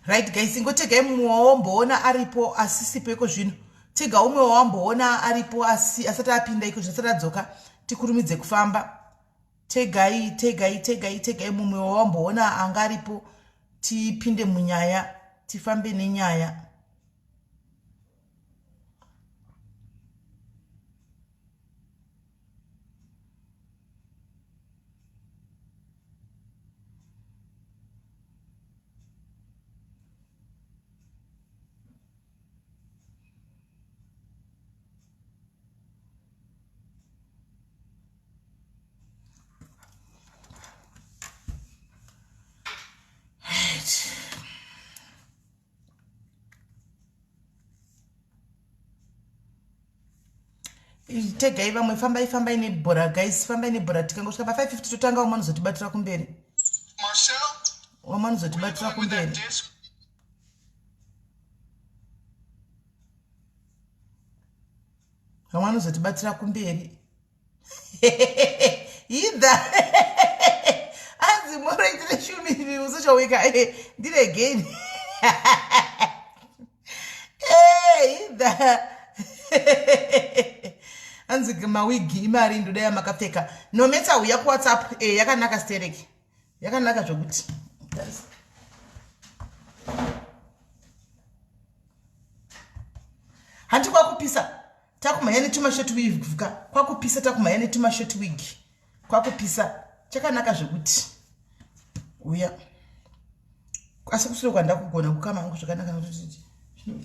Right guys, ingotegai mumwe wawamboona aripo asisipo iko zvino. Tega umwe wawamboona aripo asi asati apinda iko zvino asati adzoka tikurumidze kufamba. Tegai tegai tegai tegai mumwe wawamboona anga aripo tipinde munyaya tifambe nenyaya. Tegai vamwe, fambai fambai nebhora guys, fambai nebhora. Tikangosvika pa 550 totanga, vamwe vanozotibatira kumberi, vamwe vanozotibatira kumberi, vamwe vanozotibatira kumberi. Idha anzi moroitire shumiri social worker, ndiregeni idha. Anzi mawigi imari ndoda yamakapfeka. Nometsa uya kuWhatsApp. Yakanaka stereki, yakanaka zvokuti. Hanti kwakupisa, takumhanya netumashort wig ka. Kwakupisa, takumhanya netumashort wig, kwakupisa. Chakanaka zvekuti uya, asi kusure kwandakugona kukama hangu zvakanaka nokuti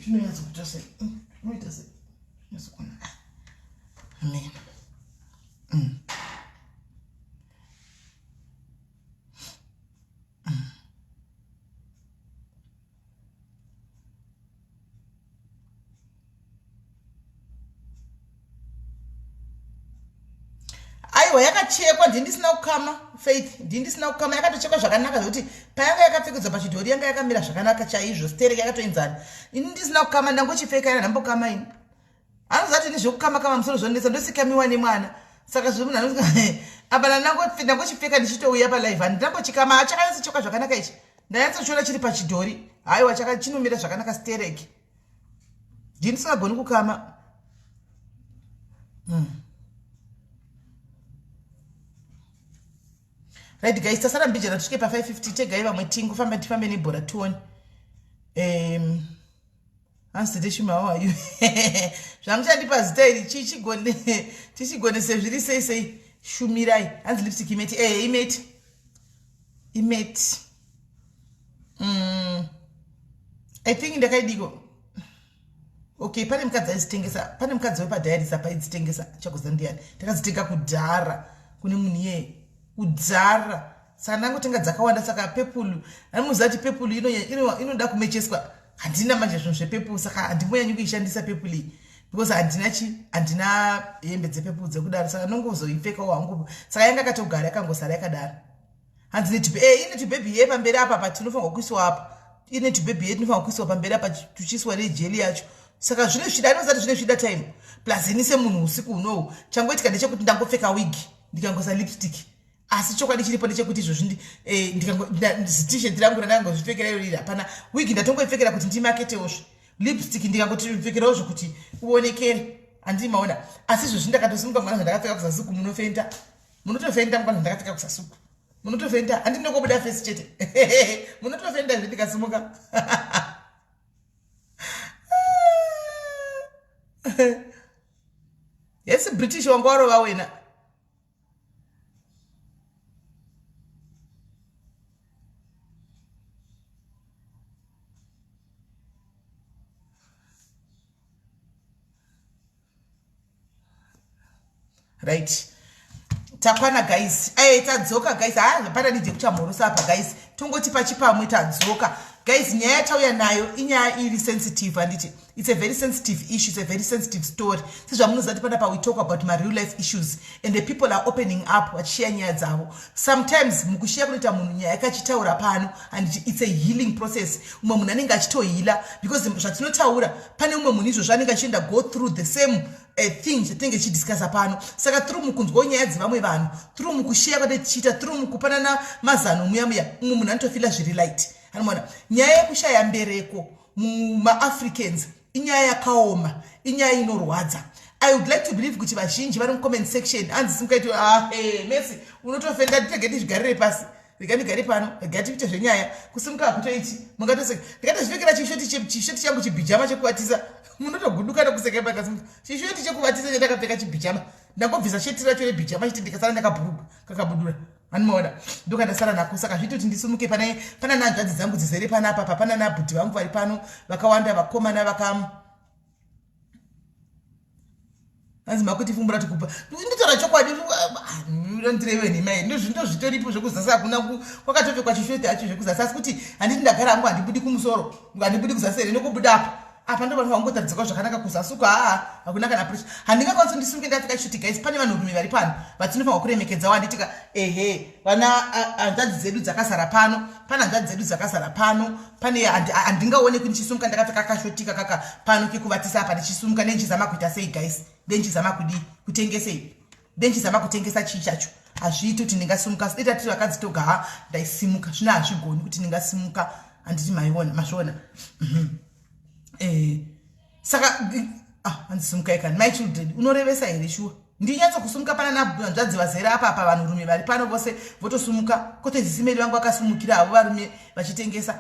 chinonyatso kuita sei, unoita sei, chinyatsokuna. Amen. Aiwa, yakachekwa, ndini ndisina kukama, Faith, ndini ndisina kukama. Yakatochekwa zvakanaka zvekuti payanga yakapfekedzwa pachidhori yanga yakamira zvakanaka chaizvo stereki, yakatoenzana. Ini ndisina kukama, ndangochipfeka ina ndambokama ini. Anozati ini zvekukama kama musoro zvonetsa, ndosikamiwa nemwana, saka zvemunhu anoti apa ndangochipfeka ndichitouya palive, handinambochikama. Chakanyatsochekwa zvakanaka ichi, ndanyatsochiona chiri pachidhori. Haiwa, chinomira zvakanaka stereki, ndini ndisingagoni kukama. Right guys, tasara mbijana tisvike pa550. Tegai vamwe, tingofamba tifambe nebhora tione. Hanzi tete Shuma, how are you? Zvamuchandipa zita iri chichigone tichigonese zviri sei sei. Shumirai, hanzi lipstick imatte. Imatte, imatte. I think ndakaidiko. Okay, pane mukadzi aizitengesa, pane mukadzi wepadiaries apa aidzitengesa, chakuza ndiani. Takadzitenga kudhara kune munhu iyeye kudhara, saka ndangotenga dzakawanda. Saka purple, anomuziva kuti purple inoda kumecheswa. Handina manje zvinhu zvepurple, saka handimboyanyi kuishandisa purple iyi because handina chi handina hembe dzepurple dzekudaro, saka nongozoipfekawo hangu. Saka yanga yakatogara, yakangosara yakadaro. Hanzi netupe ine tubhebhi ye pamberi apa pa tinofanirwa kuiswa apa, ine tubhebhi ye tinofanirwa kuiswa pamberi apa, tuchiiswa nejeli yacho. Saka zvine zvida, anozati zvine zvida time. Plus ini semunhu usiku unowu, changoitika ndechekuti ndangopfeka wig, ndikangoisa lipstick, asi chokwadi chiripo ndechekuti izvozvi t-shirt rangu randangozvipfekera iro riri, hapana wig. Ndatongoipfekera kuti ndimaketewozve lipstick, ndikangotipfekerawo zvekuti uonekere, handii maona. Asi izvozvi ndakatosimuka mwana, zvandakapfeka kuzasi munofenda, munotofenda mukwana. Zvandakapfeka kuzasuku munotofenda, handinokobuda face chete, munotofenda zve ndikasimuka. Yes, British wanga warova wena. Right, takwana guys. Hey, tadzoka guys. Ha, hapana need yekuchamhorosa apa guys, tongoti pachipamwe tadzoka guys. Nyaya yatauya nayo inyaya iri sensitive, handiti? It's a very sensitive issue, it's a very sensitive story. Sezvamunoziva kuti panapa we talk about mareal life issues and the people are opening up vachishiya nyaya dzavo. Sometimes mukushiya kunoita munhu nyaya yakachitaura pano, and it's a healing process. Umwe munhu anenge achitohila because zvatinotaura, pane umwe munhu izvozvo anenge achienda go through the same thing zvatinenge tichidiscussa pano. Saka through mukunzwawo nyaya dzevamwe vanhu, through mukushiya kwatinenge tichiita, through mukupanana mazano muya muya, umwe munhu anotofila zviri light. Anoona nyaya yekushaya mbereko mumaAfricans inyaya yakaoma, inyaya inorwadza. I would like to believe kuti vazhinji vari mucomment section, hanzi simukaiti, ah, hey, Messi unotofenda. Nditege ndizvigarire pasi, rega ndigare pano, rega tiite zvenyaya. Kusimuka hakutoiti, mungatoseka. Ndikatozvipfekera chishoti changu, chibhijama chekuvatisa, munotoguduka nokuseka. Pakasimuka chishoti chekuvatisa chandakapfeka, chibhijama, ndangobvisa sheti racho rebhijama chiti, ndikasara ndakabhuruga kakabudura. Anomaona, ndokandasara nako. Saka zviiti kuti ndisimuke pane pana hanzvadzi dzangu dzizere panapa, pa pana nabhudhi vangu vari pano vakawanda, vakomana vaka hanzi makutifumbura tikupa. Nditaura chokwadi, ndireve nhema iri. Ndozvitoripo zvekuzasi, hakuna kwakatopfekwa chishoti hacho zvekuzasi, asi kuti handiti ndagara hangu, handibudi kumusoro, handibudi kuzasi here nokubuda apa apa. Ndo vanhu vangotaridzikwa zvakanaka kuzasi uko. Haa, hakuna kana pressure. Handingakwanisi ndisimuke ndapfeka chishoti. Guys, pane vanhurume vari pano vatinofanirwa kuremekedzawo, handitika? Ehe, vana hanzvadzi dzedu dzakazara pano, pane hanzvadzi dzedu dzakazara pano. Pane handingaonekwi ndichisimuka ndakapfeka kashotika kaka pano kekuvatisa apa. Ndichisimuka nendichizama kuita sei, guys? Ndendichizama kudii? Kutengesei? Ndendichizama kutengesa chii chacho? Hazviiti kuti ndingasimuka. Deta tiri vakadzi toga, ha, ndaisimuka. Zvino hazvigoni kuti ndingasimuka, handiti? Maiona, mazviona. Saka ah, handisimukai kani. My children, unorevesa here? Shuwa, ndinyatsokusumuka pana nahanzvadzi vazere apa apa, vanhurume vari pano vose votosumuka, kwete zisimeri vangu vakasumukira havo varume vachitengesa.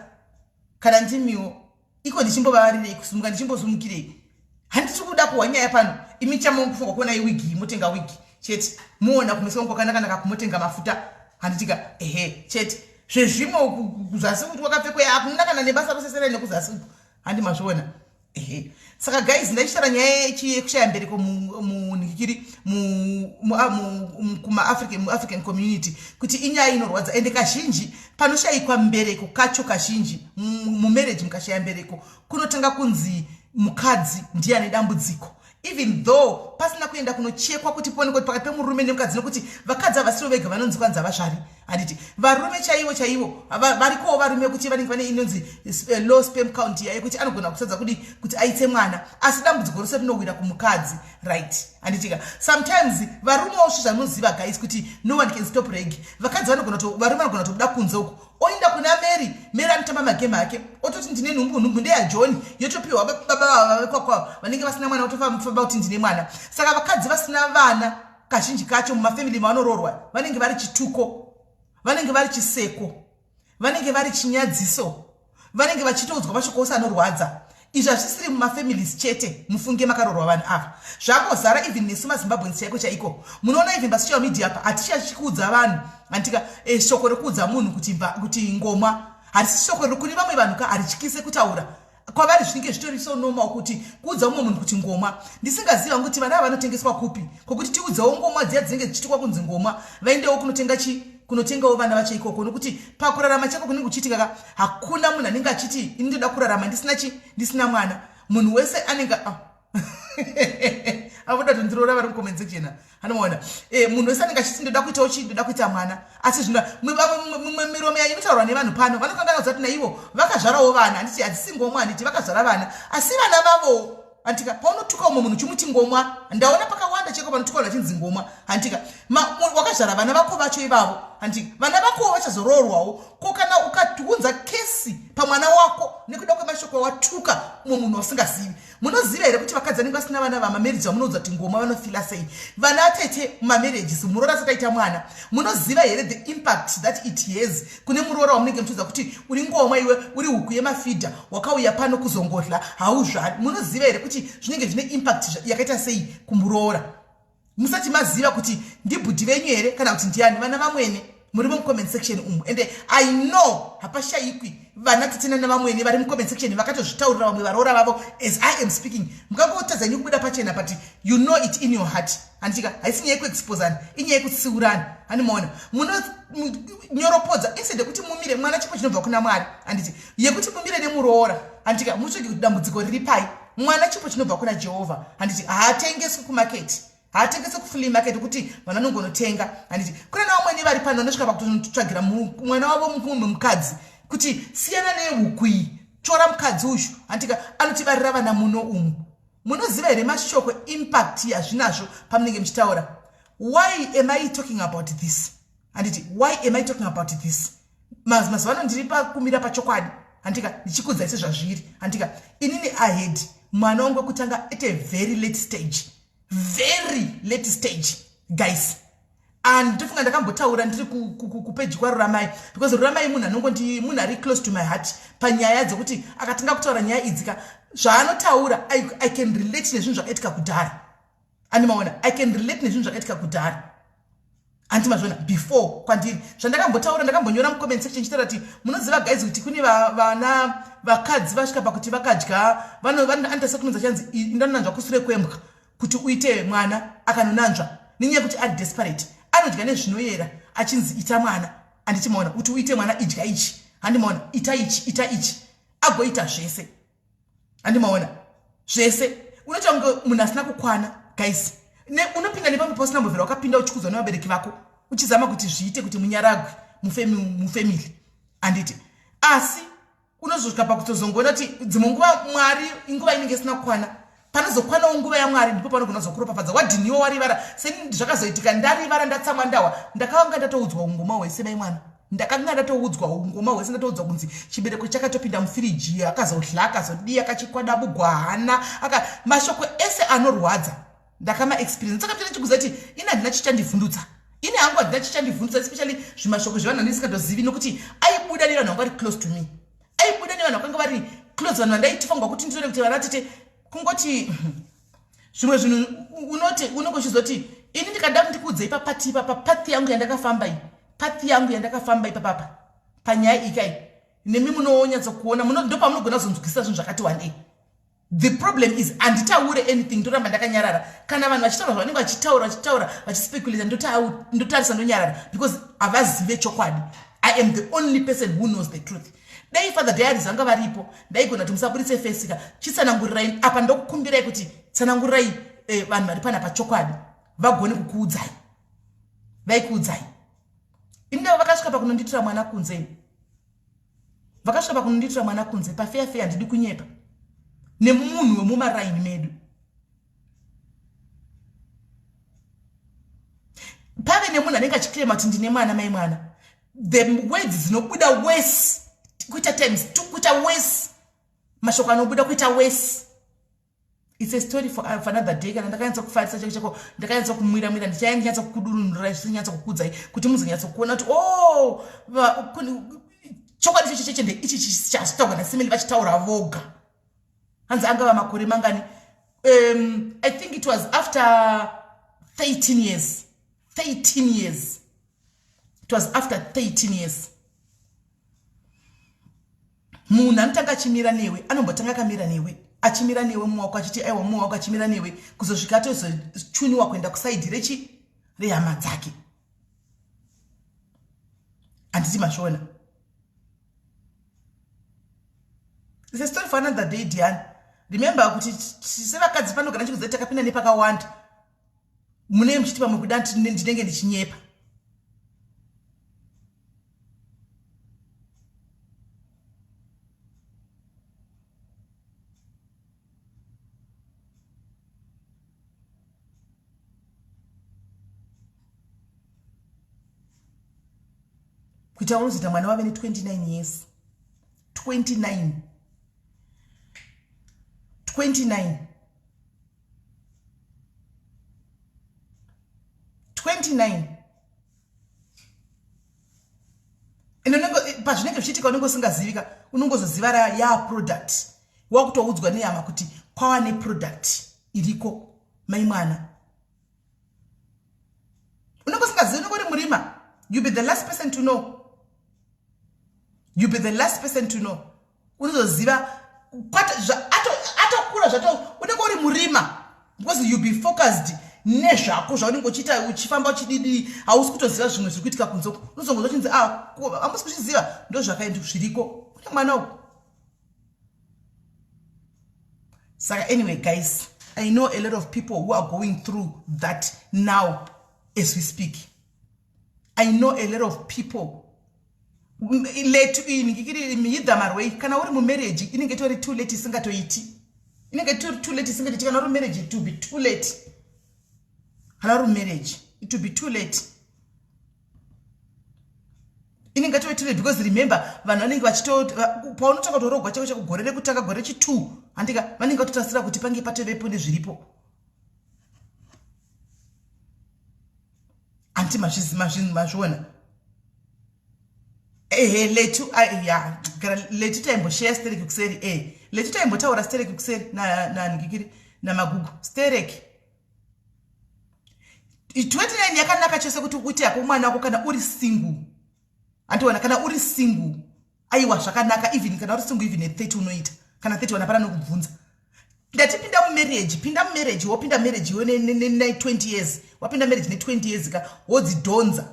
Kana ndimiwo iko, ndichimbovavarirei kusumuka? Ndichimbosumukirei? Handiti kuda kuhwa nyaya pano. Imi chamukufunga kuona iwigi, motenga wigi chete, muona kumeso kwangu kwakanaka, kumotenga mafuta, handitika? Ehe, chete. Zvezvimwe kuzasi kuti wakapfekwa, hakuna kana nebasa rosesera nekuzasi uku, handi mazviona? Ehe. Saka guys, ndaichitaura nyaya yekushaya mbereko munhikiri kumaAfrican, muAfrican community, kuti inyaya inorwadza. Ende kazhinji panoshayikwa mbereko kacho, kazhinji mumarriage mukashaya mbereko, kunotanga kunzi mukadzi ndiye ane dambudziko, even though pasina kuenda kunochekwa kuti paonekwe kuti pakati pemurume nemukadzi, nekuti vakadzi havasivo vega vanonzi kwanzi havazvari, handiti? Varume chaivo chaivo varikowo, varume kuti vanenge vane inonzi low sperm count iya yekuti anogona kusadza kudi kuti aite mwana, asi dambudziko rose rinowira kumukadzi, right? Handitika? Sometimes varumewo svi zvanoziva, guys, kuti no one can stop reg. Vakadzi vanogona, varume vanogona kutobuda kunze uko, oenda kuna Mary. Mary anotamba magame ake, ototi ndine nhumbu, nhumbu ndeyaJohn, yotopiwa baba vava vekwakwavo vanenge vasina mwana, otofamba kuti ndine mwana. Saka vakadzi vasina vana kazhinji kacho mumafamily mavanoroorwa vanenge vari chituko, vanenge vari chiseko, vanenge vari chinyadziso, vanenge vachitoudzwa mashoko ose anorwadza. Izvi hazvisiri mumafamilies chete, mufunge makarorwa vanhu ava, zvangozara even nesu maZimbabweans chaiko chaiko. Munoona even pasocial media apa hatichachikuudza vanhu, handika? Shoko rekuudza munhu kuti ngomwa harisi shoko riri kune vamwe vanhu ka, harityise kutaura kwavari, zvinenge zvitori so normal kuti kuudza umwe munhu kuti ngomwa. Ndisingaziva kuti vana ava vanotengeswa kupi, kwokuti tiudzewo ngomwa dziya dzinenge dzichitukwa kunzi ngomwa, vaendewo kunotenga chi kunotengawo vana vacho ikoko, nokuti pakurarama chako kunenge kuchiitika ka, hakuna munhu anenge achiti ini ndoda kurarama ndisina chi ndisina mwana. Munhu wese anenge, ah. Avoda tondiroora vari mucomment section, anoona. Munhu wese anenge achiti ndoda kuitawo chii, ndoda kuita mwana. Asi zvino mumwe miromo yayo inotaurwa nevanhu pano, vanokanganwa kuti naivo vakazvarawo vana, handiti? Hadzisi ngomwa, handiti? Vakazvara vana, asi vana vavowo, handitika? Paunotuka umwe munhu chimuti ngomwa, ndaona pakawanda cheko panotuka vanhu vachinzi ngomwa, handitika? Wakazvara vana vako vacho ivavo, handika? Vana vakowo vachazoroorwawo. Ko kana ukaunza kesi pamwana wako nekuda kwemashoko awatuka umwe munhu wasingazivi? Munoziva here kuti vakadzi vanenge vasina vana vamamarriage vamunoudza kuti ngoma vanofila sei? Vana atete mumamarriages, muroora asati aita mwana, munoziva here the impact that it has kune muroora wamunenge muchiudza kuti uri ngoma iwe, uri huku yemafidha, wakauya pano kuzongodla, hauzvari? Munoziva here kuti zvinenge zvine impact yakaita sei kumuroora, musati maziva kuti ndibhudhi venyu here kana kuti ndiani? Vana vamwene muri mucomment section umu, ende I know hapashayikwi vana tete navamwene vari mucomment section vakatozvitaurira vamwe varoora vavo as I am speaking. Mukangotadza inyu kubuda pachena, but you know it in your heart, handitika? Haisi nyaya yekuexposana, inyaya yekutsiurana, handimaona? Munonyoropodza instead yekuti mumire. Mwana chipo chinobva kuna Mwari, handiti? Yekuti mumire nemuroora, handitika? Mutsvege kuti dambudziko riri pai. Mwana chipo chinobva kuna Jehovha, handiti? Haatengeswi kumaketi, haatengeswi kuflea market kuti vanhu vanongonotenga, handiti? Kune navamwene vari pano vanosvika pakutotsvagira mwana wavo mumwe mukadzi kuti siyana nehuku iyi, tora mukadzi uyu, handitika? Anotibarira vana muno umu. Munoziva here mashoko, impact yazvinazvo pamunenge muchitaura? Why am I talking about this, handiti? Why am I talking about this? Mazuva ano ndiri pakumira pachokwadi, handika, ndichikudzai sezvazviri, handika. Inini ahead mwana wangu wekutanga at a very late stage, very late stage, guys. And ndofunga ndakambotaura ndiri kupeji kwaRuramai, because Ruramai munhu anongondi munhu ari close to my heart panyaya dzekuti akatanga kutaura nyaya idzika, zvaanotaura I can relate nezvinhu zvakaitika kudhara. Andimaona, I can relate nezvinhu zvakaitika kudhara. Handimazviona before kwandiri zvandakambotaura, ndakambonyora mucomment section chitaura kuti munoziva guys kuti kune vana vakadzi vasvika pakuti vakadya anoita sekunonzi achanzi indanonanzva kusure kwembwa kuti uite mwana. Akanonanzva nenyaya yekuti ari desperate, anodya nezvinoyera achinzi ita mwana. Handichimaona kuti uite mwana idya ichi, handimaona, ita ichi, ita ichi, agoita zvese. Handimaona zvese, unoita kunge munhu asina kukwana, guys. Unopinda nepamwe pausina mbovhera wakapinda, uchikudzwa nevabereki vako, uchizama kuti zviite kuti munyaragwe mufamily, handiti? Asi unozosvika pakutozongoona kuti dzimwe nguva Mwari, nguva inenge isina kukwana, panozokwanawo nguva yaMwari ndipo panogona kuzokuropafadza. Wadhiniwa, warivara. Seni zvakazoitika, ndarivara, ndatsamwa, ndawa, ndakanga ndatoudzwa ungoma hwese. Mai mwana, ndakanga ndatoudzwa ungoma hwese, ndatoudzwa kunzi chibereko chakatopinda mufiriji, akazodla, akazodii, akachikwadabugwa hana aka mashoko ese anorwadza ndakamaexperience. Saka tine chikuziva kuti ini handina chichandivhundutsa, ini hangu handina chichandivhundutsa, especially zvimashoko zvevanhu vandisingadozivi, nokuti aibuda nevanhu vanga vari close to me, aibuda nevanhu vakanga vari close, vanhu vandaitifanirwa kuti nditore kuti vana tete. Kungoti zvimwe zvinhu unoti unenge uchizoti ini ndikada ndikuudzei papati ipapa, path yangu yandakafamba iyi, path yangu yandakafamba ipapapa panyaya ikai, nemi munonyatsokuona ndopamunogona kuzonzwisisa zvinhu zvakati wandei. The problem is handitaure anything, ndoramba ndakanyarara. Kana vanhu vachitaura zvavanenge vachitaura, vachitaura, vachispeculata, ndotarisa, ndonyarara, because havazive chokwadi. I am the only person who knows the truth. Dai Father Diaries vanga varipo, ndaigona kuti musaburitse fesika, chitsanangurirai apa. Ndokukumbirai kuti tsanangurirai vanhu vari panapa chokwadi, vagone kukuudzai, vaikuudzai. Indava vakasvika pakunondiitira mwana kunze, vakasvika pakunondiitira mwana kunze pafeya feya. Handidi kunyepa, nemunhu wemumaraini medu. Pave nemunhu anenge achiclaima kuti ndine mwana, mai mwana. The words dzinobuda worse, kuita times two, kuita worse, mashoko anobuda kuita worse. It's a story for another day. Kana ndakanyatsa kufarisa chako chako, ndakanyatsa kumwira mwira, ndichaya ndinyatsa kukudurunura, zvichinyatsa kukudzai kuti muzonyatsa kuona kuti o oh, chokwadi checho chechende ichi chazvitaurwa naSimeli, vachitaura voga. Hanzi angava makore mangani? I think it was after 13 years, 13 years. It was after 13 years. Munhu anotanga achimira newe, anombotanga akamira newe, achimira newe mumaoko, achiti aiwa, mumaoko, achimira newe kuzosvika atozochuniwa kuenda kuside rechi rehama dzake. Handiti mazviona? It's a story for another day. Diana, remember kuti sevakadzi panogara chikuziva takapinda nepakawanda. Munee muchiti pamwe kuda ndinenge ndichinyepa. Kuita unozoita mwana wave ne29 years, 29, 29, 29. Ende pazvinenge zvichiitika unenge usingazivika, unongozoziva ya product, wakutoudzwa nehama kuti kwava neproduct iriko, mai mwana. Unenge usingazivi, unenge uri murima. You be the last person to know, you be the last person to know. Unozoziva atokura zvato, unenge uri murima, because you be focused nezvako zvaunenge uchiita, uchifamba, uchididi, hausi kutoziva zvimwe zviri kuitika kunze uko. Unozongoza uchinzi, ah, hamusi kuchiziva, ndo zvakaenda zviriko kune mwana uku. Saka anyway guys, I know a lot of people who are going through that now as we speak. I know a lot of people. Late ini mihidhamarwei, kana uri mumarriage inenge itori too late, isingatoiti, inenge itori too late, isingatoiti. Kana uri mumarriage, it will be too late. Kana uri mumarriage, it will be too late. Inenge yatove too late because remember vanhu vanenge vachito paunotanga kutorogwa chako chako gore rekutanga gore rechi2 handika vanenge vatotasira kuti pange patovepo nezviripo. Anti mazviona. Ehe letu ya gara letu taimbosheya stereki kuseri e letu taimbotaura stereki kuseri nanhikikiri namagugu stereki 29 yakanaka chose kuti uite yako mwana wako kana uri single andiona kana uri single aiwa zvakanaka even kana uri single even at 30 unoita kana 31 hapana nokubvunza ndati pinda mumarriage pinda mumarriage wopinda marriage iwe ne 20 years wapinda marriage ne 20 years ka wodzidhonza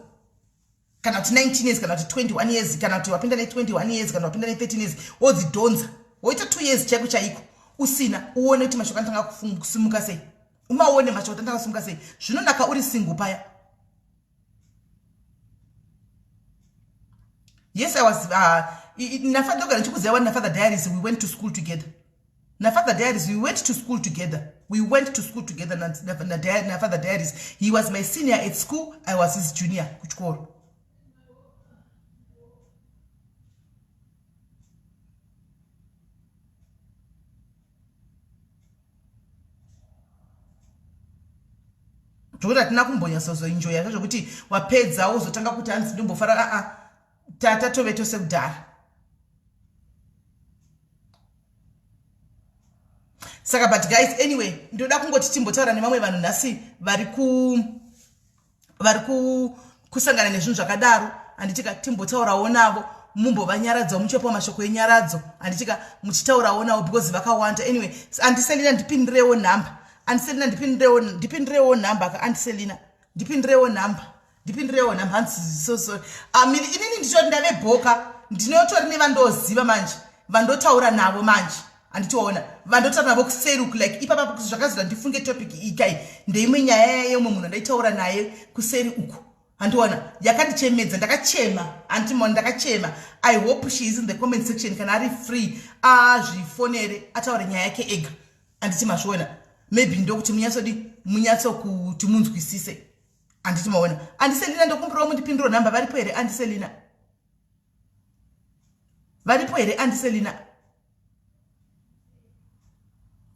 kana kuti 19 years kana kuti 21 years kana kuti wapinda ne 21 years kana wapinda ne 13 years wodzidhonza woita 2 years chaiko chaiko usina uone kuti mashoko anotanga kusimuka sei umaone mashoko anotanga kusimuka sei zvinonaka uri single paya yes i was uh, nafather ndogara ndichikuziva wani nafather diaries we went to school together nafather diaries we went to school together we went to school together nafather diaries he was my senior at school i was his junior kuchikoro zvokuti hatina kumbonyatsozoinjoya zvezvokuti wapedza wozotanga kuti hanzi ndombofara aa tatove tose kudhara saka but guys anyway ndoda kungoti timbotaura nevamwe vanhu nhasi vari ku vari kusangana nezvinhu zvakadaro handitika timbotaurawo navo mumbovanyaradzawo muchivapawo mashoko enyaradzo handitika muchitaurawo navo because vakawanda anyway andiselina ndipindirewo nhamba andiselina ndipindirewo ndipindirewo nhamba ka andiselina ndipindirewo nhamba ndipindirewo nhamba hanzi so sorry amiri inini ndichoti ndave bhoka ndinotori nevandoziva manje vandotaura navo manje handitoona vandotaura navo kuseri uku like ipapa zvakazira ndifunge topic iyi kai ndeimwe nyaya yeumwe munhu andaitaura naye kuseri uku handiona yakandichemedza ndakachema hantimona ndakachema i hope she is in the comment section kana ari free azvifonere ataure nyaya yake ega handiti mazviona maybe ndokuti munyatsodi munyatsokuti munzwisise handiti maona andiselina ndokumbirawo mundipinduro nhamba varipo here andiselina varipo here andiselina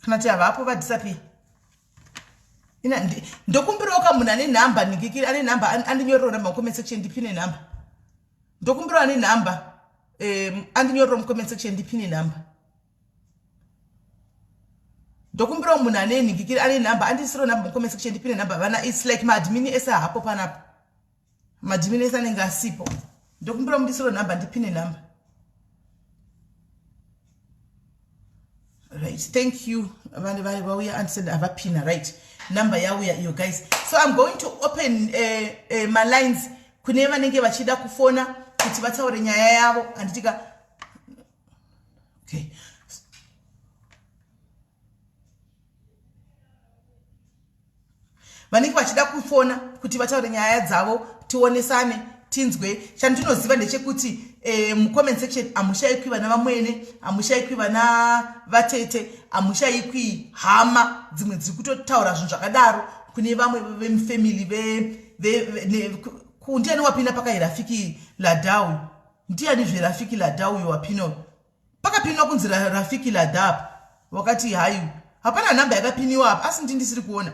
kana ti havapo vadisapia ndokumbirawo ka munhu ane nhamba ndikikiri ane nhamba andinyorero nhamba mucomment section ndipine nhamba ndokumbirawo ane nhamba um, andinyorero mucomment section ndipine nhamba ndokumbirawo munhu ane nhingikiri ane nhamba andisiro nhamba mucomment section ndipine nhamba vana its like maadmini ese hapo panapa maadmini ese anenge asipo ndokumbirawo mundisiro nhamba ndipine nhamba right thank you vanhu vauya andisend avapina right number yauya iyo guys so i'm going to open uh, uh, malines kune vanenge vachida kufona kuti vataure nyaya yavo handitika okay vanenge vachida kufona kuti vataure nyaya dzavo tionesane tinzwe chandinoziva ndechekuti eh, mucomment section hamushaikwi vana vamwene hamushaikwi vana vatete hamushaikwi hama dzimwe dziri kutotaura zvinhu zvakadaro kune vamwe vemufamily ndiani wapinda pakairafiki ladau Ndiani zve Rafiki Lada uyo wapinwa? Pakapinwa kunzi Rafiki Lada apa. Wakati hayi. Hapana nhamba yakapiniwa apa asi ndi ndisiri kuona.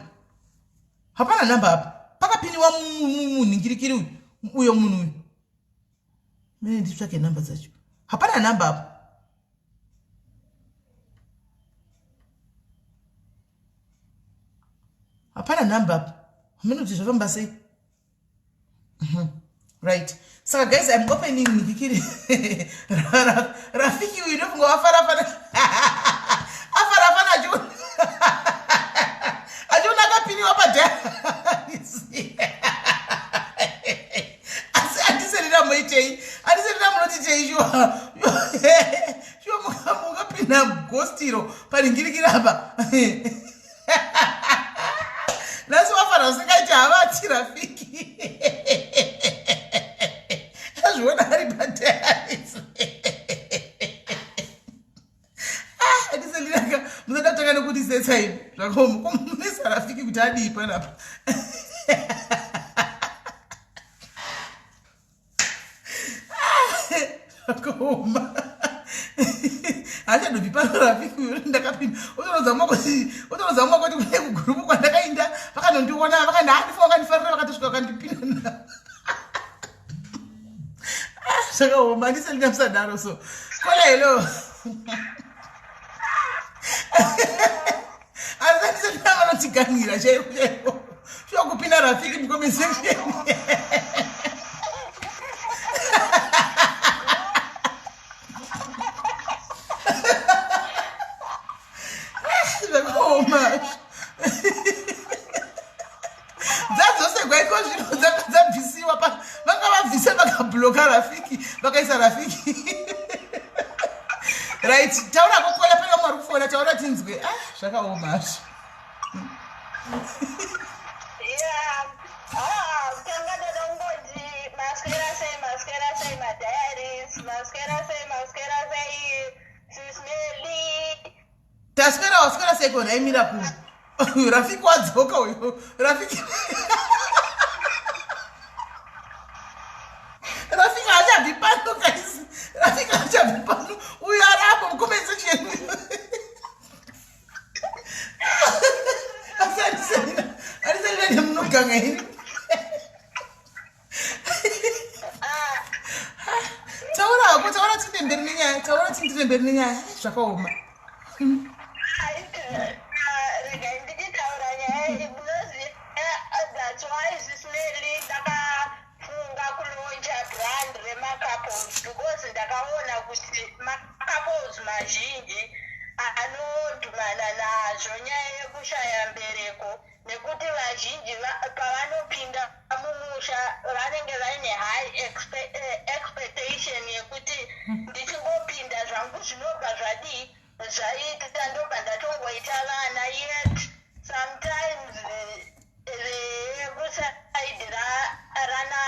Hapana nhamba apa. Pakapiniwa munhingirikiri uyu uyo munhu uyu. Mene nditsvake nhamba dzacho. Hapana nhamba apa. Hapana nhamba apa. Hameno kuti zvafamba sei. Right saka guys im opening nikikiri rafiki uyu ndofunga wafarafana afarafana achiona achiona akapiniwa padhanisi asi andiserera moitei andiserera munotitei shuwa shuwa mukapinda gostiro paningirikiri apa nhasi wafara usingaiti havati rafiki azviona ari padialysis ah, ndiseliraka musada kutanga nokutisetsa imi zvakaoma komunesa rafiki kuti adii panapa Zvakaoma. Haachadobvi pano Rafiki uyo ndakapinda. Otorodza makoti, otorodza makoti kune kugurupu kwandakainda, vakanondiona, vakandihandifa, vakandifarira, vakatosvika vakandipinda. Ah, zvakaoma, handisati ndamusadaro so. Kola hello. Asi handisati ndavanotiganira chaiko chaiko. Shuwa kupinda Rafiki mucomment section. Zvakaoma. Dzadzosekwa iko zvino dzanga dzabvisiwa pa vanga vabvisa vakabloka Rafiki vakaisa Rafiki. Right, taura kokola pane vamwe vari kufona taura tinzwe. Ah, zvakaoma hazvo. Yeah. Ah, tanga ndoda kungoti maswera sei, maswera sei madiaries, maswera sei, maswera sei Sis Melly. Taswera waswera sei ko nhai Miracle? Rafiki wadzoka uyo. Rafiki. Rafiki haachabvi pano guys. Rafiki haachabvi pano. Uyo ari apo mucomment section. Asi handiselina. Handiselina nemunoganga ini. Taura hako, taura tiende mberi nenyaya, taura tiende mberi nenyaya. Zvakaoma. Regai ndichitaura nyaya iyi munoziva that's why Sis Melly ndakafunga kulauncha brand remacouples because ndakaona kuti macouples mazhinji anodhumana nazvo nyaya yekushaya mbereko nekuti vazhinji pavanopinda mumusha vanenge vaine high expectation yekuti ndichingopinda zvangu zvinobva zvadii zvaita ndobva ndatongoita vana, yet sometimes vekusaidi rana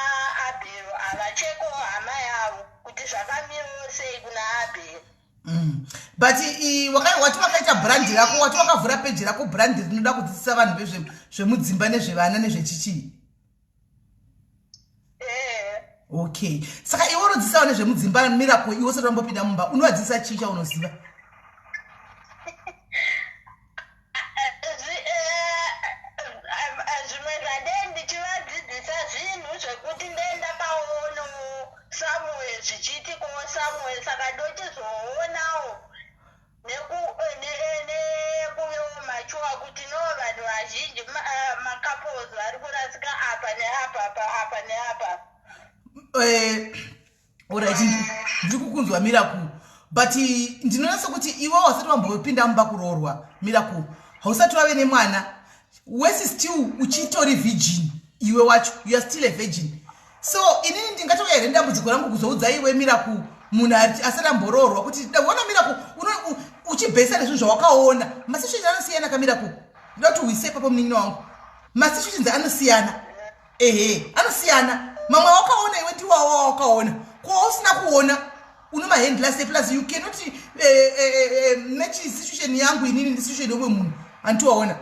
Abhero havacheko hama yavo kuti zvakamirawo sei kuna Abhero. But wati wakaita brand rako, wati wakavhura peji rako, brand rinoda kudzidzisa vanhu zvemudzimba nezvevana nezvechichii. Okay, saka iwe unodzidzisawo nezvemudzimba Miracle, iwe usati wambopinda mumba unovadzidzisa chii chaunoziva? Zvimwe zvandee ndichivadzidzisa zvinhu zvekuti ndee ndakaonawo somewhere zvichiitikawo somewhere, saka ndochizoonawo nekuvewo machuwa kuti no, vanhu vazhinji macouples vari kurasika apa neapa apa neapa. Alright, ndiri kukunzwa Miracle, but ndinoona sekuti iwe wasati wambopinda mumba kuroorwa Miracle, hausati wave nemwana wesi, still uchitori virgin iwe wacho, you are still a virgin. So inini ndingatouya here nedambudziko rangu kuzoudza iwe Miracle, munhu asati amboroorwa, kuti ona Miracle, uchibhesa nezvinhu zvawakaona? Masituations anosiyana kaMiracle. Ndoda kuti uise ipapo munin'ina wangu, masituations anosiyana, ehe, anosiyana. Mamwe awakaona iwe ndiwawo wawakaona, ko usina kuona unomahandla sei? Plus you cannot match situation yangu inini nesituation yeumwe munhu, handiti waona?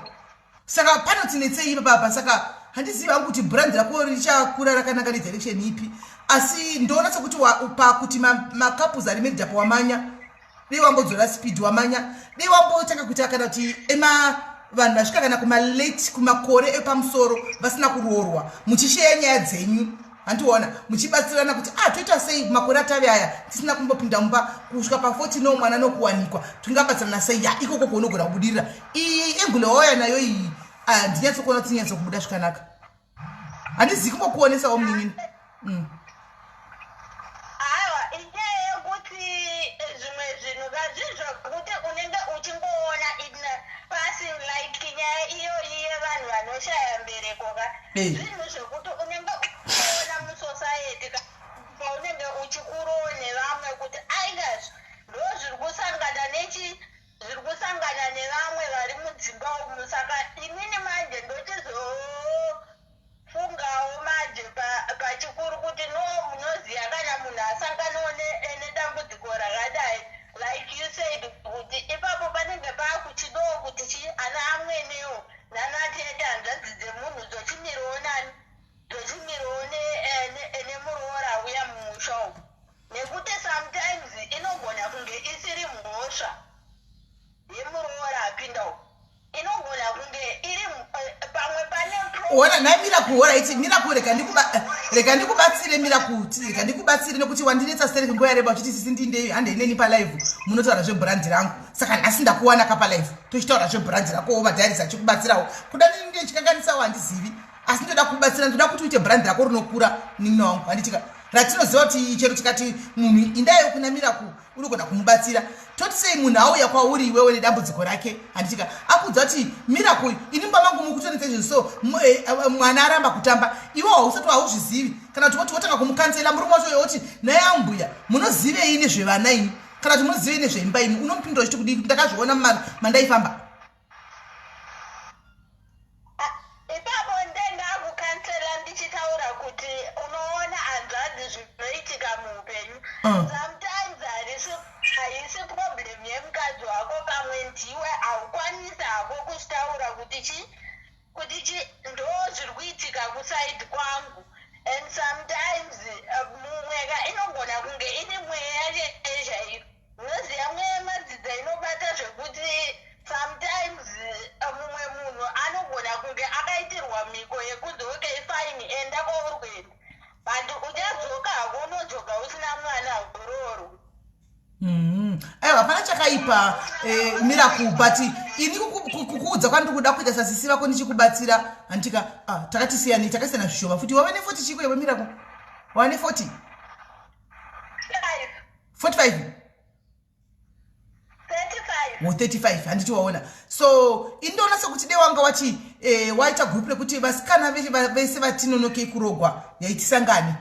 Saka panotinetsei ipapapa? Saka handizivi hangu kuti brand rako richakura rakanaka nedirection ipi, asi ndoona sekuti pakuti macouples ari married apo wamanya, dei wambodzora speed, wamanya, dei wambotanga kuita kana kuti ema vanhu vasvika kana kumalate kumakore epamusoro vasina kuroorwa, muchisheya nyaya dzenyu, handiona muchibatsirana kuti ah, toita sei makore atave aya tisina kumbopinda mumba kusvika pa40, no mwana nokuwanikwa, tingabatsirana sei? Ya, ikoko kuunogona kubudirira. Iyi angle wauya nayo iyi handinyatsokuona kuti inyatsokubuda zvakanaka. Handizivi kumbokuonesawo munin'ina. Aiwa, inyaya yekuti zvimwe zvinhu kazvinhu zvokuti unenge uchingoona in passing, like nyaya iyoyi yevanhu vanoshaya mbereko ka, zvinhu zvekuti unenge uchiona musociety paunenge uchikurowo nevamwe kuti aingazvi ndo zviri kusangana nechi zviri kusangana nevamwe vari mudzimba umu. Saka inini manje ndochizofungawo manje pachikuru kuti no, munoziva kana munhu asanganawo nedambudziko rakadai, like you said, kuti ipapo panenge paakuchidawo kuti chi ana amwenewo nanatete hanzvadzi dzemunhu dzochimirawo nani. Ona nhai Miracle, alright Miracle, rega ndikubatsire Miracle, rega ndikubatsire nekuti wandinetsa stereki nguva yareba uchiti sisi ndindei handei neni palive munotaura zvebrand rangu. Saka nhasi ndakuwana ka palive tochitaura zvebrand rakowo, madiaries achikubatsirawo. Kuda ndinde chikanganisawo handizivi, asi ndoda kubatsira, ndoda kuti uite brand rako rinokura, munin'ina wangu, handitika? Ratinoziva kuti chero tikati munhu indayo kuna Miracle, unogona kumubatsira. Toti sei munhu auya kwauri iwewe nedambudziko rake, handitika? Akuudza kuti, "Miracle, ini mumba mangu mukutonetsa izvo, so mwana aramba kutamba." Iwe hausati hauzvizivi, kana kuti woti wotanga kumucounsela murume wacho, woti, "Naye ambuya, munozivei nezvevana imi?" Kana kuti, "Munozivei nezveimba imi?" Unomupindura uchiti kudii? Ndakazviona mandaifamba. Ipapo ndendakucounsela ndichitaura kuti, unoona hanzvadzi, zvinoitika muupenyu, sometimes haisi problem yemukadzi wako, pamwe ndiwe haukwanisi hako kuchitaura kuti chi ndo zviri kuitika kuside kwangu. And sometimes mumweka inogona kunge iri mweya chaiyo. Unoziva mweya yemadzidza inobata zvekuti sometimes mumwe munhu anogona kunge akaitirwa mhiko yekunzi, "Okay, fine, enda kwauri kuenda, but uchadzoka hako, unodzoka usina mwana uroro." Aiwa, hapana chakaipa, Miracle, but ini kukuudza kwandiri kuda kuita sasisi vako ndichikubatsira, handika? Ah, takatisiyani, takasiyana zvishoma futi. Wave ne40 chiko iwe Miracle? Wave ne40? 45? 35. 35, handiti? Waona, so indoona sekuti de wanga wati waita group rekuti vasikana vese vatinonokei kurogwa yaitisangane,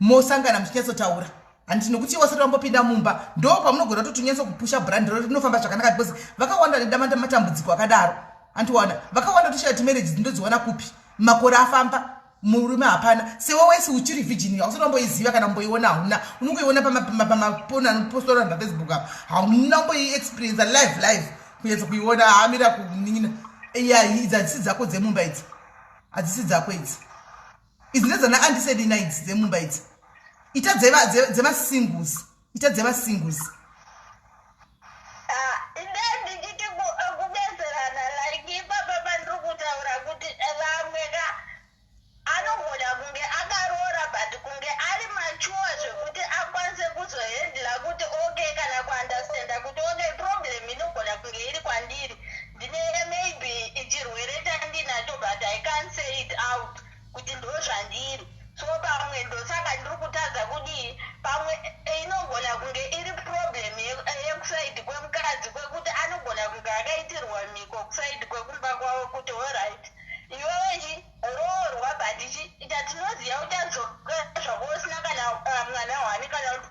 mosangana muchinyatsotaura, handiti? Nokuti wasati wambopinda mumba, ndo pamunogona kuti tunyatsokupusha brand rinofamba zvakanaka, because vakawanda neda matambudziko akadaro, handiwana? Vakawanda toshaya kuti marriage ndodziwana kupi, makore afamba, murume hapana. Sewe wese uchiri virgin, hausati wamboiziva kana mboiona hauna, unongoiona pamapona anopostora paFacebook apa, hauna umboiexperienca live live kunyatsa kuiona. Haamira kunin'ina iya, idzi hadzisi dzako dzemumba idzi, hadzisi dzako idzi, idzi ndedzana andisedina idzi dzemumba idzi. Ita dzemasingles, ita dzemasingles. Inde ndichiti kubetserana like ipapa pandiri kutaura kuti vamwe ka anogona kunge akaroora, but kunge ari mature zvekuti akwanise kuzohandla kuti okay, kana kuunderstanda kuti okay, problem inogona kunge iri kwandiri, ndine maybe chirwere chandinacho, but I can't say it out kuti ndo zvandiri, so pamwe ndosaka ndiri kutadza kudii. Pamwe inogona kunge iri problem yekuside kwemukadzi, kwekuti anogona kunge akaitirwa mhiko kuside kwekumba kwavo kuti, "Alright, iwewe chi roorwa, but chi chatinoziva uchadzoka zvako usina kana mwana wani, kana kuti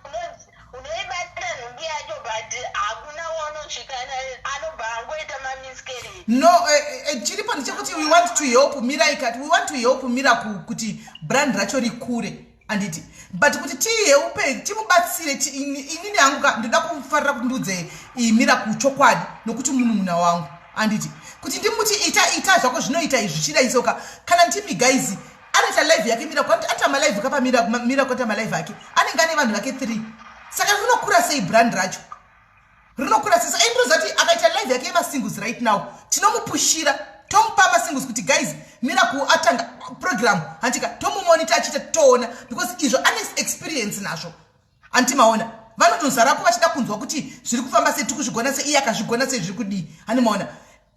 unoibata nhumbi yacho, but hakuna waunosvika naye, anobva angoita mamiscarriage." No, chiripo ndechekuti we want to help Miracle, we want to help Miracle kuti brand racho rikure, handiti? But kuti tihelpe, timubatsire, inini hangu ka ndoda kufarira kuti ndiudze Miracle chokwadi, nokuti munhu muna wangu, handiti? Kuti ndimuti ita, ita zvako zvinoita izvi, chidaisoka. Kana ndimi guys, anoita live yake Miracle, anoita malive kapa Miracle anoita malive ake, anenge ane vanhu vake 3, saka rinokura sei brand racho? Rinokura sei? Saka indinoziva kuti akaita live yake yemasingles right now, tinomupushira, tomupa masingles kuti, "Guys, Miracle atanga program," handika? Tomumonita achiita, toona, because izvo ane experience nazvo, handiti? Maona, vanotozarako vachida kunzwa kuti zviri kufamba sei, tiri kuzvigona sei, iye akazvigona sei, zviri kudii, hani? Maona,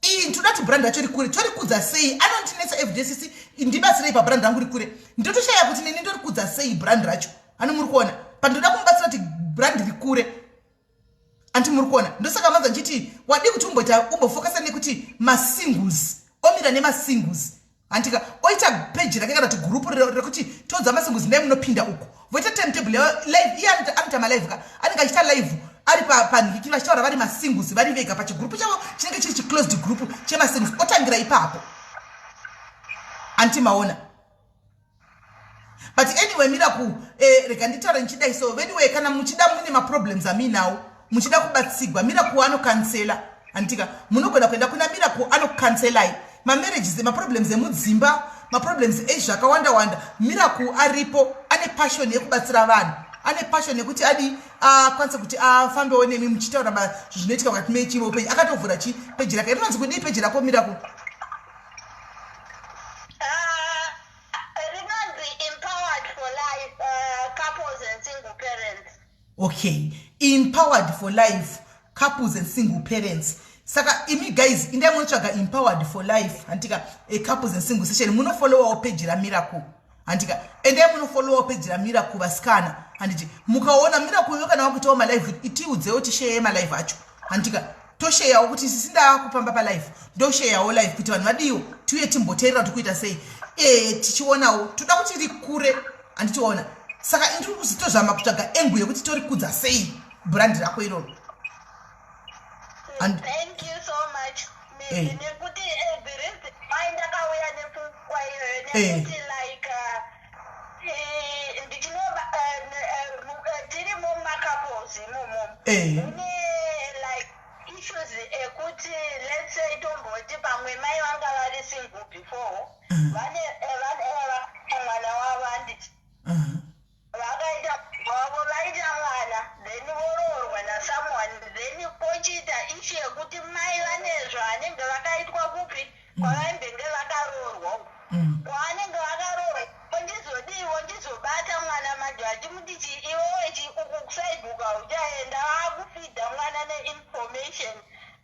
iyi ntoda kuti brand racho rikure, torikudza sei? Anondinetsa FDCC, "Ndibatsirei pabrand rangu rikure." Ndotoshaya kuti neni ndorikudza sei brand racho, hani? Muri kuona, but ndoda kumubatsira kuti brand rikure, anti muri kuona? Ndosaka manza ndichiti wadi kuti umboita umbofocusa nekuti masingles, omira nemasingles, handika? Oita peji rake kana kuti group rekuti todza masingles, ndai munopinda uku, voita timetable live. Iye anoita malive ka, anenge achiita live ari panhikiri, vachitaura vari masingles vari vega pachigroup chavo chinenge chiri chiclosed group chemasingles, otangira ipapo, anti maona? But anyway, Miracle, rega nditaure ndichidai. So anyway, kana muchida, mune maproblems amuinawo, muchida kubatsigwa, Miracle anocounsela, handitika? Munogona kuenda kuna Miracle, anocounselai mamarriages, maproblems emudzimba, maproblems ezvakawanda wanda. Miracle aripo, ane passion yekubatsira vanhu, ane passion yekuti adi akwanise kuti afambewo nemi muchitaura zvinoitika mukati mechimwe upenyu. Akatovhura chi peji rake rinonzi kudii peji rako, Miracle? Ah, Okay, Empowered for Life, couples and single parents. Saka imi guys, indai munotsvaga Empowered for Life, handika, couples and single session. Munofollowawo page raMiracle, handika? Endai munofollowawo page raMiracle, vasikana, handiti? Mukaona Miracle yo, kana wakuitawo malive, itiudzewo, tisheye malive acho, handika? Tosheyawo kuti isisi ndaakupamba palive, ndosheyawo live kuti vanhu vadiwo, tiuye timboteerera kuti kuita sei. Tichionawo toda kuti rikure, handitiona? Saka indiri kuzitozama kutsvaga angle yekuti torikudza sei brand rako iroro. Thank you so much. Nekuti the reason why ndakauya nepfungwa iyoyo, nekuti like ndichinova tiri mumacouples imomo, mune like issues ekuti, let's say, tomboti pamwe mai vanga vari single before, vane vakaita mwana wavo, handiti? Vakaita wavo, vaita mwana, then voroorwa nasomeone, then pochiita issue yekuti mai vane zvavanenge vakaitwa kupi kwavaimbenge vakaroorwa. Kwavanenge vakaroorwa, ondizodii, ondizobata mwana manje, vachimuti chi iwewe chi uku kusaiduka uchaenda, vaakufidha mwana neinformation.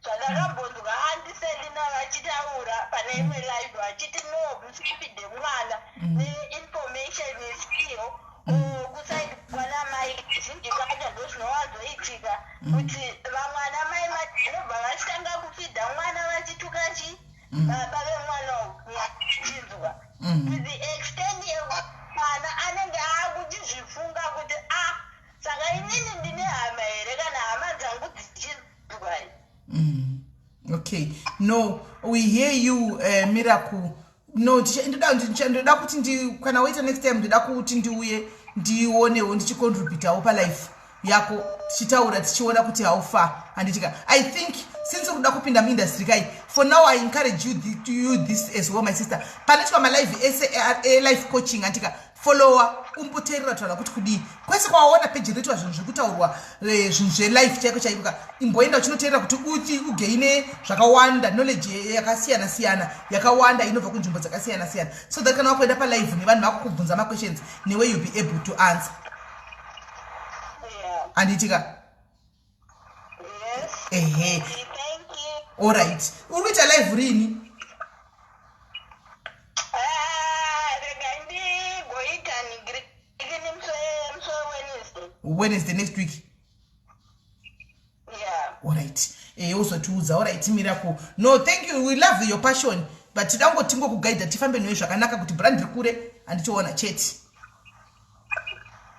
Zvandakambonzwa Auntie Selina vachitaura pane imwe live, vachiti no, musafidhe mwana neinformation isiyo kuside kwanamai. Kazhinji kacho ndo zvinowanzoitika kuti vamwe ana mai vanobva vachitanga kufidha mwana vachituka chi baba vemwana uyu, achinzwa to the extent yekuti mwana anenge aakuchizvifunga kuti, "A ah, saka inini ndine hama here kana hama dzangu dzichinzwa?" Okay, no, we hear you, Miracle. No, ndoda kuti kana waita next time, ndoda kuti ndiuye ndionewo ndichicontributawo palife yako, tichitaura, tichiona kuti how far, handitika? I think since uri kuda kupinda muindustry kai, for now I encourage you this as well, my sister. Panoitwa malive ese elife coaching, handika? Followa, umboteerera taura kuti kudii. Kwese kwawaona peji rinoitwa zvinhu zvekutaurwa, zvinhu zvelife chaiko chaiko ka, imboenda uchinoteerera kuti uti ugaine zvakawanda, knowledge yakasiyana siyana, yakawanda, inobva kunzvimbo dzakasiyana siyana, so that kana wakuenda palive nevanhu vakukubvunza maquestions, newe you be able to answer, handitika? Ehe, alright. Uri kuita live rini? Ah, rega ndigoita nigirikini musi weWednesday. Wednesday next week? Yeah. Alright, uzotiudza. Alright, Miracle. No, thank you, we love your passion, but tida kungoti tingokugaidha, tifambe newe zvakanaka kuti brand rikure, handitiona chete?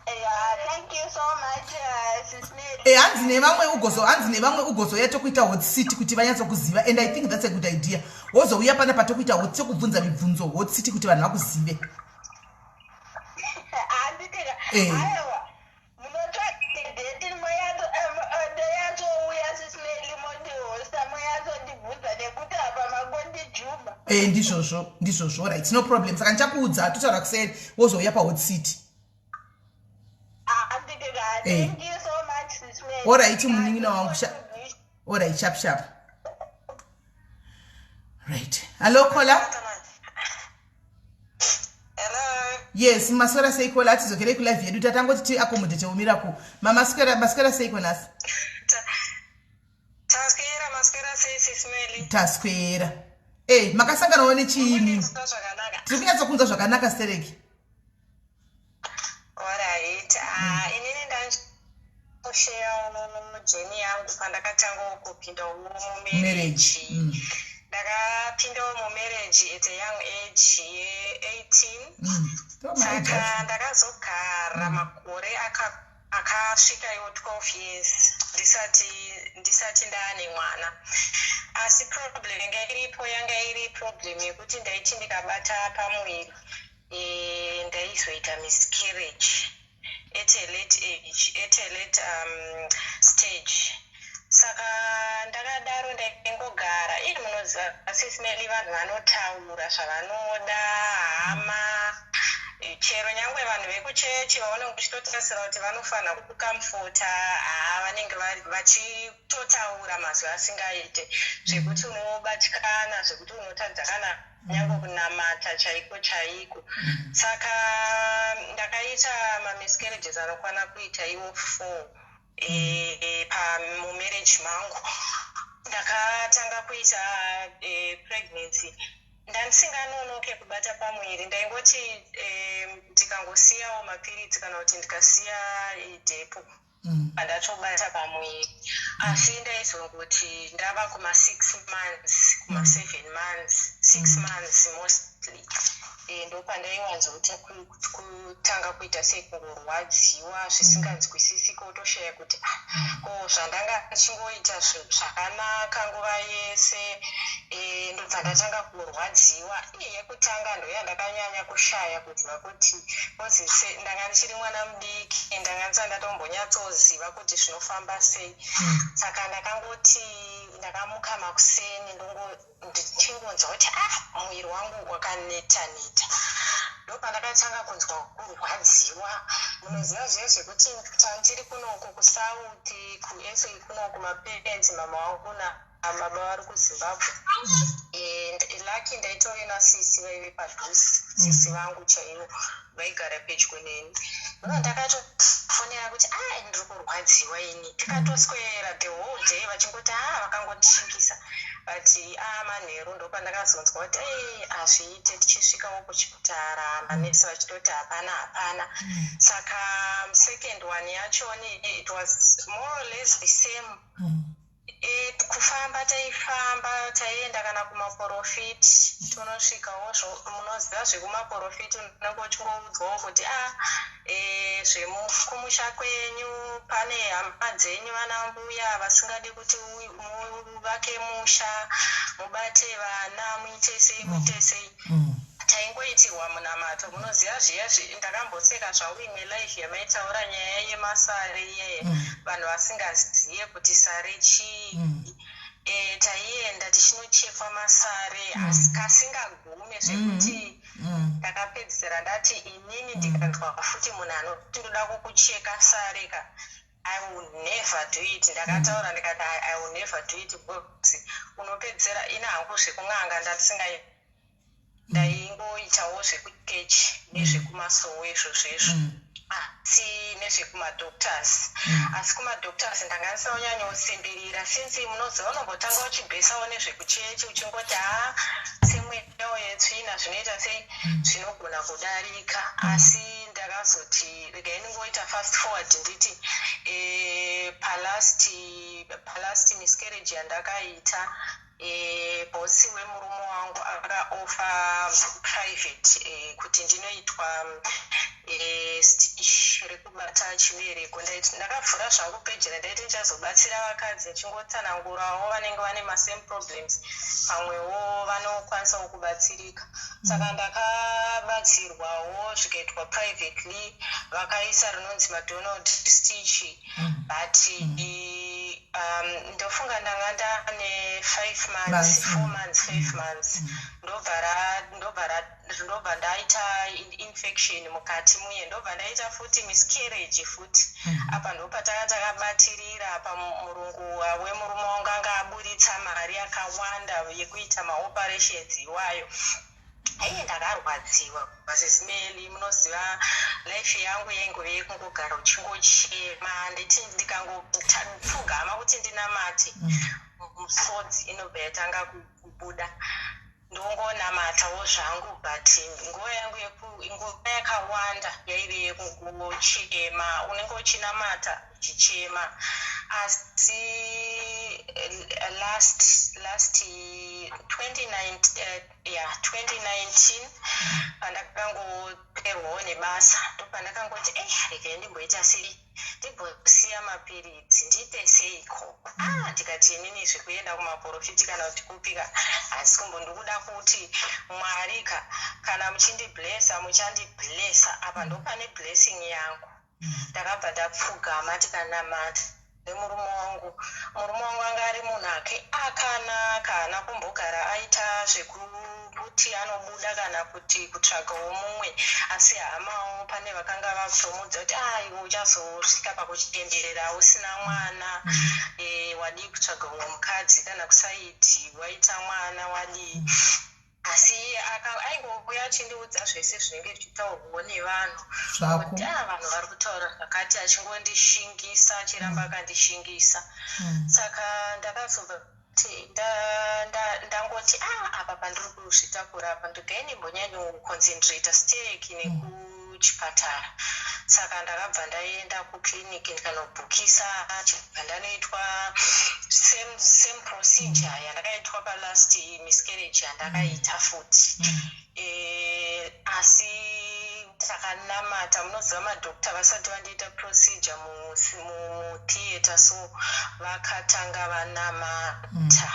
Yeah, thank you so much, Sis Mary. Hanzi nevamwe ugozouya tokuita hot seat kuti vanyatsokuziva, and I think that's a good idea. Wozouya pana patokuita hot, tokubvunza mibvunzo, hot seat, kuti vanhu vakuzive. Handitika. Aiwa, munotsvaka date, ndoyatsouya, Sis Mary, mondihosta, moyatsondibvunza, nekuti apa makondijuma. Ndizvozvo, ndizvozvo. Right, no problem. Saka ndichakuudza, totaura kuseri, wozouya pahot seat. Handitika. Thank you so much, Sis Mary. Alright, munin'ina wangu. Alright, sharp sharp. Right, hello caller. Hello. Yes, maswera sei, caller? Atizokerei kulive yedu, tatangoti tiaccommodate uMiracle. Mamaswera, maswera seiko nhasi? Taswera, maswera sei, Sis Mary? Taswera. Makasanganawo nechiimi? Ndinzwa zvakanaka. Tiri kunyatsokunzwa zvakanaka stereki. Alright. Ah, inini ndashare journey yangu pandakatangawo kupindawo marriage. Mumarriage. Ndakapindawo mumarriage at a young age ye-18. Saka ndakazogara makore akasvika iwo 12 years ndisati ndaane mwana. Asi problem yanga iripo yanga iri problem yekuti ndaiti ndikabata pamuviri, ndaizoita miscarriage at a late age, at a late stage. Saka ndakadaro, ndaingogara ii. Munoziva, Sis Meli, vanhu vanotaura zvavanoda, hama, chero nyangwe vanhu vekuchechi vaunenge uchitotarisira kuti vanofanira kukucomforta, haa, vanenge vachitotaura mazwi asingaite, zvekuti unobatikana, zvekuti unotadza kana nyange kunamata chaiko chaiko. Saka ndakaita mamiscarriages anokwana kuita iwo four. Pamumarriage mangu ndakatanga kuita pregnancy. Ndandisinganonoke kubata pamuviri. Ndaingoti ndikangosiyawo mapiritsi kana kuti ndikasiya depo, pandatobata pamuviri. Asi ndaizongoti ndava kuma6 months, kuma7 months, 6 months mostly, ndopandaiwanzokutanga kuita sekungorwadziwa zvisinganzwisisiki, wotoshaya kuti, ah, ko zvandanga ndichingoita zvakanaka nguva yese? Ndobva ndatanga kurwadziwa. Iye yekutanga ndoyandakanyanya kushaya kuziva kuti, because ndanga ndichiri mwana mudiki, ndanga ndisati ndatombonyatsoziva kuti zvinofamba sei. Saka ndakangoti ndakamuka makuseni, ndichingonzwa kuti, ah, muviri wangu wakaneta neta. Ndopandakatanga kunzwa kurwadziwa. Munoziva zviya zvekuti tandiri kunoku kuSouth, kuSA kunoku, maparents, mama wangu nababa vari kuZimbabwe. And lucky ndaitove nasisi vaive padhuze, sisi vangu chaivo vaigara pedyo neni. Ndobva ndakatofonera kuti, a, ndiri kurwadziwa ini. Tikatoswera the whole day vachingoti, a, vakangotishingisa. But a, manheru ndopandakazonzwa kuti, ei, hazviite. Tichisvikawo kuchipatara, manesi vachitoti hapana, hapana. Saka second one yachoni, it was more or less the same. Kufamba taifamba, taienda kana kumaprofiti, tonosvikawo. Munoziva zvekumaprofiti, unenge uchingoudzwawo kuti, a, zvemukumusha kwenyu pane hama dzenyu, vana mbuya vasingadi kuti muvake musha, mubate vana, muite sei, muite sei. Taingoitirwa munamato, munoziva zviya. Ndakamboseka zvangu imwe live yamaitaura nyaya yemasare iyeye, vanhu vasingaziye kuti sare chii. Taienda tichinochekwa masare, asi kasingagume, zvekuti ndakapedzisira ndati inini ndikanzwa futi munhu anoti ndoda kukucheka sare ka, I will never do it. Ndakataura ndikati, I will never do it, because unopedzisira ina hangu zvekun'anga ndandisingai. Ndaingoitawo zvekuchechi nezvekumasowe izvozvo, asi nezvekumadoctors. Asi kumadoctors ndanga ndisina kunyanyosimbirira, since munoziva unombotanga uchibhesawo nezvekuchechi, uchingoti, ha, semweyawo yetsvina zvinoita sei, zvinogona kudarika. Asi ndakazoti regai ndingoita fast forward, nditi palast miscarriage yandakaita, bosi wemurume wangu akaoffer private kuti ndinoitwa stitch rekubata chibereko. Ndakavhura zvangu peji randaiti ndichazobatsira vakadzi, ndichingotsanangurawo vanenge vane masame problems, pamwewo vanokwanisawo kubatsirika. Saka ndakabatsirwawo, zvikaitwa privately, vakaisa rinonzi McDonald stitch. But ndofunga ndanga ndane 5 months, Months, 4 months, 5 months, ndobva ndaita infection mukati muye, ndobva ndaita futi miscarriage futi. Apa ndopatanga takabatirira apa. Murungu wemurume wangu anga aburitsa mari yakawanda yekuita maoperations iwayo. Aiye, ndakarwadziwa zvisimeli. Munoziva life yangu yaingove yekungogara uchingochema. Nditi ndikangopfugama kuti ndinamate, musodzi inobva yatanga kubuda. Ndongonamatawo zvangu, but nguva yangu nguva yakawanda yaive yekungochema. Unenge uchinamata uchichema. Asi last 2019, yeah, 2019, pandakangoperwawo nebasa, ndopandakangoti, ei, regai ndimboita sei, ndimbosiya mapiritsi, ndiite seiko? Ah, ndikati inini zvekuenda kumaprofiti kana kuti kupika asi kumbo ndikuda kuti Mwari ka, kana muchindiblessa, muchandiblessa. Apa ndopane blessing yangu. Ndakabva ndapfugama, tikanamata nemurume wangu. Murume wangu anga ari munhu ake akanaka, haana kumbogara aita zvekuti anobuda kana kuti kutsvagawo mumwe. Asi hamawo pane vakanga vakutomudza kuti, a, iwe uchazosvika pakuchemberera usina mwana, wadii kutsvaga umwe mukadzi kana kuside, waita mwana, wadii? Asi iye aingouya achindiudza zvese zvinenge zvichitaurwawo nevanhu Zvako. Kuti ah, vanhu vari kutaura zvakati, achingondishingisa, achiramba akandishingisa. Saka ndakazobva ti ndangoti ah, apa pandiri kuzvitakura apa, ndogai ndimbonyanyoconcentrata stereki nekuchipatara. Saka ndakabva ndaenda kuclinic, ndikanobhukisa, chibva ndanoitwa same procedure yandakaitwa palast miscarriage yandakaita futi. Asi takanamata. Munoziva, madhokta vasati vandiita procedure mutheatre, so vakatanga vanamata.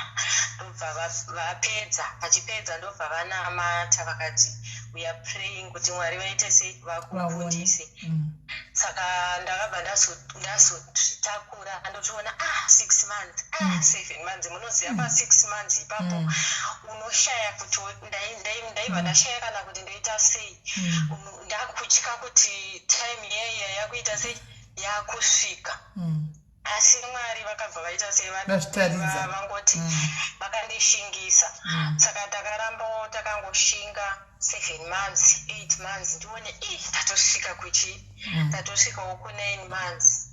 Ndobva vapedza, vachipedza ndobva vanamata, vakati, "We are praying kuti Mwari vaite sei, vakubudise." Saka ndakabva ndazozvitakura, ndotoona ah, 6 months, ah, 7 months. Munoziva, pa6 months ipapo unoshaya kuti ndaibva ndashaya kana kuti ndoita sei. Ndakutya kuti time yaiya yakuita sei, yakusvika. Asi Mwari vakabva vaita sei? Vazvitaridza. Vangoti vakandishingisa. Saka takarambawo takangoshinga 7 months, 8 months, ndione i tatosvika kuchi tatosvikawo ku9 months.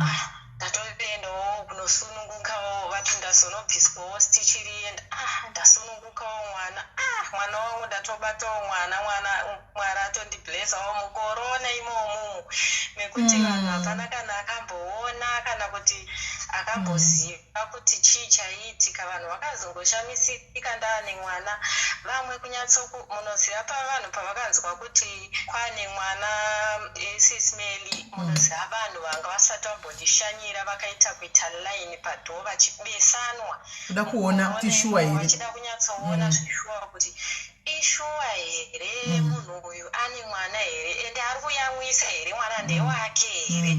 Ah, ndatoendawo kunosunungukawo, vati ndazonobviswawo stitch riye. Ah, ndasunungukawo mwana. Ah, mwana wangu, ndatobatawo mwana. Mwana, Mwari atondiblesawo mukorona imomumu, mekuti vanhu hapana kana akamboona kana kuti akamboziva kuti chii chaiitika. Vanhu vakazongoshamisika ndaane mwana. Vamwe kunyatsoku, munoziva, pavanhu pavakanzwa kuti kwane mwana, Sis Melly, munoziva, vanhu vanga vasati vambondishanyira vakaita kuita line padoor vachibesanwa. Kuda kuona kuti shuwa here. Vachida kunyatsoona zvishuwa kuti ishuwa here, munhu uyu ane mwana here, ende ari kuyamwisa here, mwana ndewake here.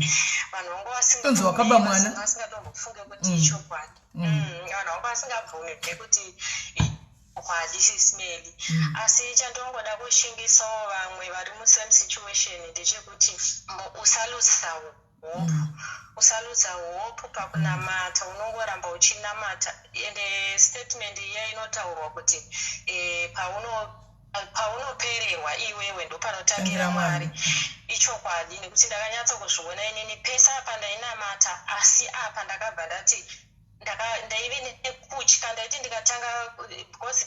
Vanhu vanga Tonzi wakaba mwana. vasingatombofunge kuti ichokwadi. Vanhu vanga vasingabvumi kuti ichokwadi, Sis Melly. Asi chandongoda kushingisawo vamwe vari musame situation ndechekuti usalusa hope, usaluza hope pakunamata. Unongoramba uchinamata. Ende statement iya inotaurwa kuti paunopererwa iwewe, ndopanotangira Tangira Mwari. Mwari. Ichokwadi, nekuti ndakanyatsa kuzviona inini pese apa ndainamata, asi apa ndakabva ndati ndaive nekutya. Ndaiti ndikatanga, because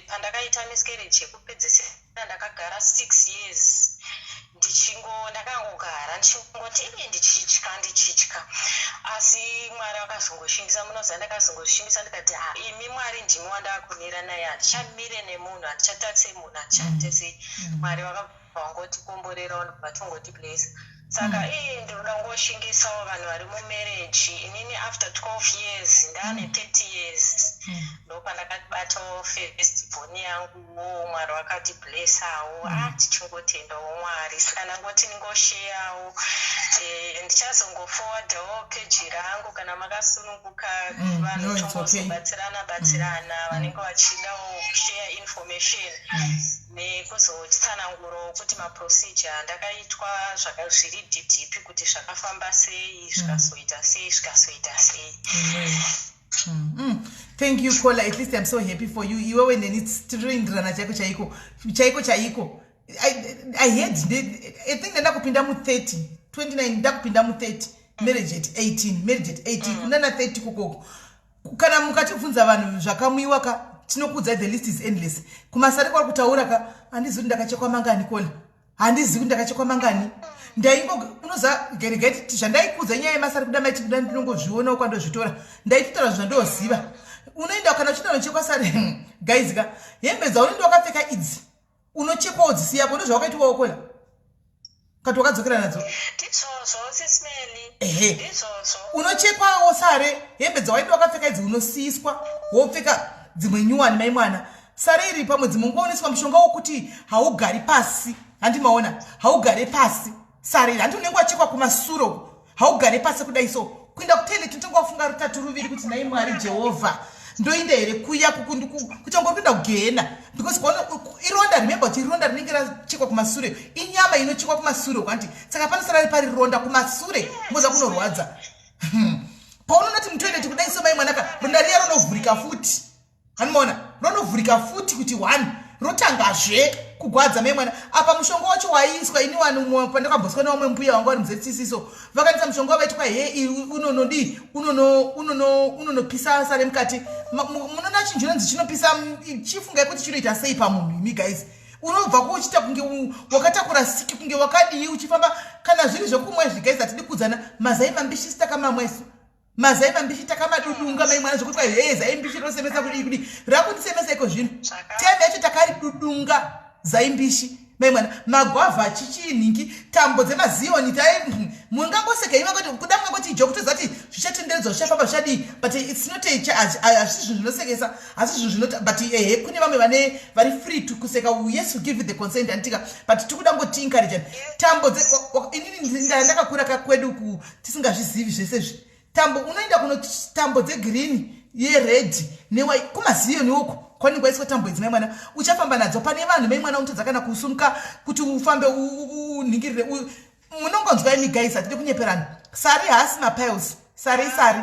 pandakaita miscarriage yekupedzisira, ndakagara 6 years ndichingo, ndakangogara ndichingoti iye, ndichitya, ndichitya. Asi Mwari akazongoshingisa. Munoziva, ndakazongoshingisa, ndikati, "Ha, imi Mwari ndimi wandakumira naye, handichamire nemunhu, handichatatse munhu, handichaite sei." Mwari vakabva vangotikomborerawo, ndobva tongoti bless. Saka ii, ndinoda kungoshingisawo vanhu vari mumarriage. Inini after 12 years, ndaane 30 years, ndopandakabatawo first born yanguwo. Mwari vakatiblessawo. Ah, tichingotendawo Mwari. Saka ndangoti ndingosheyawo. Ndichazongoforwardawo peji rangu kana makasununguka. Vanhu No, it's okay. tongozobatsirana batsirana, vanenge vachidawo kushare information nekuzotsanangurawo kuti maprocedure andakaitwa zviri deep deep, kuti zvakafamba sei, zvikazoita sei, zvikazoita sei. Amen. Thank you, Kola. At least I'm so happy for you. Iwewe neni tinoenderana chaiko chaiko chaiko chaiko. I had, I think ndanda kupinda mu30, 29, ndakupinda mu30, marriage at 18, marriage at 18, kunana 30 kukoko. Kana mukatibvunza vanhu zvakamwiwa ka, tinokuudzai, the list is endless. Kumasari kwari kutaura ka, handizivi kuti ndakachekwa mangani, Kola. Handizivi kuti ndakachekwa mangani. Ndaingo, unoziva, geregai zvandaikudza nyaya yemasari kuda maiti kuda, ndinongozvionawo kwandozvitora. Ndaitotaura zvandoziva. Unoenda kana uchinda unochekwa sare, guys ka, hembe dzaunenge wakapfeka idzi, unochekwawo dzisi yako. Ndozvawakaitwawo, Kola, kati wakadzokera nadzo. Ndizvozvo, Sis Melly. Ehe. Ndizvozvo. Unochekwawo sare, hembe dzawainge wakapfeka idzi unosiyiswa, wopfeka dzimwe nyuwani. Mai mwana, sare iri pamwe dzimwe nguva unoiswa mushonga wokuti haugari pasi. Handimaona, haugare pasi sare iri. Handi unenge wachekwa kumasure uku, haugare pasi kudai. So kuenda kutoilet unotanga wafunga rutatu ruviri kuti, "Nhai Mwari Jehovha, ndoinda here kuya?" Kuchangori kuenda kugehena, because ironda. Remember kuti ironda rinenge rachekwa kumasure, inyama inochekwa kumasure uku, handi? Saka panosara pari ronda kumasure, moza kunorwadza. Paunonoti mutoilet kudai so, mai mwanaka, ronda riya rinovhurika futi. Anomaona ronovhurika futi kuti one rotangazve kugwadza mai mwana. Apa mushonga wacho waiiswa ini wani pandakamboswa nevamwe mbuya vanga vari muZCC, so vakanisa mushonga wavaitwa he unonodii, unonopisa sare mukati. Munoona chinhu chinonzi chinopisa, chifungai kuti chinoita sei pamunhu imi guys. Unobva kuuchiita kunge wakatakura siki, kunge wakadii uchifamba. Kana zviri zvekumwa izvi guys, hatidi kuudzana, mazai mambishi takamamwa isu, mazai mambishi takamadudunga mai mwana, zvekuti kwai hee, zai mbishi rinosemesa kudii kudii, rakundisemesa iko zvino. Time yacho takaridudunga zai mbishi mai mwana, magwavha, chichinhingi, tambo dzemaziyoni tai. Mungangoseka imi kuti kuda mungangoti ijoke, toziva kuti zvichatenderedzwa, zvichafamba, zvichadii, but it's not a, hasi zvinhu zvinosekesa, hasi zvinhu zvinota. But ehe, kune vamwe vane vari free to kuseka. Yes, we give you the consent, anditika, but tikuda ngoti encourage tambo. Inini ndakakura kakwedu ku tisingazvizivi zvese izvi. Tambo unoenda kuno, tambo dzegreen, yered, newhite, kumaziyoni uko kwanenge kwaiswa tambo idzi mai mwana, uchafamba nadzo pane vanhu mai mwana, unotadza kana kusumuka kuti ufambe unhingirire. Munongonzwa imi guys, hatidi kunyeperana. Sari haasi mapiles, sari sari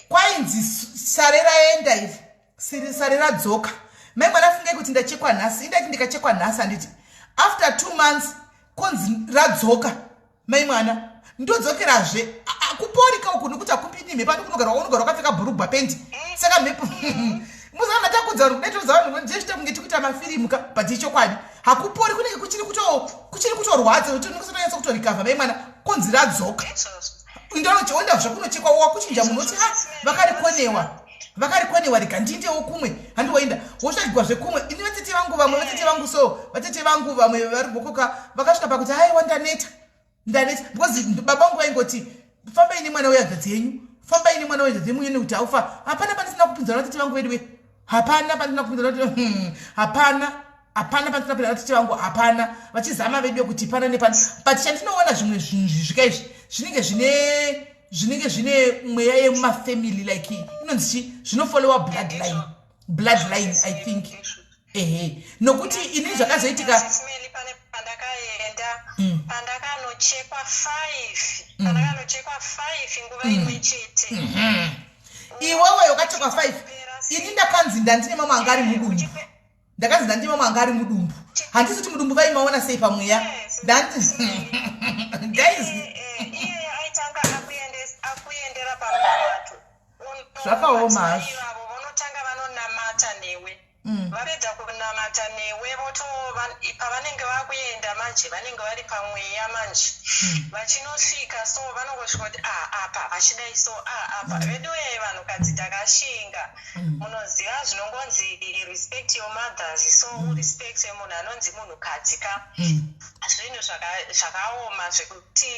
kwainzi sare raenda iri siri, sare radzoka mai mwana. Fungai kuti ndachekwa nhasi, indati ndikachekwa nhasi, handiti after 2 months konzi radzoka mai mwana, ndodzokerazve. Kuporika uku nekuti hakupindi mhepo, andi kunogara, unogara wakapfeka bhurugwa, pendi, saka mhepo muzana takudza vanhu kudai, toudza vanhu ndechita kunge tikuita mafirimu ka, but ichokwadi hakupori, kunenge kuchiri kutorwadza kuti unenge kutorecover mai mwana, konzi radzoka, ndonochiona zvakunochekwa, wakuchinja munhu oti ha, vakarikonewa, vakarikonewa, rega ndindewo kumwe. Handiwaenda wotsvagirwa zvekumwe. Ini vatete vangu vamwe, vatete vangu, so vatete vangu vamwe vari gokoka vakasvika pakuti aiwa, ndaneta, ndaneta, because baba vangu vaingoti fambai nemwana wehanzvadzi yenyu, fambai nemwana wehanzvadzi yenyu muone kuti haufa. Hapana pandisina kupinzwa navatete vangu veduwe, hapana pandisina kupinzwa, hapana, hapana pandisina kupinzwa navatete vangu, hapana. Vachizama veduwe kuti pana nepana, but chandinoona zvimwe zvinhu zvisvika izvi zvinenge zvine mweya yemumafamily, like inonzi chi, zvinofollowa bloodline, bloodline I think, ehe, nokuti ini zvakazoitika. Pane pandakaenda, pandakanochekwa 5, pandakanochekwa 5 nguva imwe chete. Iwewe wakachekwa 5, ini ndakanzi ndandine mamwe anga ari mudumbu, ndakanzi ndandine mamwe anga ari mudumbu. Handisi kuti mudumbu vaimaona sei pamweya, ndandi guys. Iye aitanga akuendera pamunamato. Zvakaoma hazvo. Ivavo vanotanga vanonamata newe, vapedza kunamata newe voto pavanenge vakuenda manje, vanenge vari pamweya manje, vachinosvika so vanongosvika kuti a apa vachidai, so a apa veduwe vanhukadzi takashinga. Munoziva zvinongonzi respect your mothers, so urespect munhu anonzi munhukadzi ka. Zvinhu zvakaoma zvekuti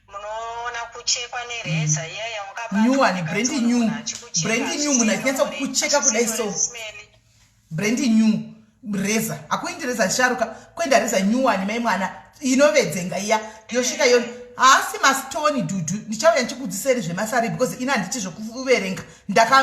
munoona kuchekwa nereza iya. New one, brand new, brand new, munhu achinyatsa kucheka kudai so, brand new reza, hakuindi reza sharuka, kuenda reza new one mai mwana, inovedzenga iya, yosvika yo haasi mastoni dhudhu. Ndichauya ndichikudziseri zvemasari because ini handiti zvokuverenga,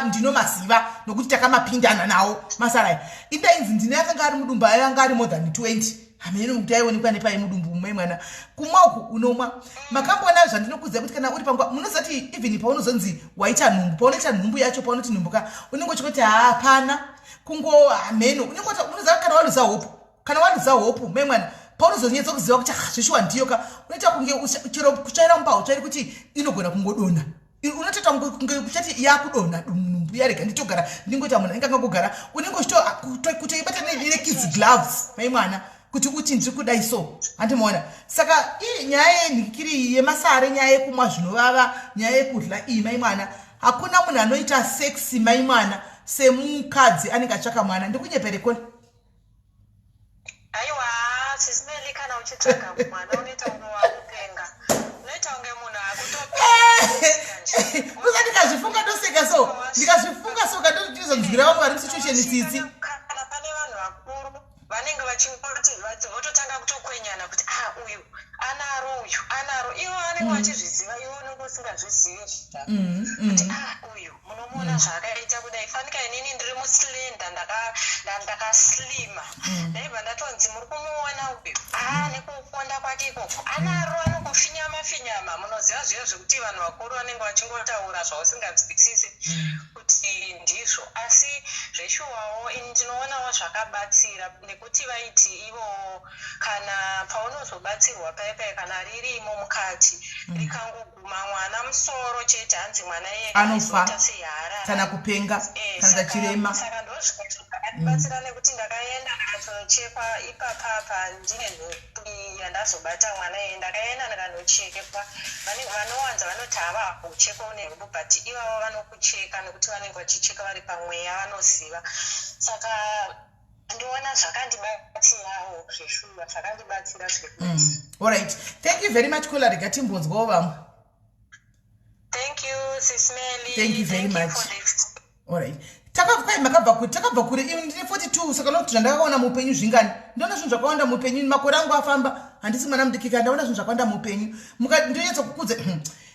ndinomaziva nokuti takamapindana nawo masari aya. Indainzi ndine akanga ari mudumbu, ayo anga ari more than 20, hameno kuti aionekwa nepai mudumbu mai mwana. Kumwa uku unomwa, makamboona zvandinokudzai kuti kana uri panguva, munoziva kuti even paunozonzi waita nhumbu, paunoita nhumbu yacho, paunoti nhumbuka, unenge uchingoti hapana kungo hameno, unenge unoziva kana waluza hope, kana waluza hope mai mwana, paunozonyatsa kuziva kuti ah, zveshuwa ndiyo ka, unoita kunge chero kutsvaira mumba hautsvairi, kuti inogona kungodonha, unotoita kunge kuchati yakudonha nhumbu, yarega nditogara ndingoita munhu anenge angangogara, unenge uchitokutoibata nekids gloves mai mwana, kuti uti ndiri kudai so, handimaona. Saka nyaya yenhikiri yemasare, nyaya yekumwa zvinovava, nyaya yekudya iyi mai mwana, hakuna munhu anoita sex mai mwana semukadzi anenge atsvaka mwana. Ndikunyeperekoni? Aiwa, Sis Melly, kana uchitsvaga mwana unoita kunge wakupenga, unoita kunge munhu akutopenga. Usa ndikazvifunga ndoseka, so ndikazvifunga so kandozonzwira vamwe vari musituation tsitsi. Kana pane vanhu vakuru vanenge vachingoti vototanga kutokwenyana kuti ah, uyu anaro, uyu anaro, ivo vanenge vachizviziva, ivo unenge usingazvizivi. usingazivi zvako kuti ah, uyu munomuona zvaakaita kudai. Fanika inini ndiri muslender, ndakaslima. Ndaibva ndatonzi, "Muri kumuona uyu? Ah, nekuponda kwake ikoko anaro, anokufinyama finyama." Munoziva zviyo zvekuti vanhu vakuru vanenge vachingotaura zvausinganzwisisi kuti ndizvo. Asi zveshuwawo ini ndinoonawo zvakabatsira, nekuti vaiti ivo kana paunozobatsirwa paya paya, kana ririmo mukati, rikangoguma mwana musoro chete, hanzi mwana iyeye Anofa. aizoita seharara Kana kupenga kana chirema. Saka ndozvakabatsira, nekuti ndakaenda ndikatonochekwa ipapapa ndine nhubu yandazobata mwana iyeye. Ndakaenda ndikanochekwa. Vanowanza vanoti hava kuchekwa une nhubu, but ivavo vanokucheka nekuti vanenge vachicheka vari pamweya, vanoziva. Saka ndoona zvakandibatsirawo zveshuwa, zvakandibatsira zvekuti. Alright, thank you very much, caller. Rega timbonzwawo vamwe. Thank you, Sis Melly. Thank you very Thank you much. for this. Alright, takabva makabva kure, takabva kure. Ini ndine 42, saka nokuti zvandakaona muupenyu zvingani? Ndaona zvinhu zvakawanda muupenyu. Makore angu afamba, handisi mwana mudikika. Ndaona zvinhu zvakawanda muupenyu. Ndonyatsa kukudza.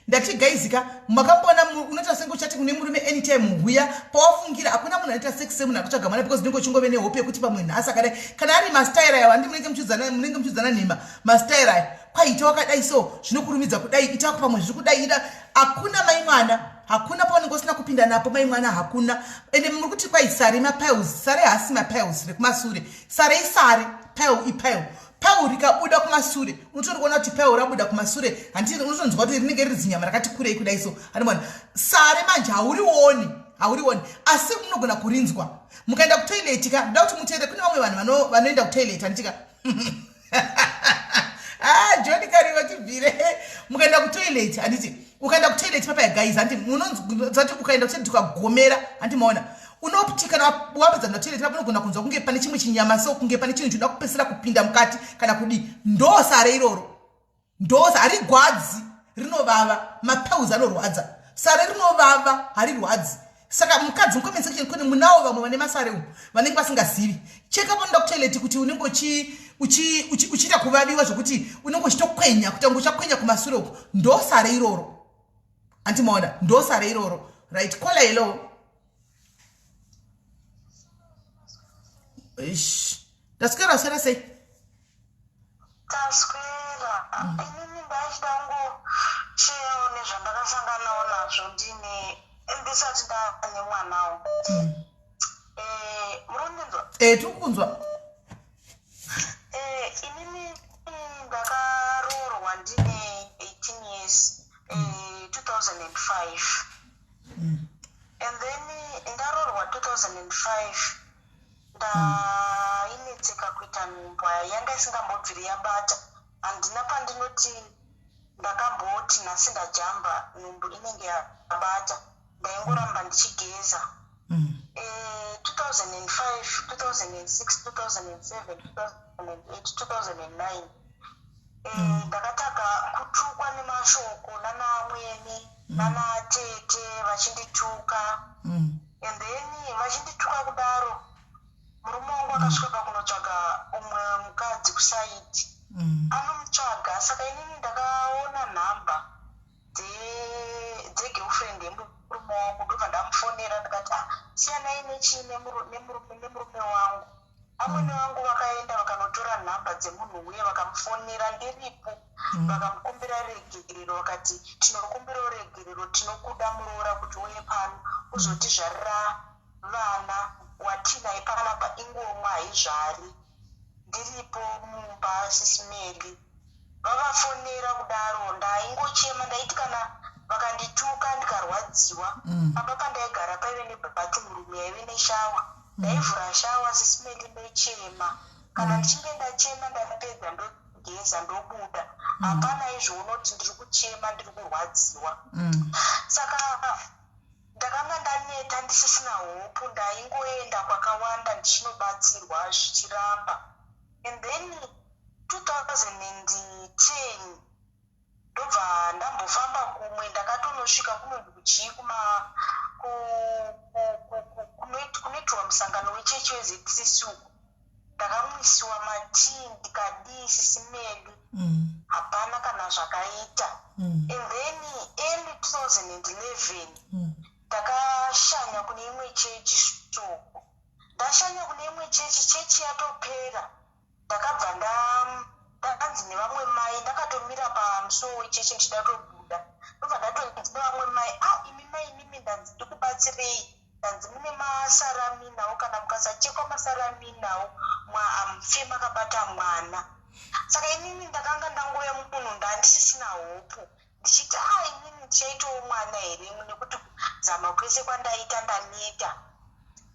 Ndati gaizika, makamboona unoita senge uchati kune murume anytime huya pawafungira? Hakuna munhu anoita sex semunhu akutsvaga mwana, because unenge uchingove nehope yekuti pamwe nhasi akadai. Kana ari mastaira ayo, handi munenge muchiudzana nhema. Mastaira ayo, kwaita wakadai, so zvinokurumidza kudai, ita pamwe zviri kudai, ida. Hakuna mai mwana, hakuna paunenge usina kupinda napo mai mwana, hakuna. Ende muri kuti kwai sare mapiles. Sare haasi mapiles rekumasure. Sare isare, pile ipile. Pile rikabuda kumasure, unotori kuona kuti pile rabuda kumasure, handiti? Unotonzwa kuti rinenge riri zinyama rakati kurei kudai. So handimona sare manje haurioni, haurioni, asi munogona kurinzwa mukaenda kutoilet ka. Ndoda kuti muteere, kune vamwe vanhu vanoenda kutoilet, handitika? Ah, John Kariva, tibvire. Mukaenda kutoilet, handiti? Ukaenda kutoilet papa, guys, handi munonzati ukaenda kutoilet ukagomera, handi maona unoti kana wapedza kutoilet papa, unogona kunzwa kunge pane chimwe chinyama, so kunge pane chinhu chinoda kupesera kupinda mukati kana kudii. Ndosare iroro, ndosa harigwadzi, rinovava. Mapiles anorwadza, sare rinovava, harirwadzi. Saka mukadzi, mucomment section kune munawo vamwe vane masare umu vanenge vasingazivi. Cheka panoda kutoilet kuti unenge uchiita kuvaviwa zvokuti unenge uchitokwenya, kuti unge uchakwenya kumasure uku, ndosare iroro, andimaona? Ndosare iroro. Right, caller, hello. Ish, ndaswera. Swera sei? Taswera. Inini ndachida kungosheyawo nezvandakasanganawo nazvo ndine ndisati ndaane mwanawo. Muri kundinzwa? E, tiri kukunzwa. Inini ndakaroorwa ndine 18 years, 2005, and then ndaroorwa 2005, ndainetseka kuita nhumbu. Yanga isingambobviri yabata. Handina pandinoti ndakamboti nhasi ndajamba, nhumbu inenge yabata. Ndaingoramba ndichigeza. 2005, 2006, 2007, 2008, 2009, ndakatanga kutukwa nemashoko nanaamwene nanatete vachindituka. And then vachindituka kudaro, murume wangu akasvika pakunotsvaga umwe mukadzi kuside. Anomutsvaga, saka inini ndakaona nhamba dzegirlfriend yemurume wangu, ndobva ndamufonera ndikati, "Ah, siyanai nechii nemurume wangu." Amwene vangu vakaenda vakanotora nhamba dzemunhu uye vakamufonera ndiripo. Vakamukumbira regerero, vakati, "Tinokumbirawo regerero, tinokuda muroora kuti uye pano uzotizvarira vana. Watinaye panapa ingomwa, haizvari." Ndiripo mumba, Sis Melly, vavafonera kudaro, ndaingochema. Ndaiti kana vakandituka ndikarwadziwa, pamba pandaigara paive nebathroom room yaive neshower. Ndaivhura shower, Sis Melly, ndochema. Kana ndichinge ndachema, ndapedza, ndogeza, ndobuda. Hapana izvo unoti ndiri kuchema, ndiri kurwadziwa. Saka ndakanga ndaneta, ndisisina hope. Ndaingoenda kwakawanda ndichinobatsirwa, zvichiramba. And then 2010 ndobva ndambofamba kumwe. Ndakatonosvika kunonzi kuchii, kuma kunoitwa musangano wechechi weZCC uku. Ndakamwisiwa matii, ndikadii, Sis Melly, hapana kana zvakaita. And then early 2011 ndakashanya kune imwe chechi. So ndashanya kune imwe chechi, chechi yatopera, ndakabva ndanzi nevamwe mai, ndakatomira pamusuwo wechechi ndichida tobuda, ndobva ndatonzi nevamwe mai, "A, imi mai, imimi, ndanzi ndikubatsirei, ndanzi mune masara aminawo, kana mukasachekwa masara aminawo hamufe makabata mwana." Saka inini ndakanga ndangouya munhu, ndandisisina hope, ndichiti, "A, inini ndichaitawo mwana here, nekuti kuzama kwese kwandaita ndaneta?"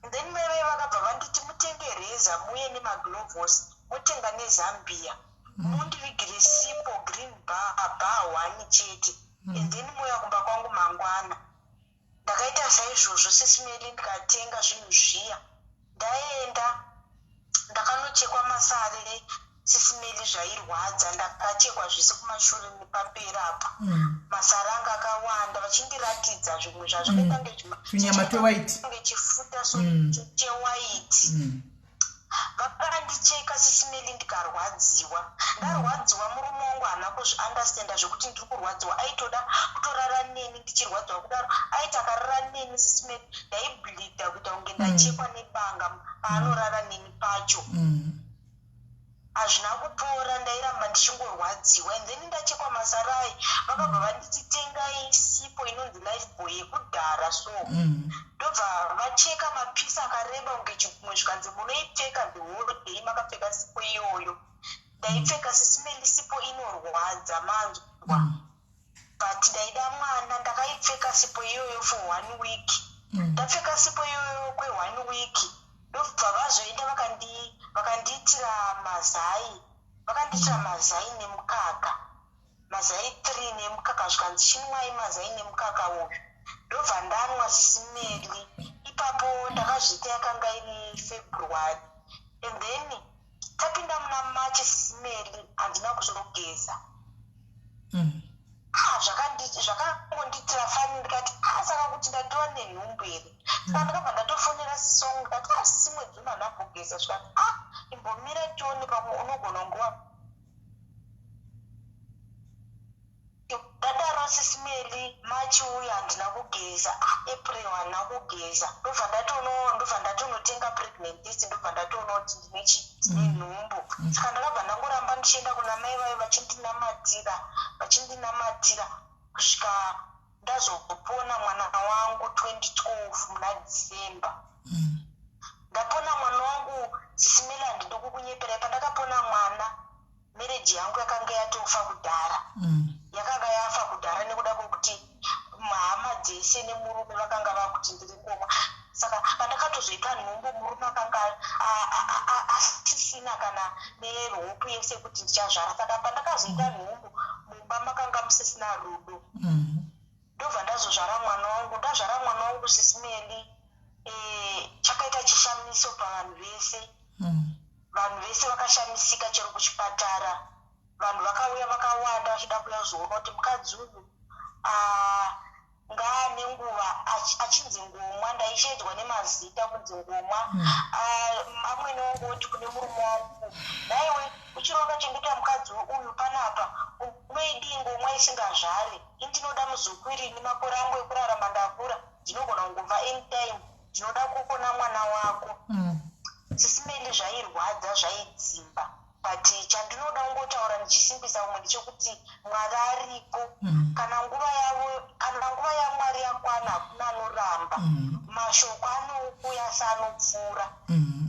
And then mai vai vakabva vanditi, "Mutenge reza, muye nemaglovos, motenga nezambia, mundivigire sipo green bar, bar one chete, and then mouya kumba kwangu mangwana." Ndakaita saizvozvo, Sis Melly, ndikatenga zvinhu zviya, ndaenda ndakanochekwa masare, Sis Melly, zvairwadza. Ndakachekwa zvese kumashure nepamberi apa. Masare anga akawanda, vachindiratidza zvimwe zvazvakaita Tunyama twewhite. Kunge chifuta so chewhite. Vakandicheka, Sis Melly, ndikarwadziwa. Ndarwadziwa, murume wangu haana kuzviunderstanda zvekuti ndiri kurwadziwa. Aitoda kutorara neni ndichirwadziwa kudaro. Aiti akarara neni, Sis Melly, ndaibleeda kuita kunge ndachekwa nebanga paanorara neni pacho. Hazvina kupora, ndairamba ndichingorwadziwa. And then ndachekwa masarai, vakabva vanditi, "Tengai sipo inonzi Lifebuoy yekudhara." So ndobva vacheka mapieces akareba kunge chigumwe, zvikanzi, "Munoipfeka the whole day makapfeka sipo iyoyo." Ndaipfeka, Sis Melly, sipo inorwadza, manzwa? But ndaida mwana. Ndakaipfeka sipo iyoyo for one week. Ndapfeka sipo iyoyo kweone week, ndobva vazoenda vakandiitira mazai, vakandiitira mazai nemukaka, mazai 3 nemukaka, zvikanzi, "Chinwai mazai nemukaka uyu." Ndobva ndanwa, Sis Melly. Ipapo ndakazviita, yakanga iri February, and then tapinda muna March, Sis Melly, handina kuzogeza. Ah, zvakangondiitira funny. Ndikati, "Ah, saka kuti ndatova nenhumbu here?" Saka ndakabva ndatofonera sisi wangu, ndikati, "Ah, sisi, mwedzi uno handambogeza." Zvikati, "Ah, imbomira tione, pamwe unogona nguva." Ndadaro, Sis Melly, March uyu handina kugeza. Ah, April handina kugeza. Ndobva ndatonotenga pregnant test, ndobva ndatoona kuti ndine nhumbu. Saka ndakabva ndangoramba ndichienda kuna mai vayo, vachindinamatira, vachindinamatira, kusvika ndazopona mwana wangu 2012 muna December. Ndapona mwana wangu, Sis Melly, handidi kukunyeperai, pandakapona mwana, marriage yangu yakanga yatofa kudhara. Yakanga yafa kudhara nekuda kwekuti hama dzese nemurume vakanga vakuti ndiri ngomwa. Saka pandakatozoita nhumbu, murume akanga asisina kana nehope yese kuti ndichazvara. Saka pandakazoita nhumbu, mumba makanga musisina rudo. Ndobva ndazozvara mwana wangu. Ndazvara mwana wangu, Sis Melly, chakaita chishamiso pavanhu vese. Vanhu vese vakashamisika, chero kuchipatara vanhu vakauya vakawanda vachida kuuya kuzoona kuti mukadzi uyu ngaane nguva achinzi ngomwa. Ndaishedzwa nemazita kunzi ngomwa. Amwene wangu oti kune murume wangu, "Naiwe uchiri wakachengeta mukadzi uyu panapa, unoidii ngomwa isingazvare? Indinoda muzukuru, makore angu ekurarama ndakura, ndinogona kungobva anytime, ndinoda kuona mwana wako." Sis Melly, zvairwadza, zvaidzimba, but chandinoda kungotaura ndichisimbisa umwe ndechekuti Mwari ariko. Kana nguva yavo, kana nguva yaMwari yakwana, hakuna anoramba. Mashoko anouya seanopfuura.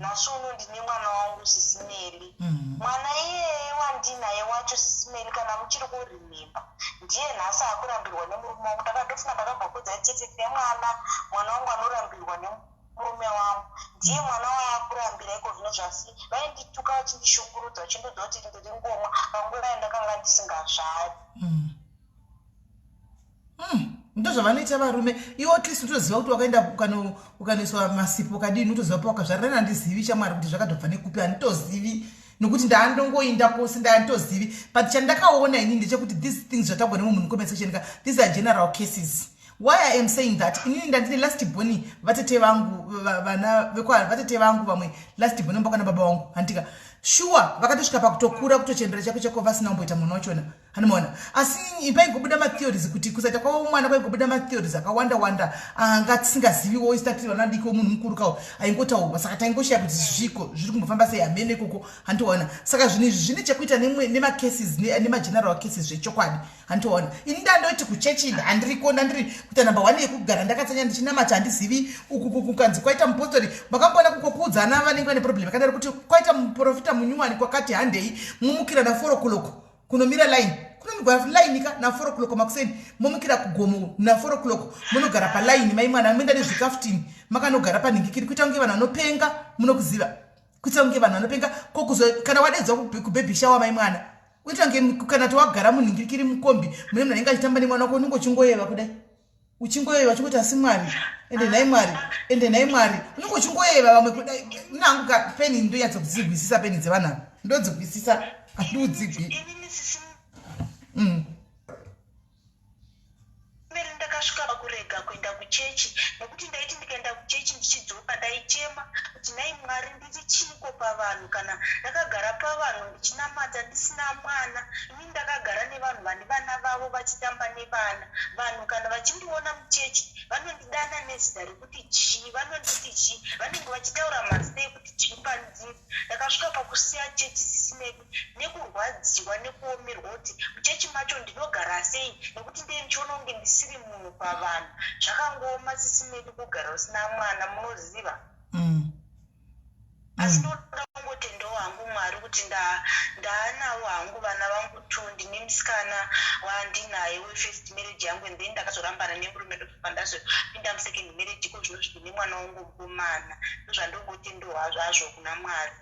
Nhasi uno ndine mwana wangu, Sis Melly. Mwana iyeye wandinaye wacho, Sis Melly, kana muchiri kuremember, ndiye nhasi akurambirwa nemurume wangu. Ndakadofunga ndakabva tete nemwana, mwana wangu anorambirwa nemurume wangu, ndiye mwana waakurambira iko zvino. Zvasi vaindituka, vachindishungurudza, vachindiudza kuti ndiri ngomwa panguva yandakanga ndisingazvari. Ndozvavanoita varume iwo. At least utoziva kuti wakaenda ukanoiswa masipo kadini, utoziva pawakazvarira. Handizivi chamwari kuti zvakatobva nekupi, handitozivi, nokuti ndaandongoinda kwose, ndaanditozivi. But chandakaona ini ndechekuti these things zvatagwa nemumwe munhu comment section ka, these are general cases. Why I am saying that, inini ndandine last born, vatete vangu, vana vatete vangu vamwe last born mbakana baba vangu, handika? Shuwa vakatosvika pakutokura, kutochembera chako chako, vasina kumboita mwana wachona, hanimaona. Asi paingobuda matheories kuti kusaita kwavo mwana, kwaingobuda matheories akawanda wanda anga tisingaziviwo isu tatiri vana vadiki. Munhu mukuru kawo aingotaurwa, saka taingoshaya kuti zviko zviri kumbofamba sei, hamene ikoko, handiona. Saka zvinhu izvi zvine chekuita nemacases, nemageneral cases zvechokwadi, handiona. Ini ndandoti kuchechi handiriko, ndandiri kuita number one yekugara ndakatsanya ndichinamata. Handizivi uku kukanzi kwaita mupostori, makamboona kukokuudzana vanenge vane problem yakadaro kuti kwaita muprofita munyuwani kwakati, handei mumukira na4 o'clock kunomira line, kunomigwa line ka na4 o'clock makuseni, momukira kugomo na4 o'clock, munogara palaini, mai mwana moenda nezvikaftini, makanogara panhingikiri kuita kunge vanhu vanopenga. Munokuziva kuita kunge vanhu vanopenga kokuzo kana wadedzwa kubaby shower, mai mwana, kuita kunge kana towagara munhingirikiri mukombi mune munhu anenge achitamba nemwana wako, unenge uchingoyeva kudai, uchingoyeva uchingoti, "Asi Mwari, ende nhai Mwari, ende nhai Mwari." Unenge uchingoyeva vamwe kudai. Nangu peni ndonyatsokudzigwisisa, peni dzevanhu ava ndodzigwisisa, handiudzigwi. Inini sisi Mary, ndakasvika pakurega kuenda kuchechi nekuti ndaiti ndikaenda kuchechi ndichidzoka ndaichema kuti, "Nhai Mwari, ndiri chiiko pavanhu kana ndakagara pavanhu ndichinamata ndisina mwana? Ini ndakagara nevanhu vane vana vavo vachitamba nevana. Vanhu kana vachindiona muchechi vanondidana nezita rekuti chii? Vanonditi chii? Vanenge vachitaura mazita ekuti chii pandiri?" Ndakasvika pakusiya chechi, sisi medu, nekurwadziwa nekuomerwa kuti muchechi macho ndinogara sei, nekuti ndee ndichiona kunge ndisiri munhu pavanhu. Zvakangooma, sisi medu, kugara usina mwana, munoziva. Asi ndoda kungotendawo hangu Mwari kuti ndaanawo hangu vana vangu two. Ndine musikana wandinaye wefirst marriage yangu, and then ndakazorambana nemurume, ndobva ndazopinda musecond marriage. Iko zvino ndine mwana wangu mukomana. Ndozvandongotendawo zvazvo kuna Mwari.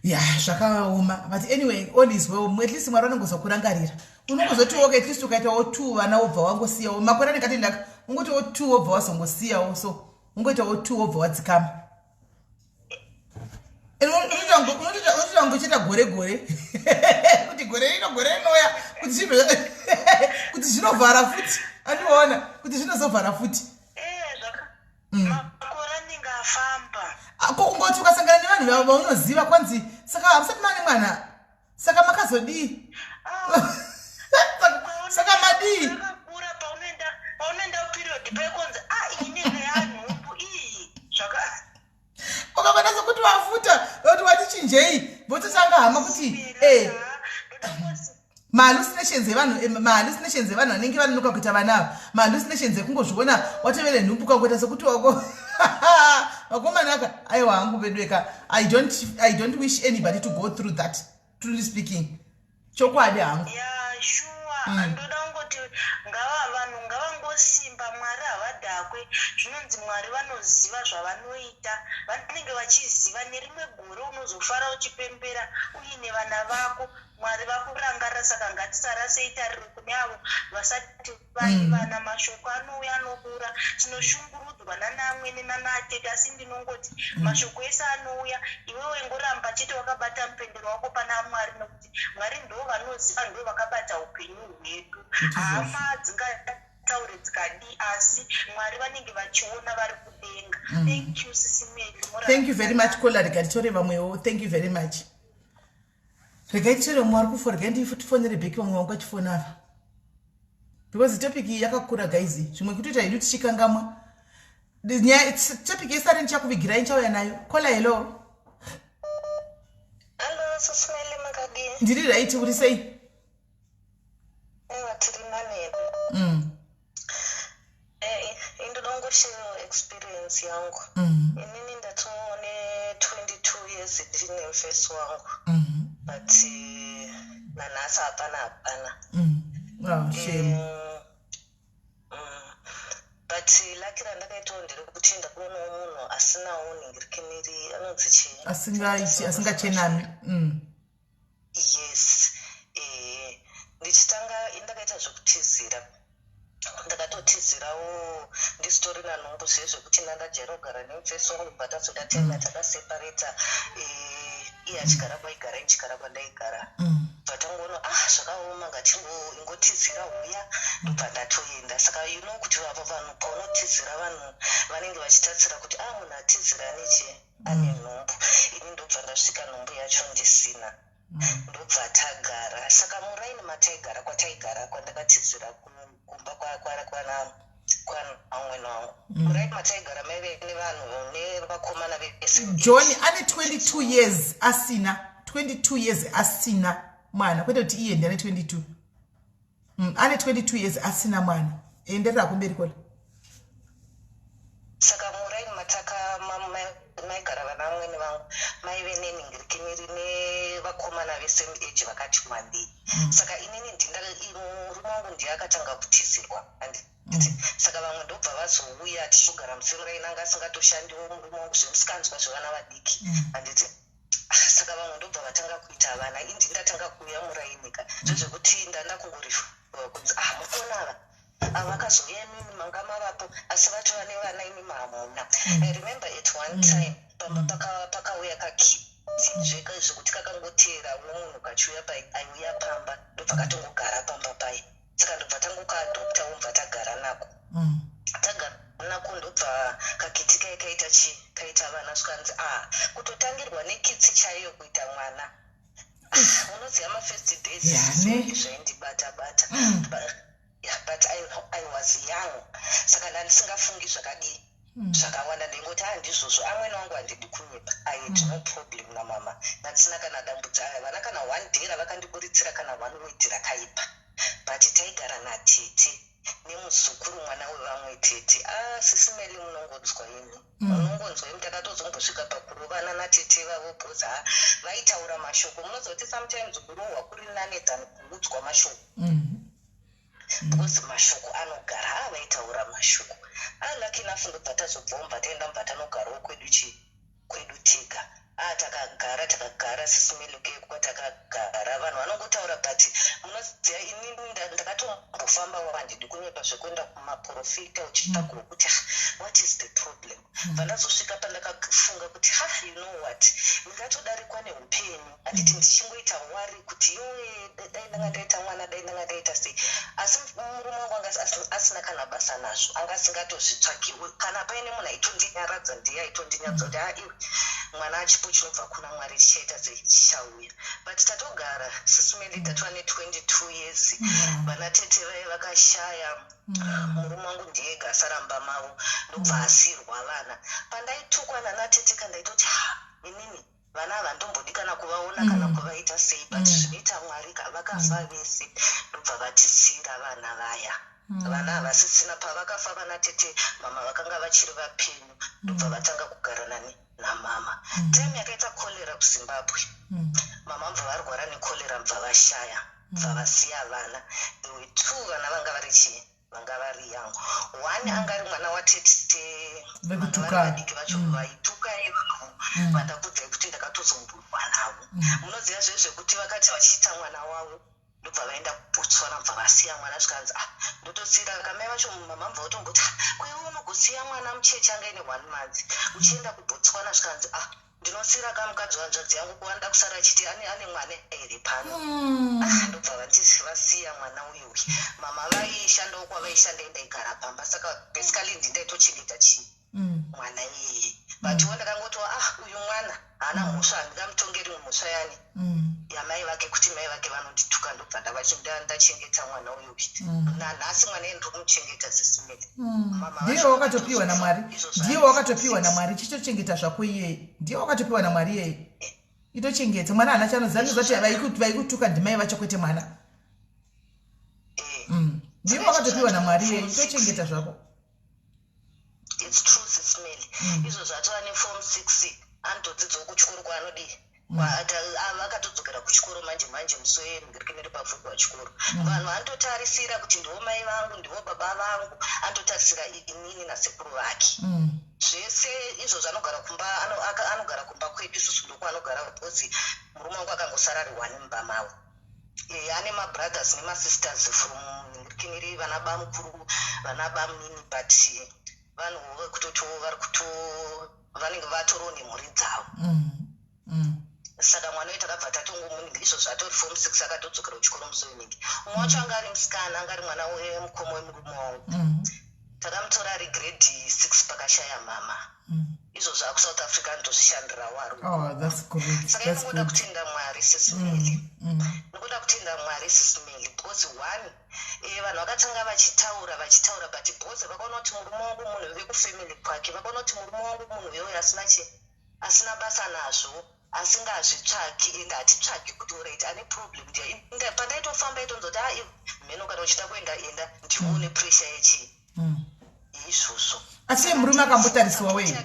Ya, zvakaoma, but anyway, all is well. At least Mwari vanongozokurangarira. Unongozotiwo at least ukaitawo two vana, wobva wangosiyawo. Makore anenge atendaka, ungotiwo two, wobva wazongosiyawo. So ungoitawo two, wobva wadzikama. Unotoita kungochita gore gore kuti gore rino, gore rinouya, kuti zvinovhara futi, andiona kuti zvinozovhara futi. Makore anenge afamba. Ko kungoti ukasangana nevanhu vaunoziva, kwanzi, "Saka hamusati mane mwana? Saka makazodii? Saka madii?" Akakura, paunoenda period paikonzi, "A, inenge yanhumbu iyi." Zvaka Ukavona sekuti wafuta, kuti watichinjei, vototanga hama kuti e mahallucinations evanhu, mahallucinations evanhu vanenge vanonoka kuita vana ava, mahallucinations ekungozviona watevere nhumbu, kangoita sekuti wako vakomanaka. Aiwa hangu vedweka, I don't wish anybody to go through that, truly speaking, chokwadi hangu. Ya, shuwa. Ndoda kungoti ngava vanhu ngavangosimba. Mwari havadhakwe. Zvinonzi Mwari vanoziva zvavanoita, vanenge vachiziva. Nerimwe gore unozofara uchipembera uine vana vako, Mwari vakurangarira. Saka ngatisarasei tariro kune avo vasati vaivana. Mashoko anouya anokura, tinoshungurudzwa nanaamwene nanaatete, asi ndinongoti mashoko ese anouya, iwewe ngoramba chete wakabata mupendero wako pana Mwari, nekuti Mwari ndo vanoziva, ndo vakabata upenyu hwedu. Hama dzingataure dzikadii, asi Mwari vanenge vachiona vari kudenga. Thank you, sisi Mary. Thank you very much, caller. Rega titore vamwewo. Thank you very much. Regai titore vamwe vari kufona. Regai ndifonere back vamwe vangu vachifona ava, because topic iyi yakakura, guys. Zvimwe kutoita hedu tichikangamwa nyaya. Topic yesare ndichakuvigirai, ndichauya nayo. Caller, hello. Hello, sisi Mary, makadii? Ndiri right, uri sei? Aiwa, tiri nani hedu. Indoda kungosharewo experience yangu. Inini ndatone 22 years ndine mufesi wangu, but nanhasi hapana, hapana. Oh, shame. But lucky randakaitawo nderekuti ndakuonawo munhu asinawo nhingirikiniri anonzi chii? Asingaiti, asingachenami. Yes, ndichitanga ndakaita zvekutizira, ndakatotizirawo ndisitorina nhumbu zviye zvekuti ndandajaira kugara nemufesi wangu, bva tazoda tenga, takaseparata, iye achigara kwaigara, ndichigara kwandaigara. Bva tangoona, ah, zvakaoma, ngatingotizira huya. Ndobva ndatoenda. Saka you know kuti vava vanhu, paunotizira vanhu vanenge vachitarisira kuti, ah, munhu atizira neche ane nhumbu. Ini ndobva ndasvika nhumbu yacho ndisina. Ndobva tagara. Saka muraini mataigara, kwataigara, kwandakatizira kumba kwana wangu, muraini mataigara maive nevanhu nevakomana vese. John ane 22 years asina, 22 years asina mwana, kwete kuti iye ndiane 22. Ane 22 years asina mwana. Enderera kumberi kola. Saka muraini mataka maigara vana vamweni vangu maive nenhingirikini nevakomana vesame age vakati wandei. Saka inini murume wangu ndiye akatanga kutizirwa, handiti? Saka vamwe ndobva vazouya tichigara musemuraini. Anga asingatoshandiwo murume wangu, zvemusikanzwa zvevana vadiki, handiti? Saka vamwe ndobva vatanga kuita vana, indi ndatanga kuuya murainika zvezvekuti ndanda kungorifa kunzi, ah, mukona ava ava vakazouya, imimi manga mavapo, asi vatova nevana, imi mahamuna. I remember at one time pamba pakauya kakitsi zvekuti kakangoteera umwe munhu kachiuya pai, aiuya pamba, ndobva katongogara pamba pai. Saka ndobva tangokaadopta, wobva tagara nako. Tagara nako, ndobva kakitsi kai kaita chi kaita vana. Zvikanzi, ah, kutotangirwa nekitsi chaiyo kuita mwana. Unoziva mafirst days zvaindibata bata. Yeah, but I was young, saka ndandisingafungi zvakadii zvakawanda. Ndaingoti, ah, ndizvozvo. Amwene wangu, handidi kunyepa, I had no problem namama. Ndandisina kana dambudzo. Aya vana kana one day ravakandiburitsira kana one word rakaipa. But taigara natete nemuzukuru, mwana wevamwe tete. Ah, Sisi Meli, munongonzwa imi, munongonzwa imi. Takatozombosvika pakurovana natete vavo because ha, vaitaura mashoko. Munoziva kuti sometimes kurohwa kuri nane than kuudzwa mashoko, because mashoko anogara. Ha, vaitaura mashoko. Ah, lucky enough ndobva tazobvawo, mbva taenda, mbva tanogarawo kwedu chi kwedu tega. Ah, takagara, takagara, Sisi Melukekwa, takagara. Vanhu vanongotaura, but munoziva inini ndakatombofamba, handidi kunyepa, zvekuenda kumaprofita uchitsvagawo kuti, ah, what is the problem? Bva ndazosvika pandakafunga kuti, ha, you know what, ndingatodarikwa neupenyu, handiti, ndichingoita worry kuti, yowe, dai ndanga ndaita mwana, dai ndanga ndaita sei. Asi murume wangu anga asina kana basa nazvo, anga asingatozvitsvagiwo. Kana paine munhu aitondinyaradza, ndiye aitondinyaradza kuti, ha, iwe, mwana achipo chinobva kuna Mwari, chichaita sei, chichauya. But tatogara, Sisi Meli, tatova ne22 years. Vana tete vai vakashaya, murume wangu ndiyega asaramba mavo, ndobva asirwa vana. Pandaitukwa nana tete kandaitoti, ha, inini vana ava ndombodikana kuvaona kana kuvaita sei? But zvinoita Mwari, vakafa vese, ndobva vatisiyira vana vaya. Vana havasisina. Pavakafa vana tete, mama vakanga vachiri vapenyu, ndobva vatanga kugara nani, namama. Time yakaita cholera kuZimbabwe, mama mubva varwara necholera, mubva vashaya, bva vasiya vana. There were two vana vanga vari chii, vanga vari young. One anga ari mwana watete, vanga vari Vekutuka. vadiki vacho vaituka ivavo. Vandakudzai kuti ndakatozomburwa navo. Munoziva zvezvekuti vakati vachiita mwana wavo, ndobva vaenda kuBotswana, bva vasiya mwana. Zvikanzi, ah, ndotosiyira kamai vacho. Mama mubva vatomboti, ah, kuiwe unogosiya mwana mucheche anga ine 1 month uchienda kuBotswana? Zvikanzi, ah, ndinosiyira kamukadzi wanzvadzi yangu, kuwanda kusara achiti ane mwana here pano? Ah, ndobva vasiya mwana uyuyu. Mama vaishandawo kwavaishanda, indaigara pamba, saka basically ndindaitochengeta chii, mwana iyeye. But wo ndakangotiwa, ah, uyu mwana haana mhosva, handingamutongeri mhosva yani yamai vake, kuti mai vake vanondituka. Ndobva ndachengeta mwana uyuyu. Nanhasi mwana iye ndiri kumuchengeta, Sisi Meli. Mama Ndiye vacho wakatopiwa naMwari. Izvo Ndiye wakatopiwa naMwari, chichochengeta zvako iyeye. Ndiye wakatopiwa naMwari iyeye, itochengeta mwana. Hana chanoziva ndozati vaikutuka ndimai vacho, kwete mwana. Ndiye wakatopiwa naMwari iyeye, itochengeta zvako. It's true, Sisi Meli. Izvo zvatova neform six, anotodzidzawo kuchikoro kwaanodii, vakatodzokera kuchikoro manje manje, musi wenhingirikini pavhurwa chikoro. Vanhu vanototarisira kuti ndivo mai vangu, ndivo baba vangu. Anototarisira inini nasekuru vake. Zvese izvozvo anogara kumba, anogara kumba kwedu isusu, ndokwaanogara, because murume wangu akangosara ari one mumba mavo. Ane mabrothers nemasisters from nhingirikiniri, vana bamukuru, vana bamunini, but vanhu vekutotiwo vari kuto vanenge vatoriwo nemhuri dzavo. Saka mwana uyu takabva tatongomuningi izvozvo atori form 6, akatodzokera kuchikoro musi weningi. Umwe wacho anga ari musikana, anga ari mwana wemukoma wemurume wangu. Takamutora ari grade 6 pakashaya mama. Izvozvo akuSouth Africa, anotozvishandirawo ari. Oh, that's good. Saka That's inogoda good. kutenda Mwari, Sis Melly. Nokuda kutenda Mwari, Sis Melly, because one, vanhu vakatanga vachitaura vachitaura, but because vakaona kuti murume wangu munhu vekufamily kwake, vakaona kuti murume wangu munhu weyo asina chi asina basa nazvo, asingazvitsvaki, ende hatitsvaki kuti alright, ane problem ndiya. Pandaitofamba itonzoti a mheno, kana uchida kuenda, enda, ndione pressure yechii yeizvozvo. Asi iye murume akambotarisiwa wei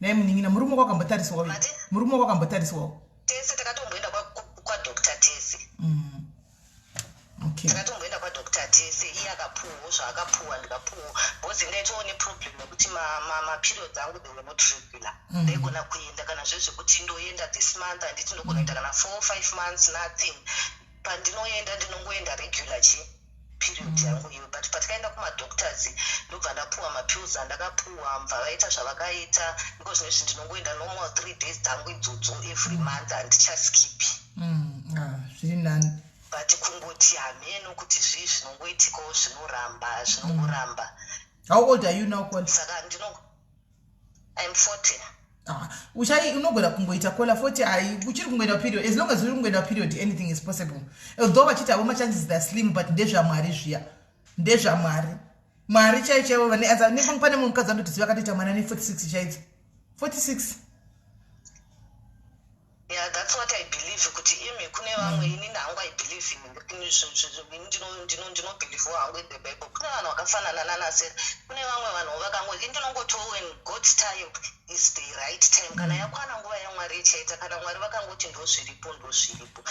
naye, munin'ina? Murume wako akambotarisiwa wei? Mati? Murume wako akambotarisiwawo? Tese takatomboenda kwadoctor tese. Takatomboenda kwadoctor tese. Iye akapuwawo zvaakapuwa, ndikapuwawo, because ndaitowo neproblem yekuti maperiods angu, they were not regular. Ndaigona kuenda kana zvezvekuti ndoenda this month, handiti ndogona kuenda kana 4, 5 months nothing. Pandinoenda ndinongoenda regular chi period yangu iyo. But patikaenda kumadoctors, ndobva ndapuwa mapills andakapuwa, mubva vaita zvavakaita. Iko zvinezvi ndinongoenda normal 3 days dzangu idzodzo every month, handichaskipi. Ah, zviri nani. But kungoti hameno kuti zvii zvinongoitikawo, zvinoramba, zvinongoramba. How old are you now, Kola? Saka ndino, I'm 40. Ah, uchai unogona kungoita kola 40, ai uchiri kungoenda period. As long as uri kungoenda period, anything is possible, although vachiti havo machances are slim, but ndezvaMwari zviya, ndezvaMwari. Mwari chaivo chaivo vane answer. Pane mumwe mukadzi andotoziva akatoita mwana ne46 chaidzo, 46. Yeah, that's what I believe, kuti imi kune vamwe, inini hangu I believe in ndinobelievewo hangu in the Bible. Kune vanhu vakafanana nanaSera, kune vamwe vanhu vakango, indinongotiwo when God's time is the right time. Kana yakwana nguva yaMwari ichaita. Kana Mwari vakangoti ndozviripo, ndozviripo.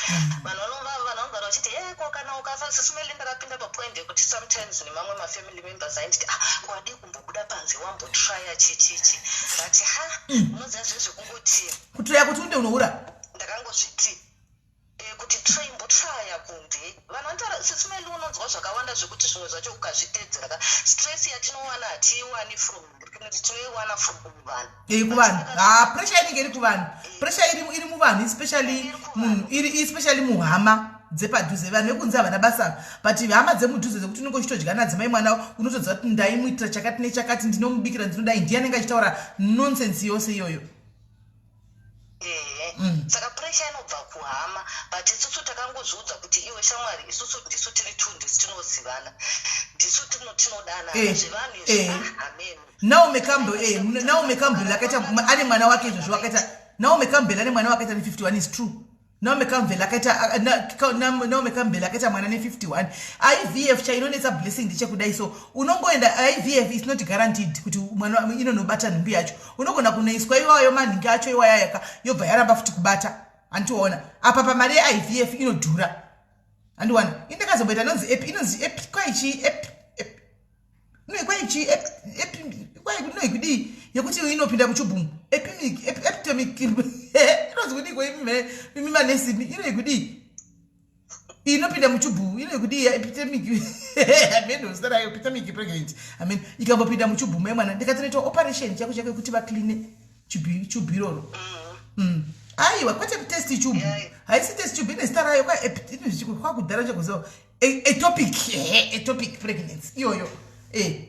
Vanhu vanogara vachiti eko kana ukafa. Sis Melly, ndakapinda papoint yekuti sometimes nemamwe mafamily members ainditi, "Ah, wadii kumbobuda panze, wambotrya chichichi?" But ha, unoziva zvezvekungoti Kutraya kuti unde unoura. Ndakangozviti kuti try, mbotraya kunze. Vanhu vanotaura, Sis Melly, unonzwa zvakawanda zvekuti zvimwe zvacho ukazviteedzera ka, stress yatinowana hatiiwani from, tinoiwana from vanhu. Kuvanhu. Ha, pressure inenge iri kuvanhu, pressure iri muvanhu, especially munhu iri, especially muhama dzepadhuze. Vanhu vekunze havana basa, but hama dzemudhuze dzekuti unenge uchitodya nadzimai mwana, unotoziva kuti ndaimuitira chakati nechakati, ndinomubikira, ndinodai, ndiye anenge achitaura nonsense yose iyoyo. Ehe. Saka pressure inobva kuhama, but isusu takangozviudza kuti iwe shamwari, isusu ndisu tiri two, ndisu tinozivana, ndisu tinodanana. Zvevanhu izvi, ah, amen. Naomi Campbell, Naomi Campbell akaita ane mwana wake izvozvo. Akaita, Naomi Campbell ane mwana wakaita ne51, is true. Naomi Campbell akaita Naomi Campbell akaita mwana ne51. IVF chainonetsa, Blessing, ndechekudai so unongoenda IVF is not guaranteed kuti mwana inonobata nhumbi yacho. Unogona kunoiswa iwayo manhingi acho iwaya yaka yobva yaramba futi kubata, handiona? Apa pamari yeIVF inodhura, handiwana? Indakazomboita inonzi inonzi kwaichi kwaichi kudii yekuti inopinda muchubhumu, epitomic, inonzi kudii koimi manesi, inoi kudii inopinda muchubhu, inoi kudii, epitemic, ameno zita rayo, epitomic pregnant. I mean, ikambopinda muchubhu memwana, ndikatonoitwa operation chako chako yekuti vacleane chubhu iroro. Aiwa, kwete test tube. Haisi test tube, ine zita rayo, kwakudhara chakuziva, ectopic, ehe, ectopic pregnancy iyoyo.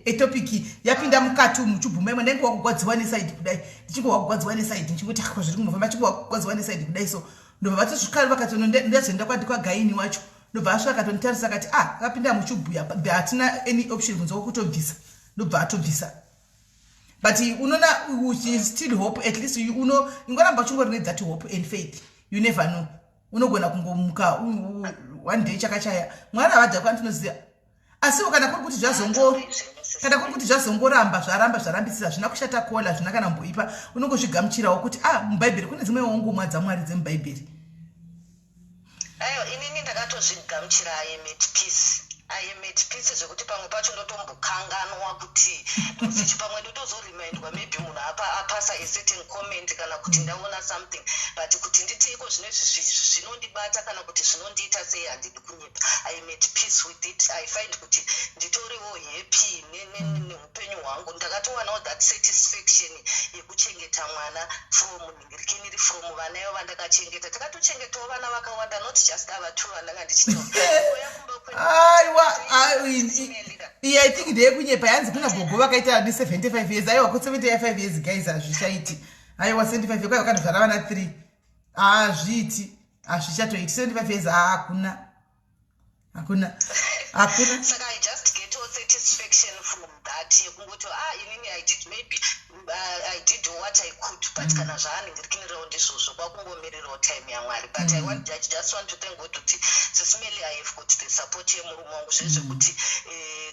Ectopic yapinda mukati umu muchubhu memwe. Ndaingova kugwadziwa neside kudai, ndichingova kugwadziwa neside, ndichingoti ako zviri kumbofamba, ndichingova kugwadziwa neside kudai. So ndobva vatosvika vakatono, ndazoenda kwagaini wacho, ndobva asvika akatonditarisa akati, "Ah, akapinda muchubhu yapa, hatina any option kunze kwekutobvisa." Ndobva atobvisa. But unoona, still hope at least uno ingoramba uchingori nethat hope and faith. You never know, unogona kungomuka one day chakachaya. Mwari havadhakwa, ndinoziva. Asiwo kana kuri kuti zvazongo, kana kuri kuti zvazongoramba, zvaramba, zvarambisisa, hazvina kushata kola, hazvina kana mboipa. Unongozvigamuchirawo kuti ah, mubhaibheri kune dzimwewo ngomwa dzaMwari dzemubhaibheri. Aiwa, inini ndakatozvigamuchira. I am at peace, I am at peace, zvekuti pamwe pacho ndotombokanganwa kuti ndozichi, pamwe ndotozoremindwa, maybe munhu apasa a certain comment kana kuti ndaona something. But kuti nditi iko zvino izvi zvinondibata kana kuti zvinondiita sei, handidi kunyepa. I am at peace with it. I find kuti nditoriwo happy neupenyu hwangu. hwangu. Ndakatowanawo that satisfaction yekuchengeta mwana from nhingiриkiniri, from vana ivo vandakachengeta. Takatochengetawo vana vakawanda, not just ava two vandanga ndichitauya kumba kwedu. Aiwa, iyi I think ndeyekunyepa. Yanzi kuna gogo vakaita ne75 years. Aiwa, ku75 years, guys, hazvichaiti. Aiwa, 75 kwai vakatozvara vana 3. Hazviiti, hazvichatoiti. 75 years, hakuna, hakuna, hakuna. Saka I just get all satisfaction from that, yekungoti, ah, inini I did, maybe I did what I could, but kana zvaanhingirikinirawo ndizvozvo, kwakungomirirawo time yaMwari. But I just want to thank God kuti, Sis Melly, I have got the support yemurume wangu, zvezvekuti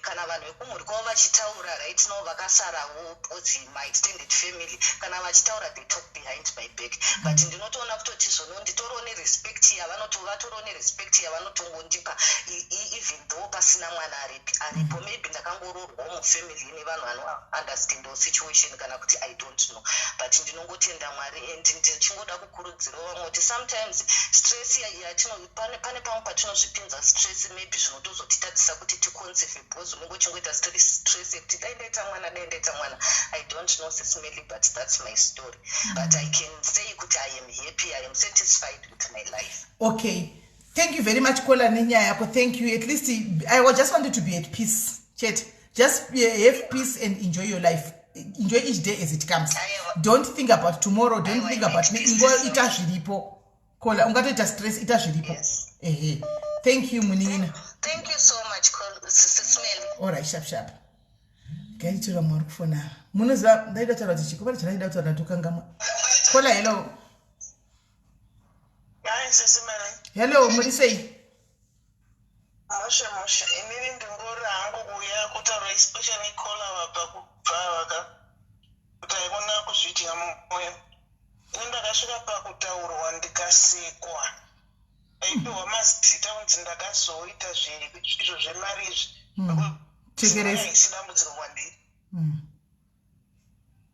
kana vanhu vekumhuri kwavo vachitaura right now, vakasarawo, because my extended family, kana vachitaura, they talk behind my back, but ndinotoona kutoti zvono nditoriwo nerespect yavanoti, vatoriwo nerespect yavanotongondipa, even though pasina mwana aripi aripo. Maybe ndakangoroorwawo mufamily ine vanhu vanounderstandawo situation, kana kuti I don't know, but ndinongotenda Mwari and ndichingoda kukurudzirawo vamwe kuti sometimes stress yatino pane pamwe patinozvipinza stress, maybe zvinotozotitadzisa kuti ticonceive, because unenge uchingoita stress yekuti dai ndaita mwana, dai ndaita mwana. I don't know, Sis Melly, but that's my story. But I can say kuti I am happy, I am satisfied with my life. Okay, thank you very much, caller, nenyaya yako. Thank you. At least I just wanted to be at peace chete. Just have peace and enjoy your life. Enjoy each day as it comes. Don't think about tomorrow, don't think about me. Ingoita zviripo, caller. Ungatoita stress, ita zviripo. Ehe, thank you, munin'ina. Thank you so much, Sis Melly. Alright, sharp sharp. Gaitirwa mwari kufona. Munoziva ndaida kutaura kuti chiko, pane chandaida kutaura, ndatokangamwa. Caller, hello. Hi, Sis Melly. Hello, muri sei? Mushe mushe. Inini ndingori hangu kuuya kutaura, especially caller vabva kubva vaka kuti haikona kuzvidya mwoyo. Ini ndakasvika pakutaurwa, ndikasekwa, aipiwa mazita kunzi ndakazoita izvo zvemari izvi. Chekeresa. Haisi dambudziko kwandiri.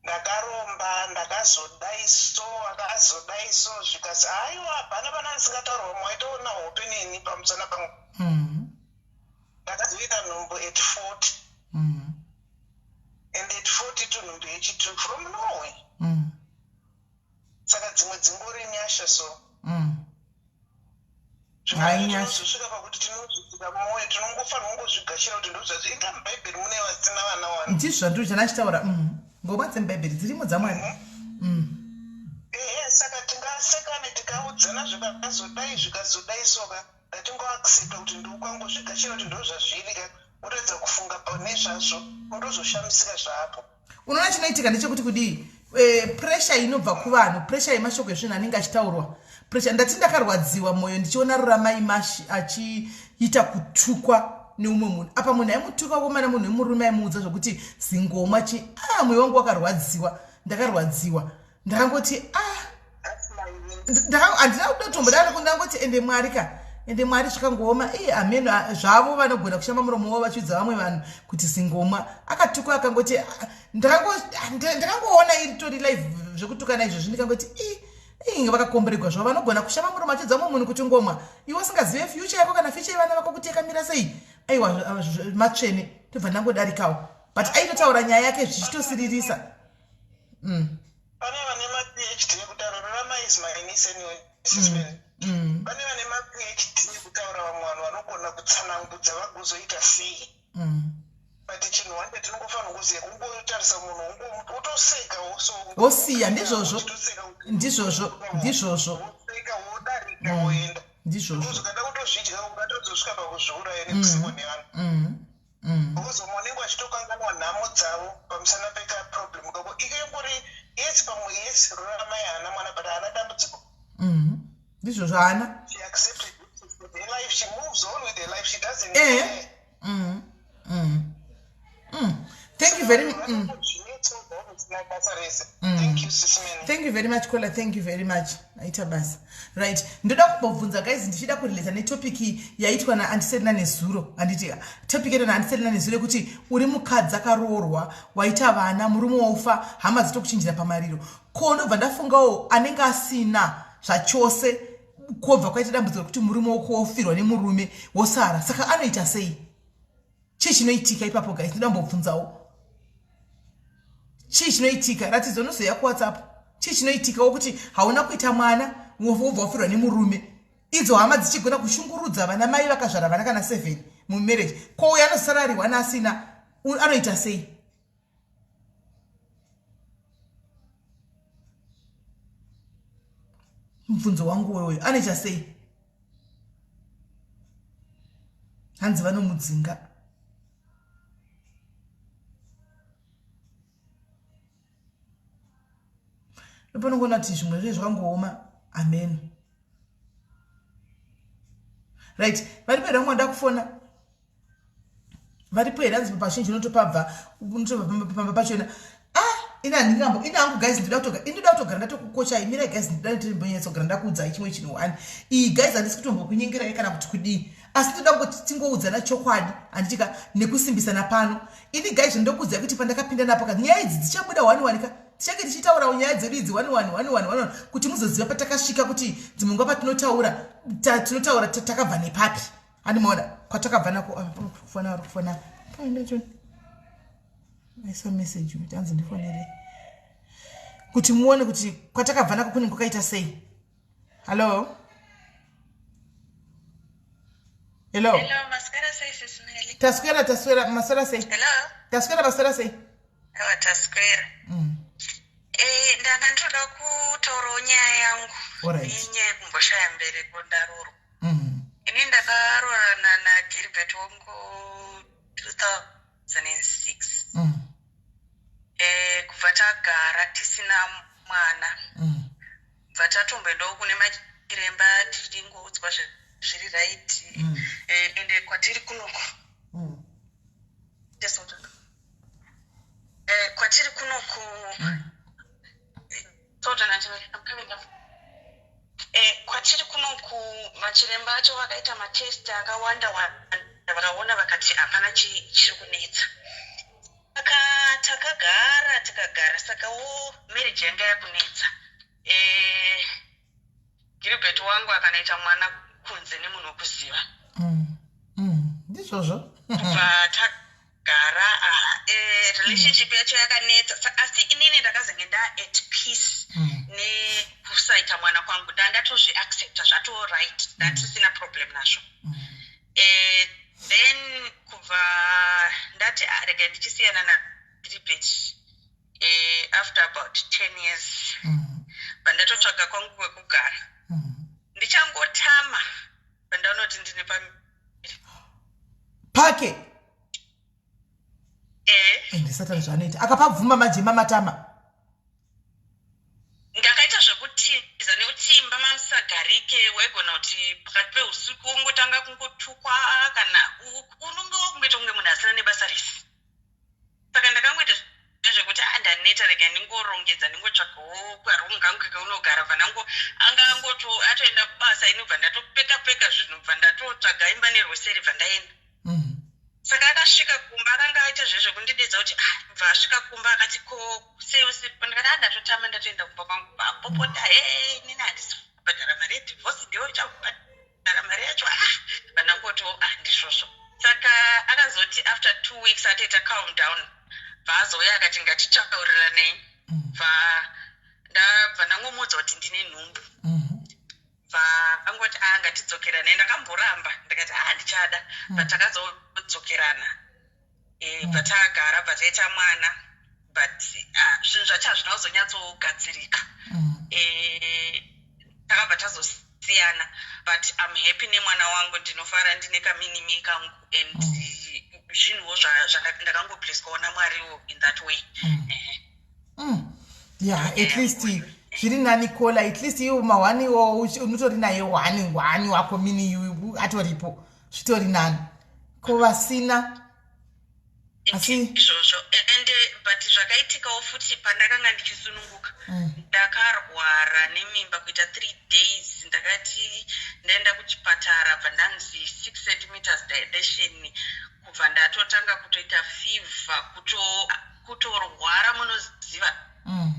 Ndakaromba, ndakazodai so, akazodai so, zvikasi haiwa, hapana pana ndisingataurwa. Mwaitoona hope neni pamusana pangu. Ndakazoita nhumbu at 40 and at 42 nhumbu yechitu from nowhere. Saka dzimwe dzingori nyasha so. Hai, nyasha. Tinozosvika pakuti tinozvidzika mwoyo, tinongofanira kungozvigashira kuti ndozvazvo. Inga mubhaibheri mune vasina vana wani. Ndizvo ndizvo chandachitaura. Ngoma dzemubhaibheri dzirimo dzaMwari. Ehe, saka tingasekane, tikaudzana zvikazodai, zvikazodai, soka ngatingoaccepta kuti ndiukangozvigashira kuti ndozvazviri ka, woratidza kufunga nezvazvo, undozoshamisika zvapo. Unoona chinoitika ndechekuti kudii, pressure inobva kuvanhu, pressure yemashoko ezvinhu anenge achitaurwa, pressure. Ndati ndakarwadziwa mwoyo ndichiona Ruramai Mashi achiita kutukwa neumwe munhu. Apa munhu aimutuka komana, munhu wemurume, aimuudza zvokuti zingoma chi. Ah, mwoyo wangu wakarwadziwa, ndakarwadziwa, ndakangoti, ah, That's my win. Handina kutotomboda, ndangoti ende Mwari ka, ende Mwari zvikangooma. Iye ameno zvavo vanogona kushamba muromo wavo vachiudza vamwe vanhu kuti zingoma. Akatukwa akangoti, ah, ndakangoona iri tori live zvekutukana izvozvi, ndikangoti, i inge vakakomberegwa zvavo, vanogona kushama muromo vachiudza mumwe munhu kuti ngoma, iwe usingazive future yako kana future yevana vako kuti yakamira sei. Aiwa, matsvene, tobva ndangodarikawo, but aitotaura nyaya yake zvichitosiririsa. Pane vane maPhD ekutaura. Rurama is my niece anyway, Sis Melly. Pane vane maPhD ekutaura, vamwe vanhu vanogona kutsanangudza vagozoita sei. But chinhu wande tinongofanira kuziva kungotarisa munhu, wotosekawo so. Wosiya, ndizvozvo. Uchitoseka Ndizvozvo, ndizvozvo. Woseka, wodarika, woenda. Ndizvozvo. Ukada kutozvidya ungatozosvika pakuzviuraya nekusekwa nevanhu, because vamwe vanenge vachitokanganwa nhamo dzavo pamusana pekaproblem kako. Ikengori yes, pamwe yes, Ruramai haana mwana, but haana dambudziko. Ndizvozvo, haana. She accepted it her life, she moves on with her life, she doesn't care. Thank you very. Zvisina basa rese. Thank you, Sis Melly. Thank you very much, caller. Thank you very much. Aita basa. Right, ndoda kumbobvunza, guys, ndichida kurelata netopic yaitwa naAuntie Selina nezuro. Handiti topic yaitwa naAuntie Selina nezuro yekuti uri mukadzi akaroorwa, waita vana, murume wofa, hama dzitokuchinjira pamariro. Ko ndobva ndafungawo anenge asina zvachose, kwobva kwaita dambudziko rekuti murume woko wofirwa nemurume, wosara, saka anoita sei? Chii chinoitika ipapo, guys? Ndoda kumbobvunzawo. Chii chinoitika? Ratidzo unozoya kuWhatsApp. Chii chinoitika wokuti hauna kuita mwana wobva wafirwa nemurume? Idzo hama dzichigona kushungurudza vana mai vakazvara vana kana 7 mumarriage. Ko uyo anosara ari one asina anoita sei? Mubvunzo wangu wewe, anoita sei? Hanzi vanomudzinga. Ndopanongoona kuti zvimwe zve zvakangooma. Amen. Right, varipo here vamwe vada kufona? Varipo here? Hanzi pazhinji unotopabva, unotobva pamba pachona. Ah, ini handingambo, ini hangu guys ndinoda kutoga, ini ndoda kutogara ndatokukochai. Mirai guys, ndinoda ndirimbonyatsogara ndakuudzai chimwe chinhu one. Iyi guys handisi kutombokunyengerai kana kuti kudii, asi ndoda kungoti tingoudzana chokwadi, handitika, nekusimbisana pano. Ini guys ndokuudzai kuti pandakapinda napo ka, nyaya idzi dzichabuda one one ka, tichange tichitaurawo nyaya dzedu idzi one one one one one, kuti muzoziva patakasvika, kuti dzimwe nguva patinotaura tinotaura takabva nepapi. Handimaona kwatakabva nako. Ah, kufona, ari kufona, aisa message kuti anzi ndifonere kuti muone kuti kwatakabva nako kunenge kwakaita sei. Hallo, hello. Hello, maswera sei Sis Melly? Taswera, taswera, maswera sei? Hello. Taswera, maswera sei? Awa, taswera. Eh, ndanga ndoda kutaurawo nyaya yangu. Alright. Inyaya yekumboshaya mbereko ndarorwa. Ini ndakaroorana naGilbert wangu 2006. Eh, kubva tagara tisina mwana. Kubva tatomboendawo kune machiremba tichingoudzwa zviri right. Eh, ende kwatiri kunoku. Yes, hold on. Eh, kwatiri kunoku. Hold on, Auntie Mary, I'm coming up. Eh, kwatiri kunoku machiremba acho vakaita matest akawanda wanda, vakaona vakati hapana chiri kunetsa. Saka takagara tikagara, sakawo marriage yanga yakunetsa. Eh, Gilbert wangu akanaita mwana kunze nemunhu wekuziva. Ndizvozvo. Kubva tagara, ah, eh, relationship yacho yakanetsa. Asi inini ndakazenge nda at peace nekusaita mwana kwangu, ndatozviaccepta zvato right, ndatisina problem nazvo. Eh, then kubva ndati, ah, rega ndichisiyana naGilbert, eh, after about 10 years pandatotsvaga kwangu kwekugara, ndichangotama pandaonoti ndine pamiri. Pake. Eh. Ende Satani zvaanoita, akapabvuma manje mamatama. Ndakaita zvekutiza nekuti imba mamusagarike, waigona kuti pakati peusiku wongotanga kungotukwa, kana unonge wakungoita kunge munhu asina nebasa rese. Saka ndakangoita zvekuti, ah, ndaneta, rega ndingorongedza, ndingotsvagawo karumu kangu kekunogara. Bva ndango anga angoto atoenda kubasa, ini bva ndatopeka peka zvinhu, bva ndatotsvaga imba nerweseri, bva ndaenda. Saka akasvika kumba, akanga aita zvezvekundidedza kuti, ah, bva asvika kumba akati, ko sei usipo? Ndikati, ah, ndatotama, ndatoenda kumba kwangu. Bapopota, he, inini handisi kubhadhara mari yedivorce, ndiwe uchabhadhara mari yacho. Ah, vandangoti, ah, ndizvozvo. Saka akazoti after 2 weeks atoita calm down, bva azouya akati ngatitauriranei. Bva ndabva ndangomuudza kuti ndine nhumbu. Bva angoti, a, ngatidzokeranei. Ndakamboramba, ndikati, a, handichada, but takazodzokerana. Eh, bva tagara, bva taita mwana, but ah, zvinhu zvacho hazvina kuzonyatsogadzirika. Eh, takabva tazosiyana, but I'm happy nemwana wangu, ndinofara ndine kamini-me kangu, and zvinhuwo ndakangoblesswawo naMwariwo in that way. Ehe. Yeah, at least zviri nani kola, at least iwo mahwani iwo unotori naye one one wako mini you atoripo, zvitori nani ko vasina asi. Izvozvo, ende but zvakaitikawo futi pandakanga ndichisununguka, ndakarwara nemimba kuita 3 days. Ndakati ndaenda kuchipatara, bva ndanzi 6 centimeters dilation, kubva ndatotanga kutoita fever, kutorwara munoziva.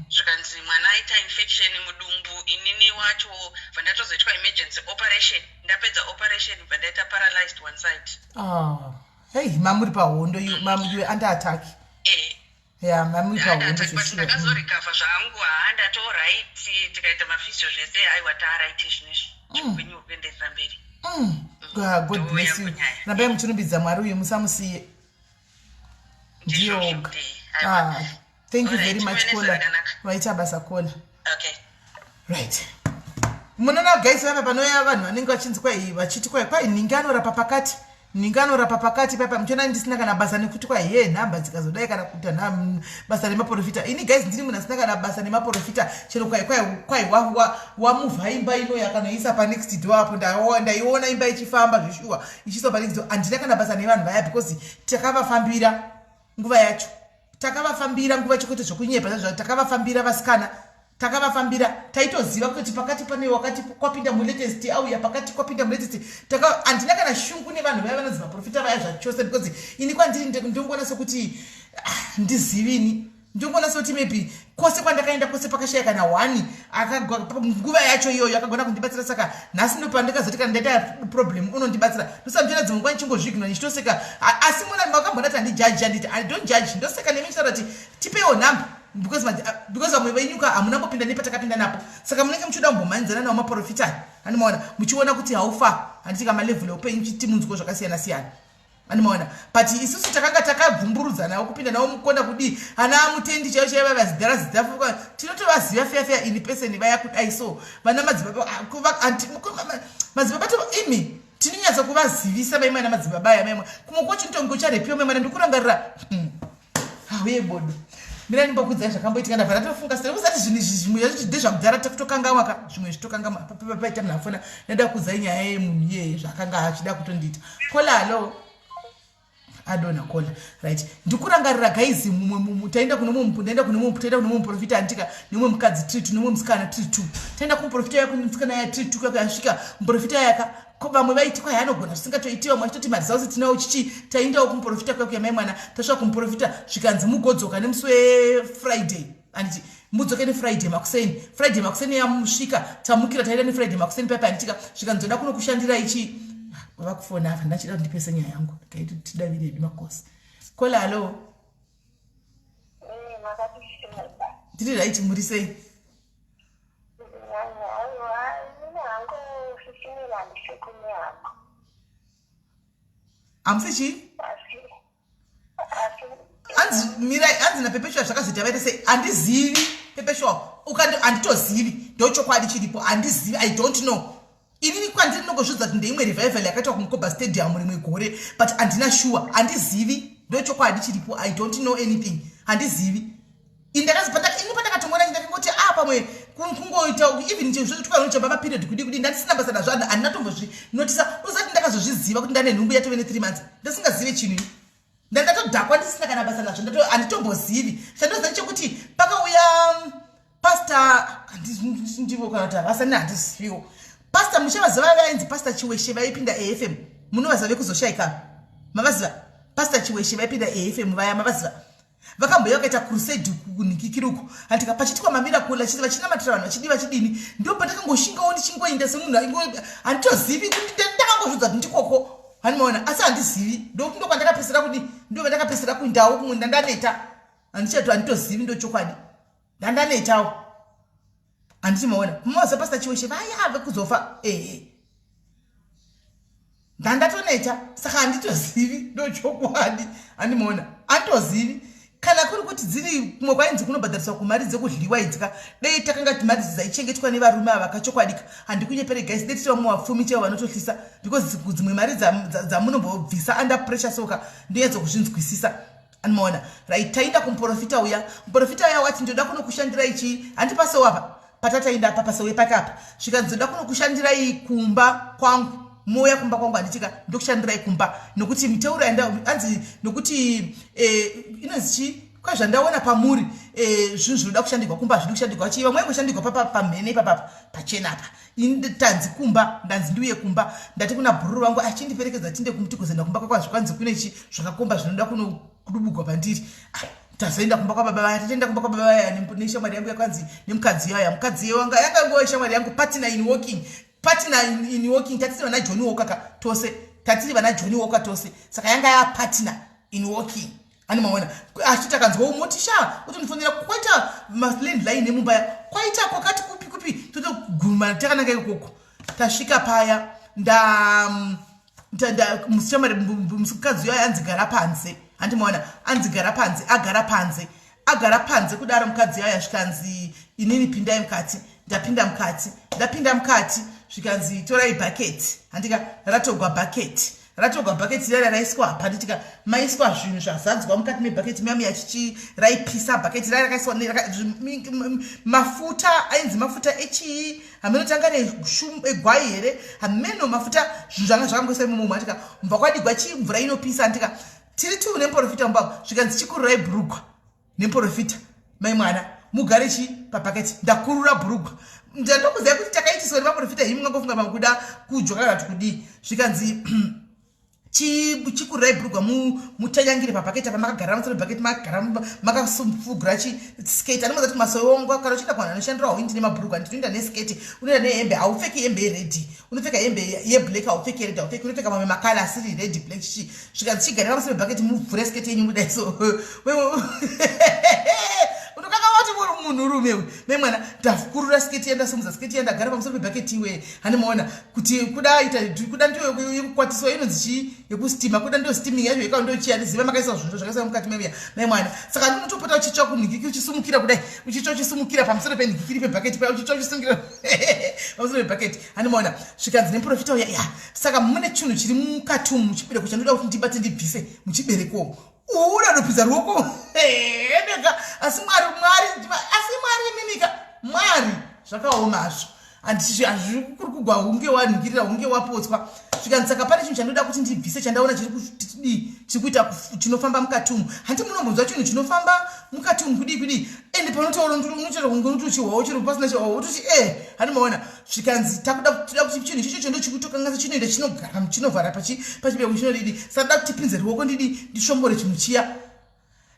Zvikanzi mwana aita infection mudumbu. Inini wacho bva ndatozoitwa emergency operation. Ndapedza operation, bva ndaita paralyzed one side. Oh. Hey, mamuri pahondo, you, mam, you under attack. Eh. Ya, mamuipa hondo zveshuwa. Ndakazorikavha zvangu, haa, ndatoright, tikaita maphysio zvese, aiwa, taaright zvinezvi. Upenyu huri kuenderera mberi. God bless you. Rambai muchirumbidza Mwari uyu, musamusiye, ndiye oga. Ah, thank you very much, caller. Vaita basa, caller. Okay. Right, munoona guys, vapa panouya vanhu vanenge vachinzi kwai, vachiti kwai nhingi anorapa pakati, nhingi anorapa pakati papa. Muchiona ndisina kana basa nekuti kwai he nhamba dzikazodai kana kuita basa nemaprofita. Ini guys, ndiri munhu asina kana basa nemaprofita. Chero kwai wamuvha imba ino yakanoisa panext door apo, ndaiona imba ichifamba zvishuwa ichiiswa panext door. Handina kana basa nevanhu vaya because takavafambira nguva yacho, takavafambira nguva yacho, kwete zvokunyepa zvazvo. Takavafambira vasikana, takavafambira. Taitoziva kuti pakati pane wakati kwapinda mulatest, auya pakati kwapinda mulatest. Handina kana shungu nevanhu vaya vanonzi maprofita vaya zvachose, because ini kwandiri ndongoona sekuti, ah, ndizivini, ndongoona sekuti maybe kwose kwandakaenda kwose pakashaya kana one nguva yacho iyoyo akagona kundibatsira. Saka nhasi ndopandikazoti kana ndaita problem unondibatsira. Ndosandiona dzimwe nguva ndichingozvignora, ndichitoseka. Asi muna makambona kuti handijaji, handiti? I don't judge. Ndoseka nemi ndichitaura kuti tipeiwo nhamba, because vamwe venyuka hamuna kupinda nepatakapinda napo. Saka munenge muchida kumbomhanyidzana nawo maprofita, handimaona, muchiona kuti haufa, handiti, kamalevel eupenyu chiti munzwo zvakasiyana siyana, andimaona. But isusu takanga takabvumburudza nawo, kupinda nawo mukonda kudii, hana mutendi chaivo chaivo, vazidhara zidhafu, tinotovaziva feya feya ini peseni vaya kudai. So vana madzibaba, madzibaba imi tinonyatsa kuvazivisa maimwana madzibaba aya maimwa kumwe kwachinotonge ucharepiwa maimwana. Ndikurangarira, hauye bodo, mira ndimbokudzai zvakamboitika. Ndabva ndatofunga sere usati zvinhu izvi zvimwe zvacho ndezvakudhara, takutokangamwa ka, zvimwe zvitokangamwa. Paita munhu afona, ndaida kukudzai nyaya yemunhu iyeye zvakanga achida kutondiita. Caller, hallo. Adona caller. Right, ndikurangarira guys, mumwe taenda kune mumwe, ndaenda kune mumwe, taenda kune mumwe muprofita, andika, nemumwe mukadzi tiri two, nemumwe musikana tiri two. Taenda kumuprofita yako, musikana ya tiri two kako. Yasvika muprofita yaka, vamwe vaiti kwai anogona zvisingatoitiwa, vamwe vachitoti mazausi tinawo chichi. Taendawo kumuprofita kwako yamai mwana. Tasvika kumuprofita, zvikanzi mugodzoka nemusi weFriday, anditi, mudzoke neFriday makuseni. Friday makuseni yamusvika, tamukira, taenda neFriday makuseni paipa, anditika. Zvikanzi toda kunokushandira ichi. Vava kufona apa, ndachida kuti ndipese nyaya yangu, kaiti tidavire edu makosi. Caller, hallo. Tiri right, muri sei? Aiwa, ini hangu sisimira, handisi kune hama. Hamusi chii? Asi Hanzi mirai, hanzi naPepeshua zvakazoita vaita sei? Handizivi, Pepeshua ukandi, handitozivi, ndochokwadi chiripo, handizivi, I don't know. Inini kwandiri ndongozvidza kuti ndeimwe revival yakaitwa kuMkoba Stadium rimwe gore, but handina sure, handizivi, ndochokwadi chiripo. I don't know anything, handizivi. Ini pandakatongona ndakangoti a ah, pamwe kungoita even chezvotwanochamba maperiod kudi kudi, ndandisina basa nazvo, handina tombozvinotisa. Usati ndakazozviziva kuti ndane nhumbu yatove ne3 months, ndasingazive chinhu. Ndandatodhakwa, ndisina kana basa nazvo, handitombozivi. Chandoziva chekuti pakauya pastor, ndivo kana kuti havasani, handiziviwo. Pastor muchavaziva, vainzi Pastor Chiweshe, vaipinda AFM, munovaziva vekuzoshayika, mavaziva? Pastor Chiweshe vaipinda AFM vaya, mavaziva? Vakambouya vakaita crusade kunhikikiruko, handika, pachiitwa mamiracle, vachinamatira vanhu, vachidii vachidini. Ndo pandakangoshingawo ndichingoenda semunhu handitozivi, ndakangozvidza kuti ndikoko, handimaona, asi handizivi. Ndokwandakapesera kudi, ndo vandakapesera kuindawo kumwe. Ndandaneta, handichato, handitozivi, ndochokwadi, ndandanetawo, handiti maona? Mumaziva Pastor Chiweshe vaya vekuzofa? Ehe, ndandatoneta, saka handitozivi, ndochokwadi, handimaona, handitozivi. Kana kuri kuti dziri kumwe kwainzi kunobhadhariswa kumari dzekudliwa idzika, dei takanga mari dzaichengetwa nevarume ava kachokwadika, handikunyepere guys, dei tiri vamwe vapfumi chaivo vanotohlisa, because dzimwe mari dzamunombobvisa under pressure soka, ndonyatso kuzvinzwisisa, andimaona? Right, taenda kumuprofita uya. Muprofita uya wati ndoda kunokushandira ichi, handipasewo apa patataenda apa, pasewe pake apa. Zvikanzi ndoda kunokushandirai kumba kwangu, mouya kumba kwangu, handitika, ndokushandirai kumba nokuti miteuro hanzi nokuti inonzi chii, kwazvandaona pamuri zvinhu zvinoda kushandirwa kumba, hazvidi kushandirwa chii, vamwe vaingoshandirwa pamhene ipapapa pachena apa. Tanzi kumba, ndanzi ndiuye kumba. Ndati kuna bhururu vangu, achindiperekedza tinde kumutigozenda kumba kwakwa. Zvikwanzi kune chi zvakakomba zvinoda kudubugwa pandiri. Ah, tazoenda kumba kwababa vaya, tatoenda kumba kwababa vaya neshamwari yangu yakwanzi nemukadzi yaya, mukadzi wanga yanga nguva shamwari yangu, partner in walking, partner in walking. Tatiri vana Johnny Walker ka tose, tatiri vana Johnny Walker tose, saka yanga yapartner in walking. Ani maona asi takanzwa umoti sha utondifonera kwaita malandline emumba ya kwaita kwakati kupi kupi totoguma takananga ikoko. Tasvika paya nda mushamari mukadzi uyo anzi gara panze handi maona anzi gara panze agara panze agara panze kudaro mukadzi uyo zvikanzi inini pindai mukati ndapinda mukati ndapinda mukati zvikanzi torai bhaketi handika ratogwa bhaketi ratogwa bhaketi riya raiswa apa nditika maiswa zvinhu zvazadzwa mukati mebhaketi miya miya chichi raipisa bhaketi riya rakaiswa mafuta ainzi mafuta echii hameno tanga egwai here hameno mafuta zvinhu zvanga zvakangoiswa imomo atika mubva kwadigwa chii mvura inopisa andika tiri tuu nemuprofita mubaba zvikanzi chikururai bhurugwa nemuprofita mai mwana mugare chi pabhaketi ndakurura bhurugwa ndandokuziva kuti takaitiswa nevaprofita hii mungangofunga makuda kudya kana kuti kudii zvikanzi chikururai bhurugwa mutanyangire pabhaketi apa makagara musoro bhaketi makagara makafugura chisketi anomaza kuti masowe wangu kana uchienda kuvanhu anoshandira hauindi nemabhurugwa ndinoenda nesketi unoenda nehembe haupfeki hembe yeredi unopfeka hembe yeblack haupfeki yered haupfeki unopfeka mamwe makala asiri red black chichi svika dzichigarira pamusoro pebhaketi muvhure sketi yenyu mudai so unokanga wati munhurume uyu mai mwana ndakurura sketi yandasimudza sketi yandagara pamusoro pebhaketi iwe hani maona kuti kuda ita kuda ndiyo yekukwatiswa inonzi chii yekustima kuda ndiyo steaming yacho yekawo ndiyo chii handiziva makaisa zvinhu zvakaiswa mukati memuya mai mwana saka ndinotopota uchitsva kunhikiki uchisumukira kudai uchitsva uchisumukira pamusoro penhikikiri pebhaketi paya uchitsva uchisumukira pamusoro pebhaketi hani maona zvikanzi nemuprofita uya ya saka mune chinhu chiri mukati umu muchibereko chandoda kuti ndibate ndibvise muchibereko umu uda ndopinza ruoko ndega asi mwari mwari asi mwari mimika mwari zvakaoma hazvo handizvikuri kugwa hunge wanhingirira hunge wapotswa zvikanzi saka pane chinhu chandoda kuti ndibvise chandaona chiri kudii chiri kuita chinofamba mukati umu handi munombonzwa chinhu chinofamba mukati umu kudii kudii ende panotaura unotaura kunge unotochihwawo chiro pasina chihwawo wototi e eh, handi maona zvikanzi takuda toda kuti chinhu ichocho ndochikutokanganisa chinoenda chinogara chinovhara pachibereko chinodidi saka toda kuti tipinze ruoko ndidi ndisvombore chinhu chiya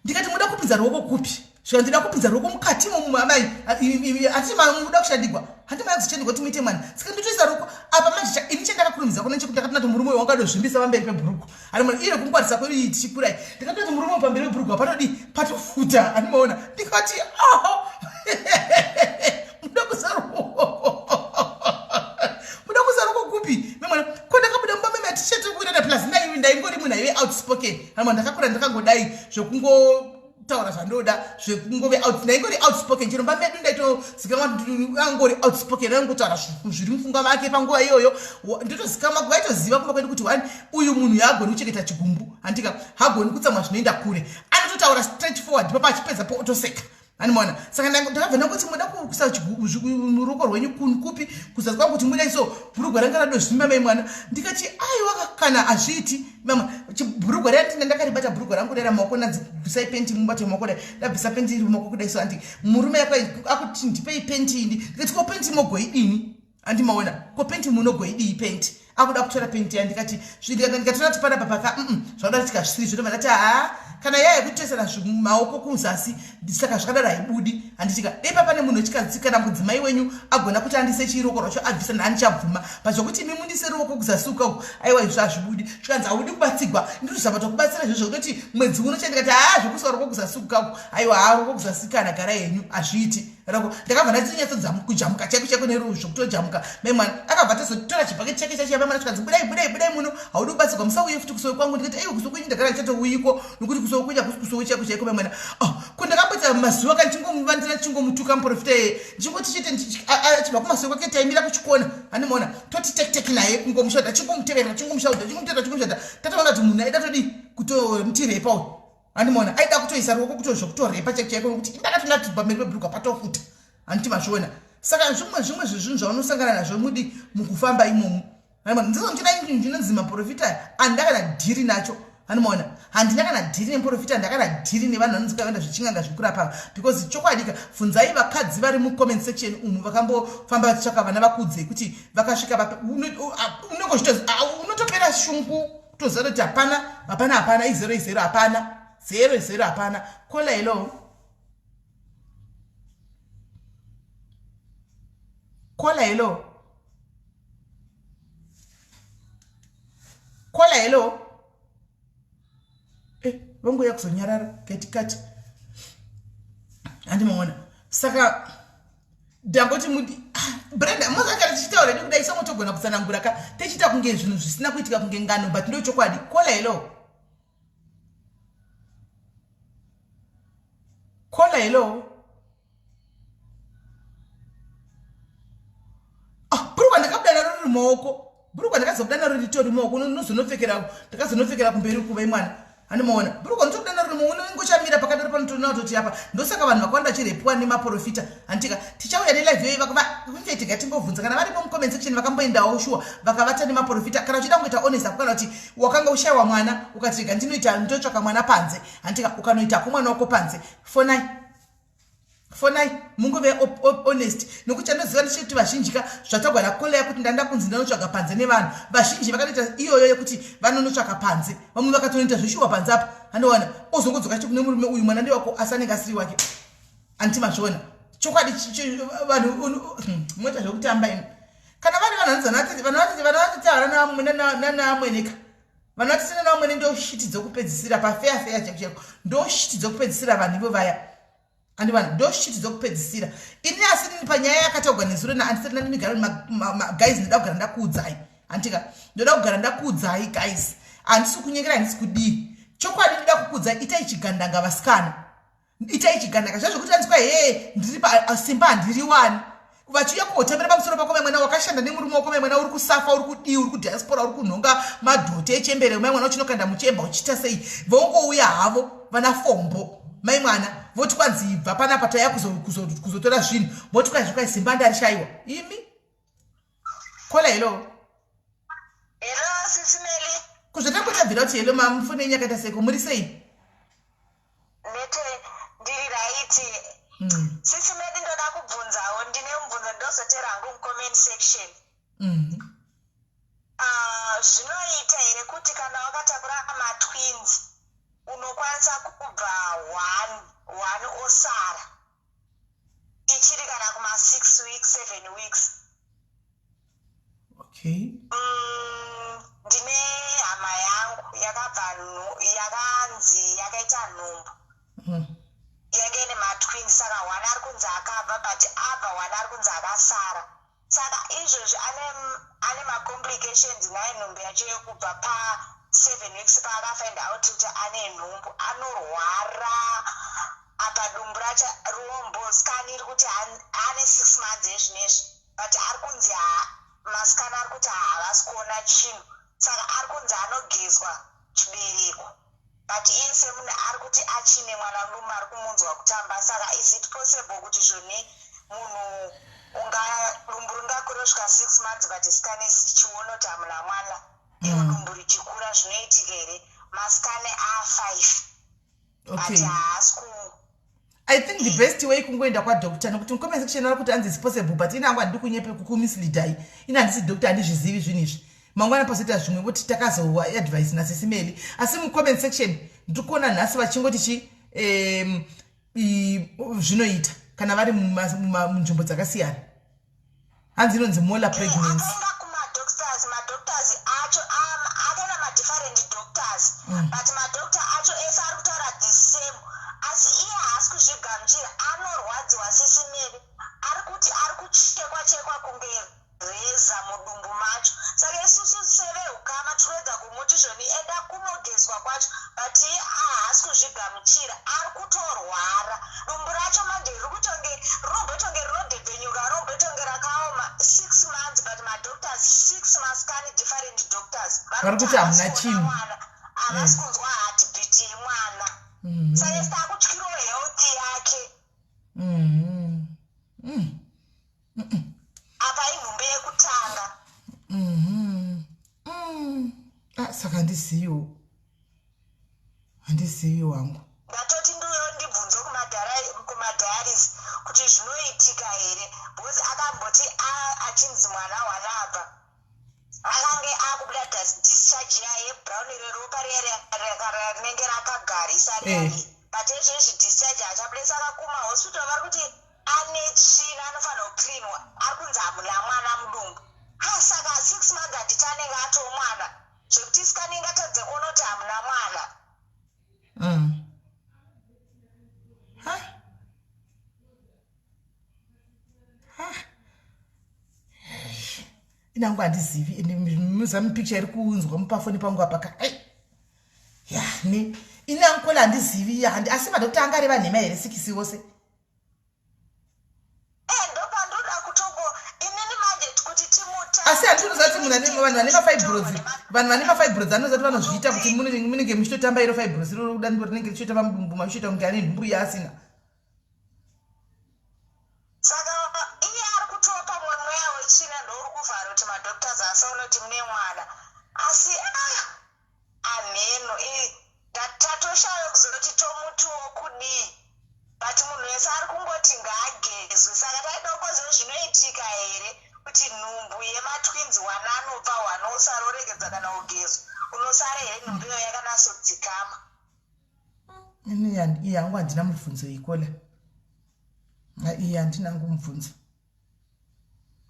ndikati muda kupinza ruoko kupi zvikanzi ndida kupinza ruoko mukati imomo amai ati muda kushandigwa handi mai kuzoshandigwa kuti muite mwana saka ndotoisa ruoko apa manje ini chandakakurumidza kona chekuti ndakatona kuti murume uyu wangadozvimbisa pamberi pebhuruku animona iye kungwarisa kwedu iyi tichikurai ndakatona kuti murume uyu pamberi pebhuruku panodii patofuta animaona ndikati aho muda kuisa ruoko muda kuisa ruoko kupi memwana ko ndakabuda mumba meme atichete kuita plus ndaivi ndaingori munhu aive outspoken hama ndakakura ndakangodai zvekungotaura zvandoda zvekungove out ndaingori outspoken chero mba medu ndaitozikamwa angori outspoken aingotaura zviri mupfungwa make panguva iyoyo ndotozikamwa vaitoziva kumba kwedu kuti one uyu munhu yaagoni kuchengeta chigumbu handika hagoni kutsamwa zvinoenda kure anototaura straight forward papa achipedza po otoseka Animona saka ndakabva ndangoti moda kuisa ruoko rwenyu kupi kuzasi kwangu kuti muda iso bhurugwa ranga radozvimba mai mwana ndikati aiwa kana hazviiti mama bhurugwa riya ndina ndakaribata bhurugwa rangu rera maoko ndanzi bvisai penti mubate maoko dai ndabvisa penti iri maoko kudai so andi murume akuti ndipei penti ini ndikati ko penti mogoidini andimaona ko penti munogoidii penti akuda kutora penti ya ndikati ndikatora kuti panapa paka zvakuda kuti tikazvisiri zvoto ndati haa kana yaya yekutoisana maoko kuzasi saka zvakadaro haibudi handitika dei papane munhu wechikadzi kana mudzimai wenyu agona kuti andise chiruoko rwacho abvisa naandichabvuma pazvokuti imi mundise ruoko kuzasi ukaku aiwa izvo hazvibudi zvikanzi haudi kubatsigwa ndinozama tokubatsira izvo zvekutoti mwedzi uno chandikati haa zvekuisa ruoko kuzasi ukaku aiwa haa ruoko kuzasi kana gara henyu hazviiti rako ndakabva ndatinyatso kujamuka chaiko chaiko neruzvo kutojamuka mai mwana akabva tazotora chibhaketi chake chachiya mai mwana zvikanzi budai budai budai muno haudi kubatsirwa musauye futi kusowe kwangu ndikati aiwa kusowe kwenyu ndagara ndichatouyiko nokuti kusowe kwenyu hakusi kusowe chaiko chaiko mai mwana oh ko ndakamboita mazuva ka ndichingomuvandira ndichingomutuka muprofita iyeye ndichingoti chete achibva kumasowe kwake taimira kuchikona handimaona toti tektek naye kungomushauda chingomuteverera chingomushauda chingomuteverera chingomushauda tatoona kuti munhu aida todii kutomuti uyu Andimona aida kutoisa ruoko kuto zvekutorepa chaiko chaiko nokuti ndakati ndati pamberi pebhurugwa patofuta handiti mazviona saka zvimwe zvimwe zvezvinhu zvaunosangana nazvo mudi mukufamba imomo ndizvo ndina ndinonzi maprofita handina kana dhiri nacho anomaona handina kana dhiri nemuprofita handina kana dhiri nevanhu vanonzi kavenda zvechinganga zvekurapa because chokwadika bvunzai vakadzi vari mucomment section umu vakambofamba vachitsvaka vana vakudzei kuti vakasvika unenge unotopera shungu toziva kuti hapana hapana hapana izero izero hapana zero izero hapana kola hello kola hello kola hello. Eh, vangouya kuzonyarara katikati handimaona saka ndangoti mudi ah, brenda mozakara tichitaura hedu kudai samotogona kutsanangura ka tichiita kunge zvinhu zvisina kuitika kunge ngano but ndo chokwadi kola hello kola hello ah, bhurukwa ndakabuda naro riri maoko bhurukwa ndakazobuda naro ritori maoko unozonopfekera ndakazonopfekera kumberi kuva imwana handimaona bhurukwa nditobuda naro riri maoko ingochamira pakadaro panotoona kutoti apa ndosaka vanhu vakawanda vachirepiwa nemaprofita handitika tichauya nelive iyoyi vakunfetega timbobvunza kana varimo mucomment section vakamboendawo shuwa vakavata nemaprofita kana uchida kungoita honest ako kana kuti wakanga ushayiwa mwana ukati rega ndinoita ndotsvaka mwana panze handitika ukanoitako mwana wako panze fonai fonai mungove honest nokuti chandoziva ndechekuti vazhinji ka zvatagwa nakola yekuti ndanda kunzi ndanotsvaga panze nevanhu vazhinji vakatoita iyoyo yekuti vanonotsvaka panze vamwe vakatonoita zveshuwa panze apa anowana ozongodzoka chete kune murume uyu mwana ndewako asi anenge asiri wake anti mazviona chokwadi vanhu moita zvekutamba imi kana vari vanhu vanonzi vana vatete nanaamweneka vanhu vatete nanaamwene ndoshiti dzokupedzisira pafeya feya chaiko chaiko ndoshiti dzokupedzisira vanhu ivo vaya andi vanhu ndoshiti dzokupedzisira ini asi nini panyaya yakataugwa nezuro naandisati nandimigaro guys ndoda kugara ndakuudzai andika ndoda kugara ndakuudzai guys handisi kunyengera handisi kudii chokwadi ndoda kukuudzai itai chigandanga vasikana itai chiganaka zva zvekuti anzwa hee ndiri simba handiriwani vachiuya kugotambira pamusoro pako mai mwana wakashanda nemurume wako mai mwana uri kusafa uri kudii uri kudiaspora uri kunhonga madhote echembere mai mwana uchinokanda muchemba uchiita sei vongouya havo vana fombo mai mwana voti kwanzi ibva panapa tauya kuzotora zvinhu voti kwai zvokwai simba ndarishaiwa imi kola hello hello sisi Meli kuzvatangotabvira kuti hello mamufoni yenyu yakaita seiko muri sei Nete ndiri raiti mm. Sisi Meli ndoda kubvunzawo ndine mubvunzo ndozotera hangu mucomment section mm. Zvinoita here kuti kana wakatakura matwins unokwanisa kubva one one osara ichiri kana kuma 6 weeks 7 weeks okay ndine hama yangu yakabva yakanzi yakaita nhumbu yange ine matwins saka one ari kunzi akabva but abva one ari kunzi akasara saka izvozvi ane ane macomplications naye nhumbu yacho yekubva pa 7 weeks paakafind out kuti ane nhumbu anorwara apa dumbu racho rombo scan iri kuti ane 6 months ezvinezvi but ari kunzi mascan ari kuti havasi kuona chinhu saka ari kunzi anogezwa chibereko but iye semunhu ari kuti achine mwana mudumu ari kumunzwa kutamba saka is it possible kuti zvoni munhu unga dumbu ringakure kusvika 6 months but scan ichiona kuti hamuna mwana iro dumbu richikura zvinoitika here mascan a5 okay i think the best way kungoenda kwadoctor nokuti mucomment section vari kuti hanzi is possible but ini hangu handidi kunyepe kukumisleadai ini handisi doctor handizvizivi zvinhu izvi mangwana pazoita zvimwe voti takazowa advice nasisi Meli asi mucomment section ndiri kuona nhasi vachingoti chi zvinoita kana vari munzvimbo dzakasiyana hanzi inonzi molar pregnancy madoctors acho akaenda madifferent doctors but madoctor acho ese ari kutaura the same asi iye haasi kuzvigamuchira anorwadziwa sisi Meli ari kuti ari kuchekwa chekwa kunge reza mudumbu macho saka isusu seveukama tinoedza kumuti zvoni enda kunogezwa kwacho but iye haasi kuzvigamuchira ari kutorwara dumbu racho manje riri kutonge rinombotonge rinodhebhenyuka rinombotonge rakaoma 6 months but madoctors 6 mascan different doctors vari kuti hamuna chinhu havasi kunzwa heartbeat yemwana saka isi takutyirawo health yake apa inhumbu yekutanga Ah, saka handiziviwo handizivi wangu ndatoti ndiuyo ndibvunze kumadiaries kuti zvinoitika here because akamboti achinzi mwana wanabva akange akubuda discharge yaye yebrown reropa riya rinenge rakagarisa riyani but ezvezvi discharge achabude saka kumahospital vari kuti ane tsvina anofanira kucleanwa ari kunzi hamuna mwana mudumbu ha saka 6 months handiti anenge atoo mwana zvekuti scan ingatadze kuona kuti hamuna mwana. Ha ha, inangu handizivi. Muzami picture iri kuunzwa mupafoni pangu apa ka. Ai, ya ne inangu handizivi. Asi madokta angareva nhema here 6 wose? Ndopandoda kutongo inini manje kuti timuta. Asi handinoziva kuti munhu, vanhu vane mafibroids, vanhu vane mafibroids anoziva kuti vanozviita kuti munenge muchitotamba iro fibroids iroro kuda ndo rinenge richitotamba mudumbu, machitoita kunge ane nhumbu yaasina. Saka iye ari kutopa mumwe mweya wechina ndouri kuvhara kuti madoctors asaone kuti mune mwana. Asi ah, amheno, tatoshaya kuzoti tomutiwo kudii, but munhu wese ari kungoti ngaagezwe. Saka taida kungoziva zvinoitika here kuti nhumbu yematwins, wana anobva wana usara uregedza kana kugezwa, unosara here nhumbu iyoyo yakanatsodzikama? Ini iye hangu handina mubvunzo ikola, iye handina hangu mubvunzo,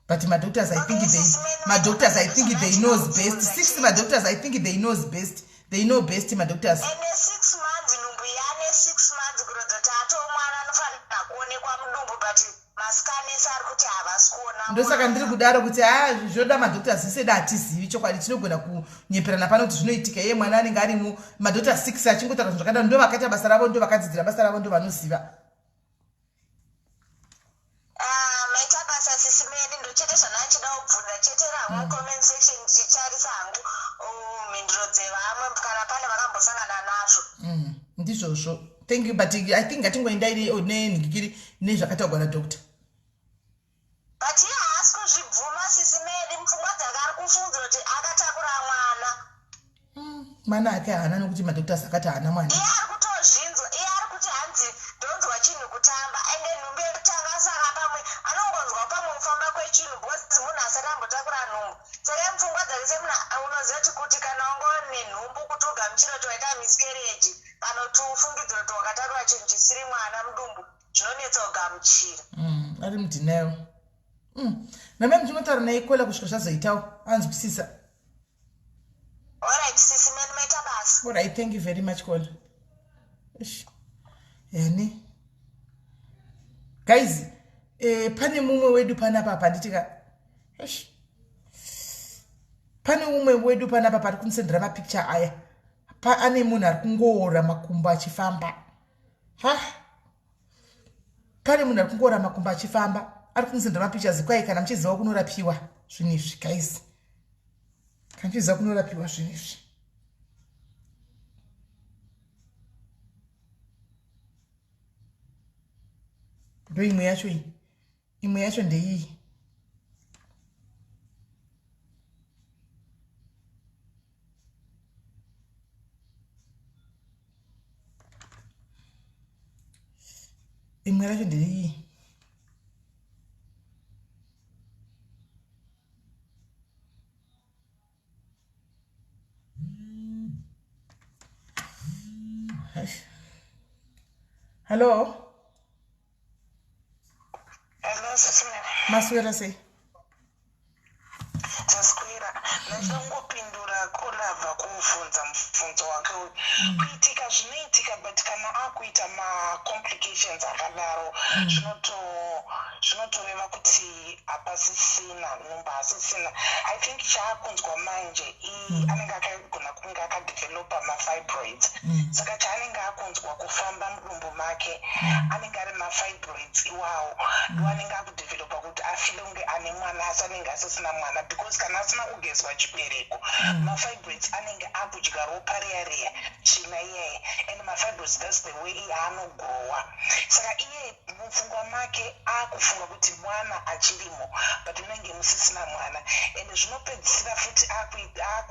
but madoctors, I think they, madoctors, I think they knows best. Six madoctors, I think they knows best, they know best madoctors. Ene 6 months, nhumbu yane 6 months, kurodza kuti atoo mwana anofanira kuonekwa mudumbu, but mascan ese ari kuti havasi kuona. Ndosaka ndiri kudaro kuti a zvoda madoctors isedu, hatizivi chokwadi. Tinogona kunyeperana pano kuti zvinoitika, iye mwana anenge arimo. Madoctors 6 achingotaura zvinhu zvakadaro, ndo vakaita basa ravo, ndo vakadzidzira basa ravo, ndo vanoziva. Ah, maita basa sisi Meli. Ndochete zvandachida kubvunza chete rangu. Comment section ndichitarisa hangu, oh, mhinduro dzevamwe kana pane vakambosangana nazvo. Ndizvozvo, thank you, but I think ngatingoendai nenhingikiri nezvakataurwa nadoctor. But iye haasi kuzvibvuma sisi Meli. Mupfungwa dzake ari kufungira kuti akatakura mwana. Mwana ake haana, nokuti madoctors akati haana mwana. Iye ari kutozvinzwa, iye ari kuti hanzi ndonzwa chinhu kutamba, ende nhumbu yekutanga, saka pamwe anongonzwa pamwe kufamba kwechinhu, because munhu asati ambotakura nhumbu. Saka mupfungwa dzake semunhu unoziva kuti kana wanga nenhumbu, kuti ugamuchire kuti waita miscarriage kana kuti ufungidzire kuti wakatakura chinhu chisiri mwana mudumbu, zvinonetsa kugamuchira. Ari mudenial. Namai muchingotaura naye kola kusvika zvazoitawo anzwisisa. Alright sisi Meli, maita basa. Alright, thank you very much, kola. Ish. Yani guys, pane mumwe wedu panapa panditika. Ish. Pane umwe wedu panapa pari kumusendera mapicture aya pa, ane munhu ari kungoora makumbo achifamba. Ha, pane munhu ari kungoora makumbo achifamba, ari kumusendera mapictures. Kwai kana muchiziva kunorapiwa zvinhu izvi, guys, kana muchiziva kunorapiwa zvinhu izvi. Ndo imwe yacho iyi, imwe yacho ndeiyi. Imwe yacho ndeiyi. Hallo. Hello, sisi Meli. Maswera sei? Taswera. Ndachida kungopindura kolavha kuvhunza mubvunzo wake uyu. Kuitika zvinoitika, but kana akuita macomplications akadaro, zvinotoreva kuti hapasisina nhumbu, hasisina. I think chaakunzwa manje anenge akagona kunge akadevelopa mafibroids. Saka chaanenge akunzwa kufamba mudumbu make anenge ari mafibroids iwawo, ndo anenge akudevelopa kuti afile kunge ane mwana, asi anenge asisina mwana, because kana asina kugezwa chibereko, mafibroids anenge akudya ropa riya riya, tsvina iyaya, and mafibroids, that's the way yaanogrowa. Saka iye mupfungwa make akufunga kuti mwana achirimo, but munenge musisina mwana, and zvinopedzisira futi akuda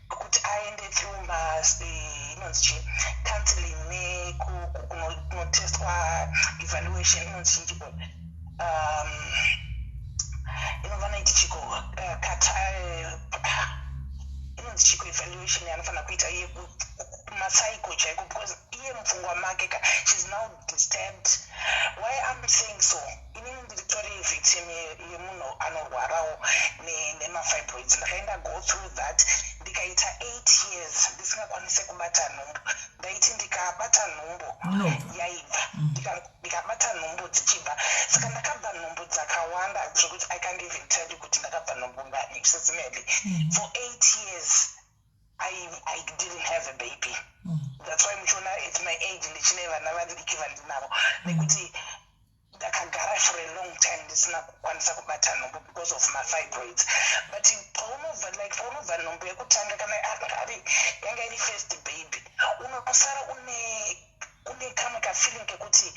kuti aende through mas inonzi chii, counseling nekunotestwa, evaluation, inonzi chii chiko, inovanoiti chiko, kata, inonzi chiko, evaluation yaanofanira kuita iye kumapsycho chaiko, because iye mupfungwa make ka, she's now disturbed. Why I'm saying so, inini ndiri Nditori victim yemunhu anorwarawo nemafibroids. Ndakaenda go through that, ndikaita 8 years ndisingakwanisi kubata nhumbu. Ndaiti ndikabata nhumbu, Inobva. yaibva. Ndikabata nhumbu dzichibva. Saka ndakabva nhumbu dzakawanda zvekuti I can't even tell you kuti ndakabva nhumbu ngani, Sis Melly. For 8 years I didn't have a baby. That's why muchiona at my age ndichine vana vadiki vandinavo, nekuti ndakagara for a long time ndisina kukwanisa kubata nhumbu because of my fibroids. But paunobva, like paunobva nhumbu yekutanga, kana ari yanga iri first baby, unosara une kamwe kafeeling kekuti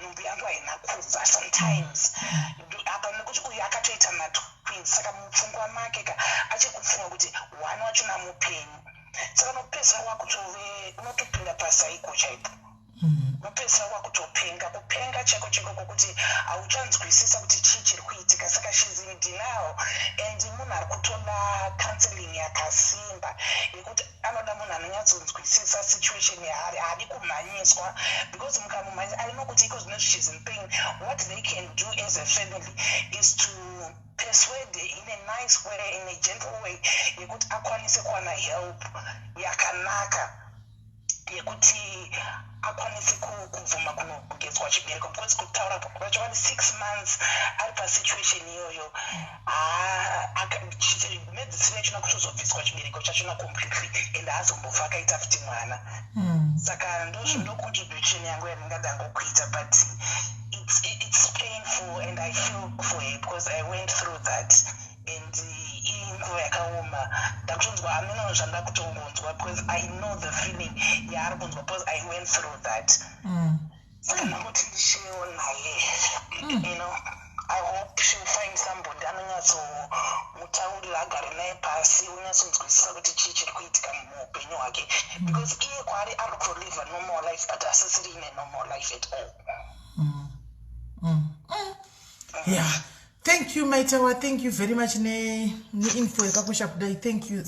nhumbu yangu haina kubva sometimes. Apa nekuti uyu akatoita matwins, saka mupfungwa make ka achiri kufunga kuti one wachona mupenyu. Saka unopedzisira wakutove unotopinda pasaiko chaipo. Unopedzisira wakutopenga, kupenga chaiko chaiko, kwokuti hauchanzwisisa kuti chii chiri kuitika. Saka she's in denial, and munhu ari kutoda counseling yakasimba, yekuti anoda munhu anonyatsonzwisisa situation yaari. Haadi kumhanyiswa, because mukamumhanyisa, I know kuti iko zvino she's in pain. What they can do as a family is to persuade in a nice way, in a gentle way, yekuti akwanise kuwana help yakanaka, yekuti akwanise kubvuma kunogezwa chibereko, because kutaura pachokwadi, 6 months ari pasituation iyoyo, mhedzisiro yachona kutozobviswa chibereko chachona completely, and haazombofa akaita futi mwana. Saka ndo contribution yangu yandingadangokuita, but it's painful and I feel for her because I went through that, and inguva yakaoma. Ndakutonzwa hameno zvandakutongonzwa, because I know the feeling yaari kunzwa, because I went through that. Saka ndangoti ndisharewo naye. I hope she'll find somebody anonyatsomutaurira, agare naye pasi, unyatsonzwisisa kuti chii chiri kuitika muupenyu hwake, because iye kwaari ari kutolive a normal life, but asisiri in a normal life at all. Yeah, thank you, Maitawa. Thank you very much neinfo yakakosha kudai. Thank you.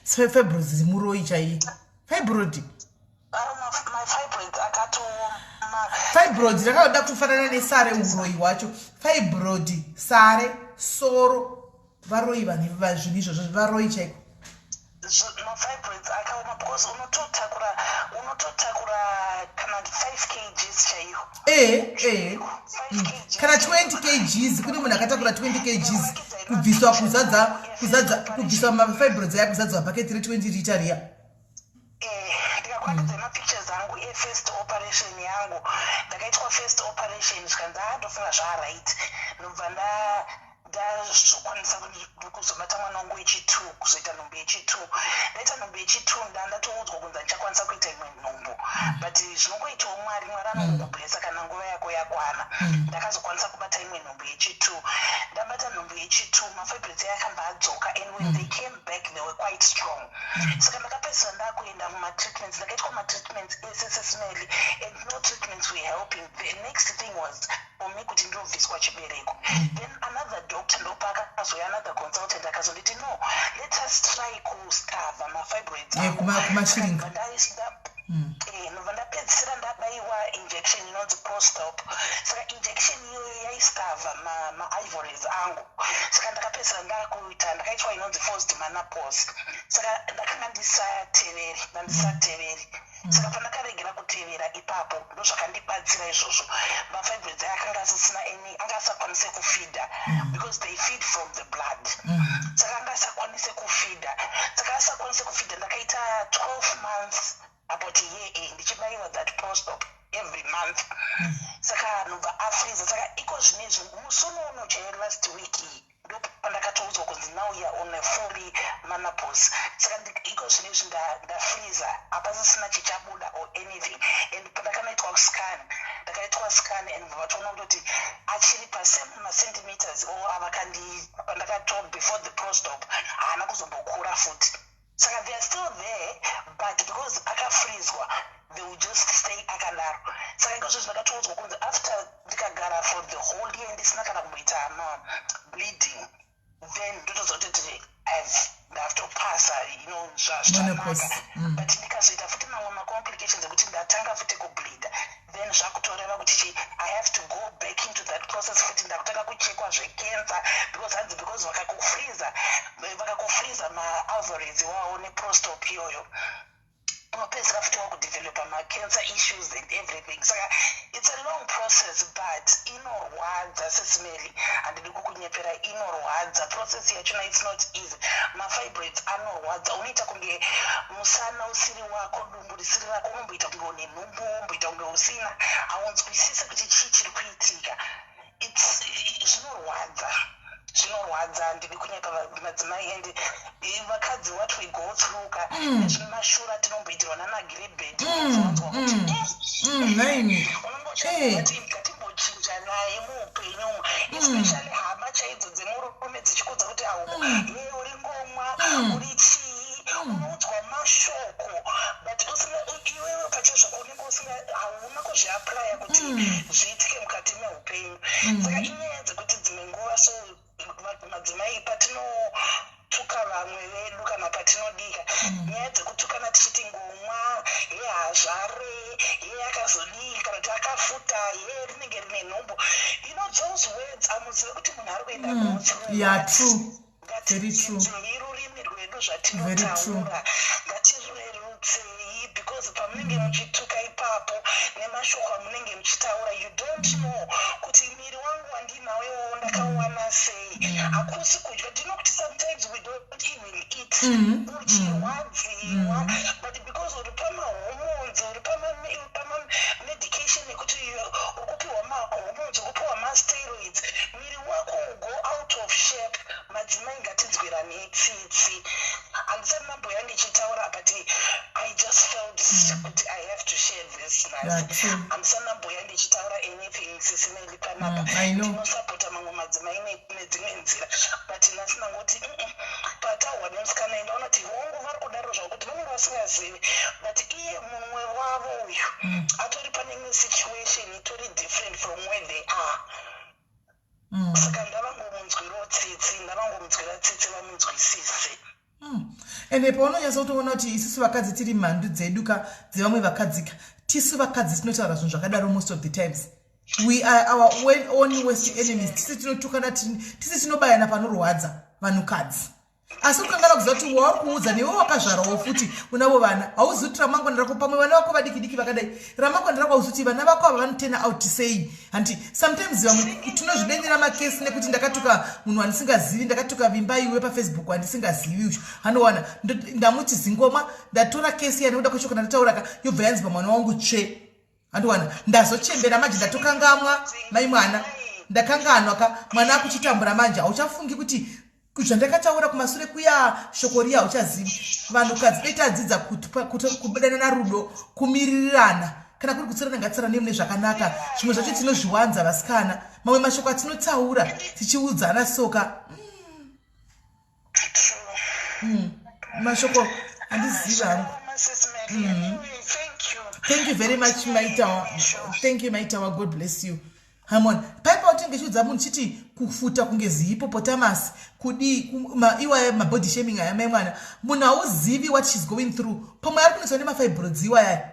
Fibroids muroi chaiye, fibroid. Mafibroids akatooma. Fibroid rakada kufanana nesare, uroi hwacho. Fibroid, sare, soro, varoi vanhu zvinhu izvozvo, varoi chaiko. Mafibroids akaoma because unototakura kana 5 kgs chaiyo. Ee ee, kana 20 kgs. Kune munhu akatakura 20 kgs, kubviswa, kuzadza, kuzadza, kubviswa mafibroids aya, kuzadzwa bhaketi re20 lita riya. Ndikakuratidza mapictures angu efirst operation yangu. Ndakaitwa first operation, zvikanzi, "A, ndofunga zvaaright." Ndobva ndazokwanisa kuzobata mwana wangu wechi2, kuzoita nhumbu yechi2. Ndaita nhumbu yechi2, ndatoudzwa kunzi handichakwanisa kuita imwe nhumbu, but zvinongoitawo Mwari. Mwari anongokublessa kana nguva yako yakwana. Ndakazokwanisa kubata imwe nhumbu yechi2. Ndabata nhumbu yechi2, mafibroids akamba adzoka, and when they came back they were quite strong. Saka ndakapedzisira ndakuenda mumatreatments. Ndakaitwa matreatments ese, Sis Melly, and no treatments were helping. The next thing was for me kuti ndobviswa chibereko. Then another doctor ndopaakazouya, another consultant, akazonditi, "No, let us try kustarva mafibroids." Kumashiringa. Ndobva ndapedzisira ndabayiwa injection inonzi Prostop. Saka injection iyoyo yaistarva maovaries angu. Saka ndakapedzisira ndakuita, ndakaitwa inonzi forced menopause. Saka ndakanga ndisateveri, ndandisateveri. Saka pandakaregera kutevera ipapo, ndozvakandibatsira izvozvo. Mafibroids aya akanga asisina any, anga asakwanise kufeeda, because they feed from the blood. Saka anga asakwanise kufeeda. Saka asakwanise kufeeda, ndakaita 12 months, about a year, ndichibayiwa that Prostop every month. Saka anobva afreeza. Saka iko zvinezvi, musi unono chaiyo, last week iyi, ndopandakatoudzwa kunzi, "Now you are on a fully menopause." Saka iko zvinezvi ndafreeza, hapasisina chichabuda or anything. And pandakanoitwa scan, ndakaitwa scan and vatoona kutoti achiri pasame macentimeters o avakandi pandakatoa before the Prostop. Haana kuzombokura futi. Saka they are still there, but because akafreezwa, they will just stay akadaro. Saka ikozvo ndakatoudzwa kunzi after ndikagara for the whole year ndisina kana kumboita mableeding. Then ndotozototi I've ndakutopasa, Menopause. Zvakanaka. But ndikazoita futi mamwe macomplications ekuti ndatanga futi kubleeda, then zvakutoreva kuti chi I have to go back into that process futi. Ndakutanga kuchekwa zvecancer because hanzi because vakakufreeza maovaries iwawo neprostop iyoyo, unopedzisira futi wakudevelopa macancer issues and everything. Saka it's a long process, but inorwadza, Sis Melly, handidi kukunyepera. Inorwadza process yachona, it's not easy. Mafibroids anorwadza, unoita kunge musana usiri wako, dumbu risiri rako, unomboita kunge une nhumbu, womboita kunge usina, haunzwisisi kuti chii chiri kuitika. Zvinorwadza, zvinorwadza, handidi kunyepa madzimai and vakadzi, what we go through ka, nezvimashura tinomboitirwa nanaGiribhedi, unonzwa kuti Naini. Unongochati ngatimbochinja naye muupenyu umu, especially hama chaidzo dzemurume dzichikudza kuti au ye uri ngomwa, uri chii, unoudzwa mashoko, but usina iwewe pachezvako unenge usina, hauna kuzviapplya kuti zviitike mukati meupenyu. Saka inyaya dzekuti dzimwe nguva so madzimai patinotuka vamwe vedu kana patinodika nyaya dzekutukana tichiti ngomwa, ye hazvare, ye akazodii, kana kuti akafuta, ye rinenge rine nhumbu, those words, amuzive kuti munhu ari kuenda go through Yeah, what. True. Very true. Ngatidzidzei rurimi rwedu, zvatinotaura ngatirerutsei, because pamunenge muchituka ipapo nemashoko amunenge muchitaura, you don't know kuti miri wangu wandinawo iwowo ndakauwana sei. Hakusi kudya ndino kuti sometimes we don't even eat uchirwadziwa, but because uri pamahormones, uri pamamedication ekuti uri kupiwa mahormones, uri kupiwa masteroids, miri wako will go out of shape. Madzimai, ngatinzwiranei tsitsi. Handisati mamboya ndichitaura, but I just felt kuti I have to share this nhasi. True. Handisati mamboya ndichitaura anything, Sis Melly, panapa. I know. Ndinosapota mamwe madzimai nedzimwe nzira, but nhasi ndangoti pataurwa nemusikana, ndaona kuti hongu vari kudaro zvakuti vanenge vasingazivi, but iye mumwe wavo uyu atori pane imwe situation itori different from where they are. Saka ndavangomunzwirawo tsitsi, ndavangomunzwira tsitsi, vamunzwisise. Ende paunonyatsa kutoona kuti isusu vakadzi tiri mhandu dzedu ka, dzevamwe vakadzika, tisu vakadzi tinotaura zvinhu zvakadaro. Most of the times we are our own worst enemies. Tisi tinotukana, tisi tinobayana panorwadza vanhukadzi, asi kukangana kuziva kuti wauri kuudza newe wakazvarawo futi, unavo vana. Hauzivi kuti ramangwana rako, pamwe vana vako vadiki diki vakadai, ramangwana rako hauzivi kuti vana vako ava vanoturn out sei. Hanti sometimes vamwe tinozvidendera makesi nekuti ndakatuka munhu wandisingazivi, ndakatuka Vimbaiwe paFacebook wandisingazivi ucho, anowana ndamuti zingoma, ndatora kesi ya nekuda kwacho kana ndatauraka, yobva yanzi pamwana wangu tsve. Handiwana ndazochembera manje, ndatokangamwa mai mwana, ndakanganwa ka, mwana akuchitambura manje. Hauchafungi kuti zvandakataura kumasure kuya, shoko riya hauchazivi. Vanhukadzi dai tadzidza kudanana rudo, kumiririrana. Kana kuri kutsirana, ngatsiranei mune zvakanaka. Zvimwe zvacho tinozviwanza vasikana, mamwe mashoko atinotaura tichiudzana soka. Mashoko handizivi hangu. Sis Melly, anyway, thank you. Thank you very much, Maitawa. Thank you, Maitawa. God bless you. Hamon paipa utinge chiudza munhu chiti kufuta kunge zihippopotamus kudii, iwaya mabody shaming aya, mai mwana, munhu hauzivi what she's going through. Pamwe ari kunetswa nemafibroids iwayaya,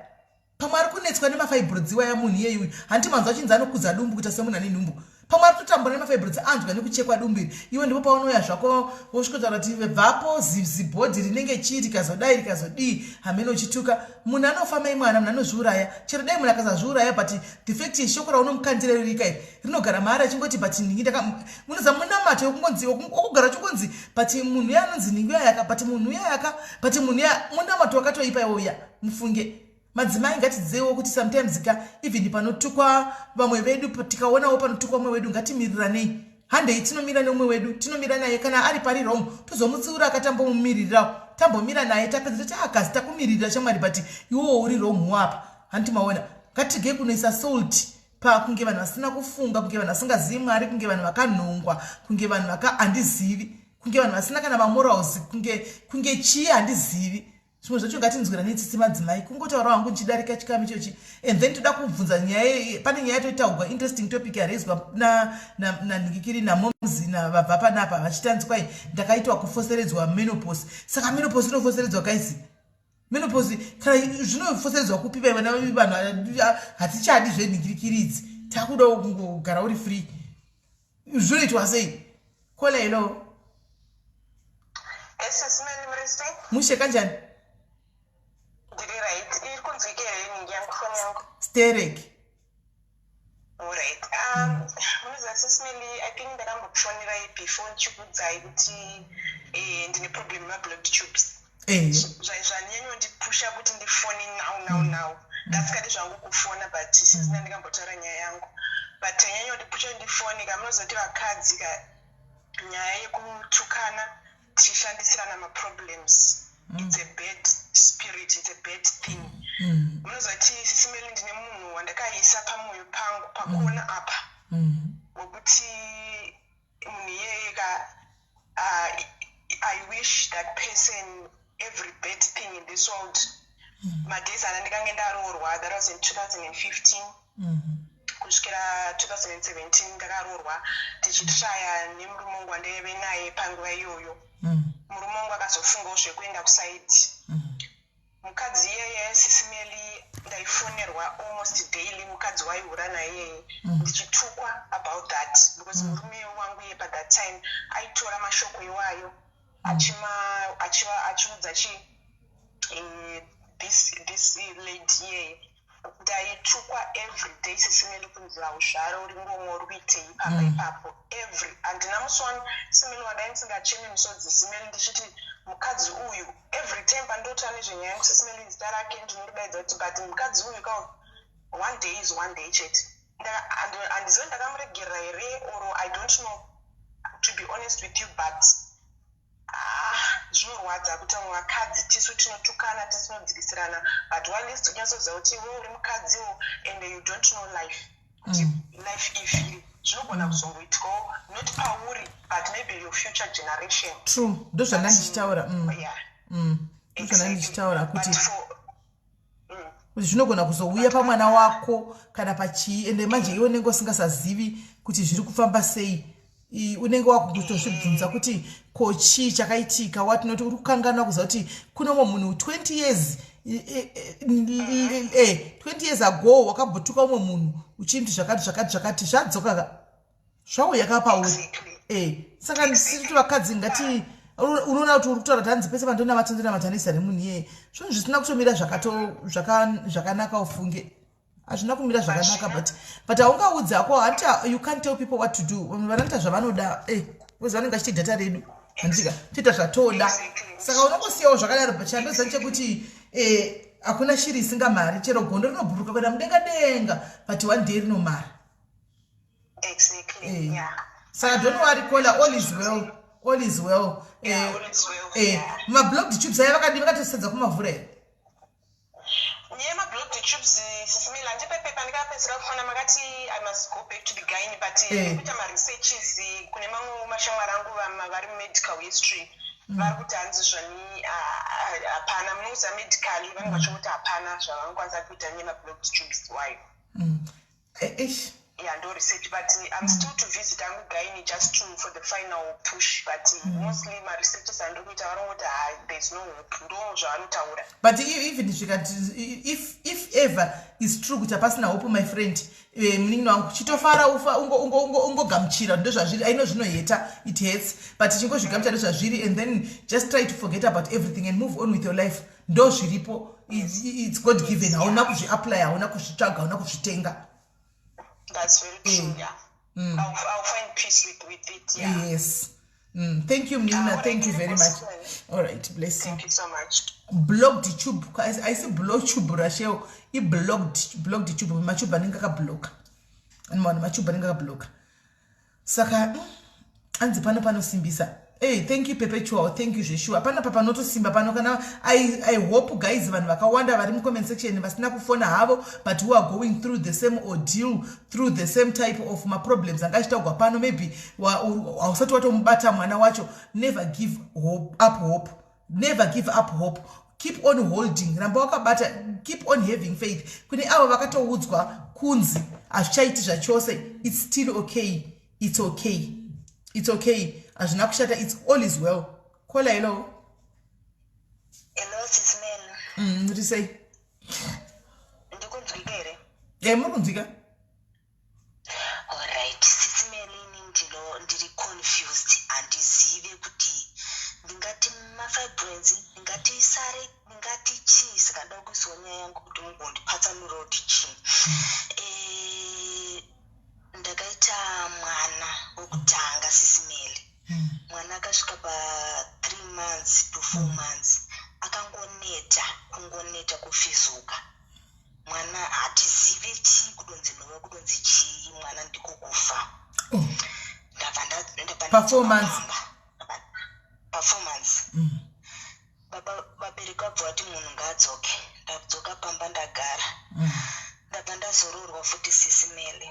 pamwe ari kunetswa nemafibroids iwaya munhu iyeyu uyu. Hanti manzwa achinzi anokudza dumbu kuita semunhu ane nhumbu? Pamwe ari kutotambura nemafibroids, anzwa nekuchekwa dumbu iri. Iwe ndipo paunouya zvako wosvikotaura kuti bvapo, zibody rinenge chii, rikazodai, rikazodii, hamene uchituka munhu. Anofa, mai mwana, munhu anozviuraya. Chero dai munhu akasazviuraya, but the fact yeshoko raunomukandira ririka iri rinogara maari achingoti, but ningi ndaka munoza munamato wekungonzi wokugara uchingonzi, but munhu uya anonzi ningi uya yaka, but munhu uya yaka, but munhu uya, munamato wakatoipa iwo uya. Mufunge madzimai, ngatidzidzeiwo kuti sometimes ka, even panotukwa vamwe vedu, tikaonawo panotukwa mumwe wedu, ngatimiriranei. Handei tinomira neumwe wedu, tinomira naye. Kana ari pari wrong, tozomutsiura akatambomumiririrawo, tambomira naye, tapedza toti akazi takumiririra shamwari, but iwowo uri wrong wapa. Hanti maona? Ngatigei kunoisa salt pakunge vanhu vasina kufunga, kunge vanhu vasingazivi Mwari, kunge vanhu vakanhongwa, kunge vanhu vaka handizivi, kunge vanhu vasina kana mamorals, kunge chii, handizivi. Zvimwe zvacho ngatinzwira netsitsi madzimai. Kungotaura hangu ndichidarika chikamu ichochi, and then toda kubvunza nyaya. Pane nyaya yatoitaugwa, interesting topic yarezwa nanhingikiri namomzi vabva panapa vachitanzi kwai ndakaitwa kufoseredzwa menopause. Saka menopause inofoseredzwa, guys? Menopause kana zvinofoseredzwa kupi? Vaivana vanhu hatichadi zvenhingirikiri idzi, takuda kungogara uri free. Zvinoitwa sei? Caller, hello. Mushe, kanjani? Ndiri right. Iri kunzwika here ningi yangu, foni yangu? Sterek. Alright. Munoziva, Sis Melly, I think ndakambokufonerai before ndichikuudzai kuti ndine problem yemablocked tubes. Zvanyanyondipusha kuti ndifone now now now. Ndasikadi zvangu kufona, but since ndandikambotaura nyaya yangu, but yanyanyondipusha kuti ndifone ka, munozoti vakadzi ka, nyaya yekutukana tichishandisirana maproblems, it's a bad spirit, it's a bad thing. Munozoti, Sis Melly, ndine munhu wandakaisa pamwoyo pangu pakona apa wekuti munhu iyeye ka, I wish that person every bad thing in this world. Madays ana ndikange ndaroorwa, that was in 2015 kusvikira 2017, ndakaroorwa tichitraya nemurume wangu wandaive naye panguva iyoyo. Murume wangu akazofungawo zvekuenda kuside. Mukadzi iyeye, Sis Melly, ndaifonerwa almost daily, mukadzi waihura naiyeye, ndichitukwa about that, because murume wangu iye pathat time aitora mashoko iwayo achiudza chi this lady iyeye. Ndaitukwa every day, Sis Melly, kunzi hauzvara, uri ngomwa, uri kuitei pamba ipapo every. Handina musi wani, Sis Melly, wandai ndisingachemi musodzi, Sis Melly, ndichiti mukadzi uyu, every time pandotaura nezvenyaya yangu, Sis Melly, zita rake ndinoridaidza kuti, but mukadzi uyu ka, one day is one day chete. Handizivi ndakamuregerera here or I don't know, to be honest with you, but ah, zvinorwadza kuti vamwe vakadzi tisu tinotukana, tisinodzikisirana, but at least unyatsoziva kuti iwe uri mukadziwo and you don't know life, kuti life ivhiri, zvinogona kuzongoitikawo not pauri but maybe your future generation. True, ndozvanda ndichitaura. Ndozvanda ndichitaura kuti But for, kuti zvinogona kuzouya pamwana wako kana pachii, ende manje iwe unenge usingasazivi kuti zviri kufamba sei. Unenge wakutozvibvunza kuti ko chii chakaitika, what not. Uri kukanganwa kuziva kuti kune umwe munhu 20 years 20 years ago wakambotuka umwe munhu uchinti zvakati zvakati zvakati, zvadzoka ka, zvauya ka pauri. Saka ndisiri kuti vakadzi ngati, unoona kuti uri kutaura kuti hanzi pese pandonamata ndonamata nezita remunhu iyeye, zvinhu zvisina kutomira zvakanaka. Ufunge hazvina kumira zvakanaka, but haungaudzi hako, hanti you can't tell people what to do. Vanhu vanoita zvavanoda, because vanenge vachiti data redu, handika toita zvatoda. Saka unongosiyawo zvakadaro, but chandoziva chekuti hakuna shiri isingamhari. Chero gondo rinobhuruka kuenda mudenga denga, but one day rinomhara. Saka don't worry, caller, all is well, all is well. Yeah, all is well, Mablocked tubes aya vakadi vakatosadza kumavhura here? Yemablocked tubes, Sis Melly, handipepe pandikapedzisira kufona makati I must go back to the gynae, but nekuita maresearches kune mamwe mashamwari angu vari mumedical history, vari kuti hanzi zvoni hapana. Munoziva medically vanenge vachingoti hapana zvavanokwanisa kuita nemablocked tubes wayo. Eish. Yeah, ndo research, but I'm still to visit angu gynae just to for the final push, but mostly maresearches andiri kuita vanongoti ha, there's no hope, ndo zvavanotaura. But even zvikati if ever is true kuti hapasina hope, my friend, munin'ina wangu, chitofara, ufa ungogamuchira ndozvazviri. Aino zvinohurta, it hurts, but chingozvigamuchira, ndozvazviri, and then just try to forget about everything and move on with your life. Ndo zviripo. It's God given, hauna kuzviapply, hauna kuzvitsvaga, hauna kuzvitenga. That's very true. Yeah. I'll find peace with it. Yeah. Yes. Thank you, Nina. Thank you very much. All right, bless you. Thank you so much. Blocked tube. I see block tube, Rachel. I blocked tube. Matube anenge akabloka. Anomaona matube anenge akabloka. Saka anzi pano panosimbisa. Hey, thank you, Perpetual. Thank you zveshuwa. Panapa panotosimba pano kana I hope, guys, vanhu vakawanda vari mucomment section vasina kufona havo but who are going through the same ordeal, through the same type of maproblems anga achitaurwa pano, maybe hausati watomubata mwana wacho. Never give hope, up hope. Never give up hope. Keep on holding, ramba wakabata, keep on having faith. Kune avo vakatoudzwa kunzi hazvichaiti zvachose, it's still okay, it's okay, it's okay, hazvina kushata, it's all is well. Caller, hello. Hello, Sis Mel. Uri sei? Ndikunzwika here? E, muri kunzwika. Alright, Sis Mel, ini ndino ndiri confused, handizive kuti ndingati mafibroids, ndingati sare, ndingati chii. Saka ndoda kuisiwa nyaya yangu kuti mugondipatsanura kuti chii. Ndakaita mwana wekutanga, Sis Mel. Mwana akasvika pa3 months to 4 months akangoneta, kungoneta, kufizuka. Mwana hatizivi chii, kudonzi nhova, kudonzi chii, mwana ndiko kufa. Ndabva Pa 4 months? Pa4 months. Baba, vabereki vabva vati munhu ngaadzoke. Ndadzoka pamba, ndagara. Ndabva ndazororwa futi, Sis Mel.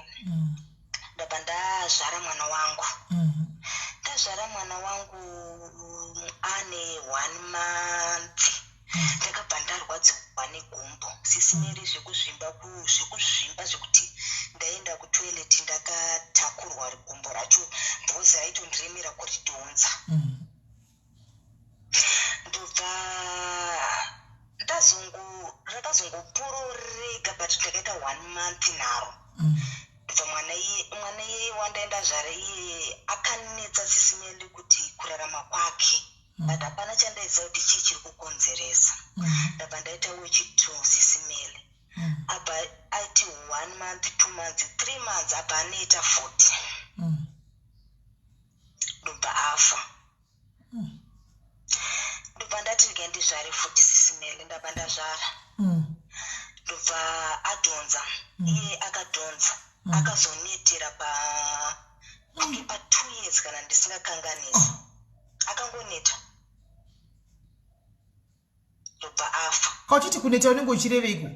Ndabva ndazvara mwana wangu. Ndazvara mwana wangu ane one month, ndakabva ndarwadziwa negumbo, Sis Mel, zvekuzvimba, zvekuzvimba, zvekuti ndaenda kutoilet ndakatakurwa gumbo racho bhozi raitondiremera kuridhonza. Ndobva ndazongo rakazongopororega, but ndakaita one month naro. Ndobva mwana iyeye wandaenda zvara iye akanetsa, Sis Mel, kuti kurarama kwake, but hapana chandaiziva kuti chii chiri kukonzeresa. Ndabva ndaita wechitwo, Sis Mel. Abva aiti one month, 2 months, 3 months, abva anoita futi, ndobva afa. Ndobva ndati regai ndizvare futi, Sis Mel. Ndabva ndazvara. Ndobva adhonza iye, akadhonza, akazonetera pa ake pa2 years kana ndisingakanganisi. Akangoneta, ndobva afa. Kauchiti kuneta, unenge uchireveiko?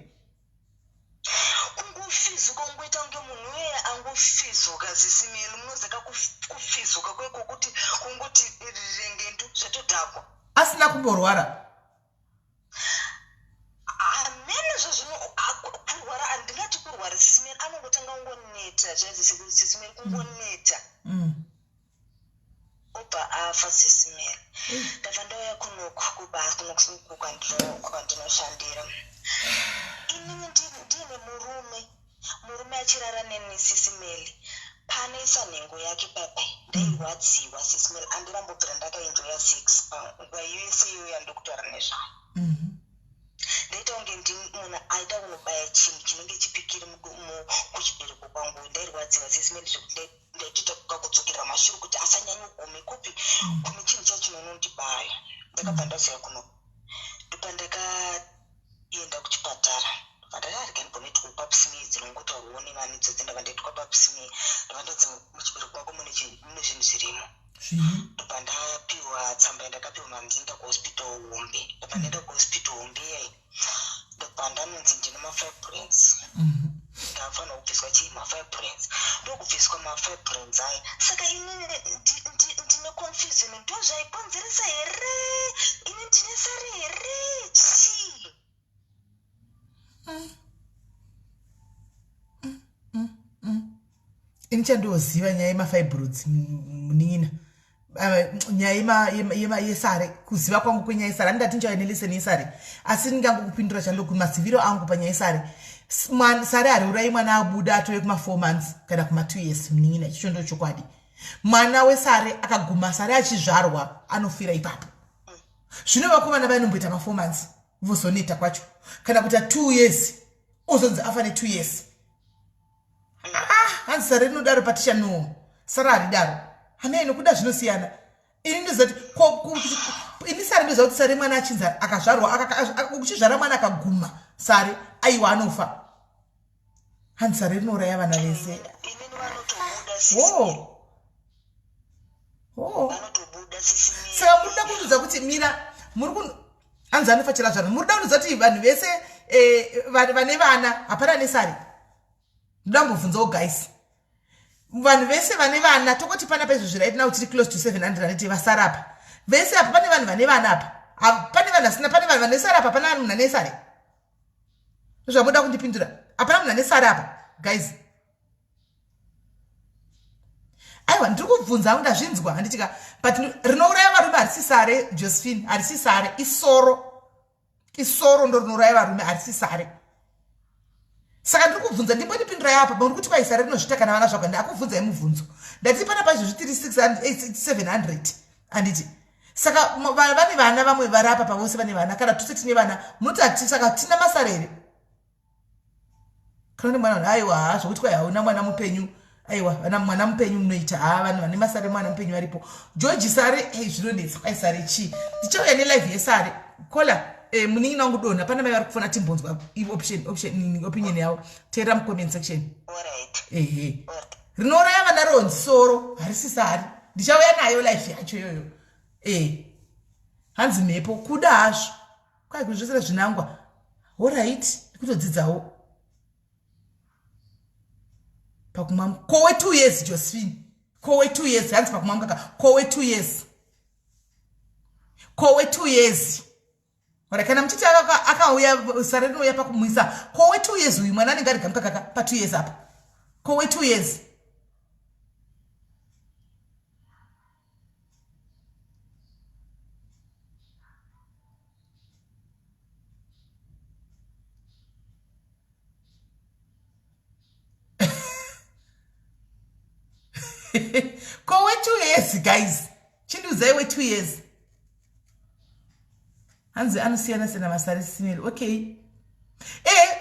Kungofizuka, kungoita kunge munhu uye angofizuka, Sis Mel. Munozeka kufizuka kwekwokuti kungoti rengendu, zvatodhakwa. Asina kumborwara? Hamene zvazvino kurwara, handingati kurwara, Sis Mel. Anongotanga kungoneta zvaizvo, Sis Mel, kungoneta, obva afa, Sis Mel. Ndabva ndauya kunoku kunoku kwandinoshandira inini ndiine murume, murume achirara neni, Sis Mel. Panoisa nhengo yake papai, ndairwadziwa, Sis Mel. Andirambobvira ndakaenjoya sex panguva yese iyoyo yandiri nezvayo. Ndaita kunge ndi munhu aida kunobaya chinhu chinenge chipikiri kuchibereko kwangu. Ndairwadziwa, Sis Mel, zvekuti ndaitoita kakudzokera mashure kuti asanyanye kugume kupi, kune chinhu chacho chinonondibaya. Ndakabva ndazouya kuno, ndopandakaenda kuchipatara. Ndobva ndati arega ndimbonoitwa pap smear dzinongotaurwawo nevanhu idzodzi. Ndabva ndaitwa pap smear, ndobva ndanzi muchibereko mako mune mune zvinhu zvirimo. Zvii? Ndobva ndapiwa tsamba yandakapiwa, manzi enda kuhospital hombe. Ndobva ndaenda kuhospital hombe iyai, ndobva ndanonzi ndine mafibroids. Ndafanira kubviswa chii? Mafibroids. Ndokubviswa mafibroids aya. Saka inini ndine confusion, ndo zvaikonzeresa here? Ini ndine sare here? Chii? Ini chandoziva nyaya yemafibroids, munin'ina, nyaya yesare, kuziva kwangu kwenyaya yesare, handingati ndichauya nelesson yesare, asi ndingangokupindura chandoku maziviro angu panyaya yesare. Sare hariurai mwana abuda atove kuma4 months kana kuma2 years, munin'ina. Ichocho ndo chokwadi. Mwana wesare akaguma sare achizvarwa anofira ipapo. Zvino vakomana vainomboita ma4 months vozoneta kwacho, kana kuita 2 years, ozonzi afa ne2 years. Ah, hanzi sare rinodaro, Patisha. No, sare haridaro. Hamai nokuda zvinosiyana. Ini ndoziva kuti ini sare, ndoziva kuti sare mwana achinzi akazvarwa, uchizvara mwana akaguma sare, aiwa, anofa. Hanzi sare rinouraya vana vese. Inini vanotobuda. Wo oh. Vanotobuda, Sis. Saka muri kuda kundiudza kuti, mira, muri kun hanzi anofa chera zvaro. Muri kuda kundiudza kuti vanhu vese vane vana hapana nesare? Ndoda kumbobvunzawo, guys, vanhu vese vane vana, tokoti pana paizvozvi right now tiri close to 700 aneti vasara apa vese apa, pane vanhu vane vana apa. Pane vanhu asina, pane vanhu vane sare apa, hapana munhu ane sare. Zvamuda kundipindura, hapana munhu ane sare apa guys. Aiwa, ndiri kubvunza hangu, ndazvinzwa handitika, but rinouraya varume harisi sare, Josephine, harisi sare, isoro, isoro ndo rinouraya varume, harisi sare. Saka ndiri kubvunza, ndimbondipindurai apa. Muri kuti kwaisare rinozvita kana vana zvagwa. Ndakubvunzai mubvunzo, ndati pana paizvozvi tiri 700 handiti? Saka vane vana vamwe vari apa pavose vane vana, kana tose tine vana, munoti hati saka tina masare here? Kana nemwana, aiwa, ha, zvokuti kwai hauna mwana mupenyu, aiwa, vana mwana mupenyu munoita, ha, vanhu vane masare mwana mupenyu varipo. George, sare, ei, zvinonetsa. Kwai sare chii? Ndichauya nelive yesare. Kola, munin'ina wangu donha, pana mai vari kufona, timbonzwa option, option, opinion yavo. Teera mucomment section. Ehe, rinouraya vana ronzi soro, harisi sare. Ndichauya nayo life yacho iyoyo. Hanzi mhepo kuda hazvo, kwai kuzvisira zvinangwa. Alright, ndikutodzidzawo pakumwa kowe 2 years. Josephine, kowe 2 years, hanzi pakumwa mukaka kowe 2 years, kowe 2 years. Ora kana muchiti akauya sare rinouya pakumwisa kowe 2 years, uyu mwana anenge ariga mukaka pa 2 years apa, kowe 2 years. Kowe 2 years, guys, chindiudzai we 2 years. Hanzi anosiyana siyana masare simeri. Okay,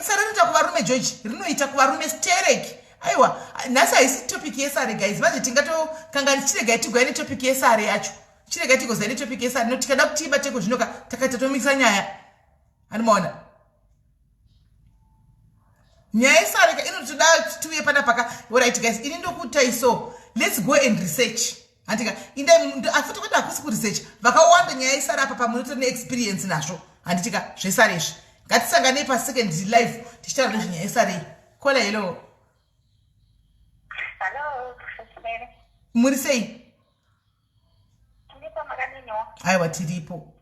sare rinoita kuvarume, George, rinoita kuvarume sterek. Aiwa, nhasi haisi topic yesare guys, manje tingatokanganisi. Chiregai tigwai netopic yesare yacho, chiregai tigozai netopic yesare, no tikada kuti ibateko zvinoka takaita tomikisa nyaya. Animaona nyaya yesare ka inotoda tiuye panapaka. Alright guys, ini ndokutai, so let's go and research, handika? Inde afuti kuti hakusi kuresearch, vakawanda nyaya yesare apa pamunotori neexperience nazvo, handitika? Zvesare izvi, ngatisanganei pasecond live tichitaura nezvenyaya yesare iyi. Kola, hello. Hello. Muri sei? Aiwa, tiripo.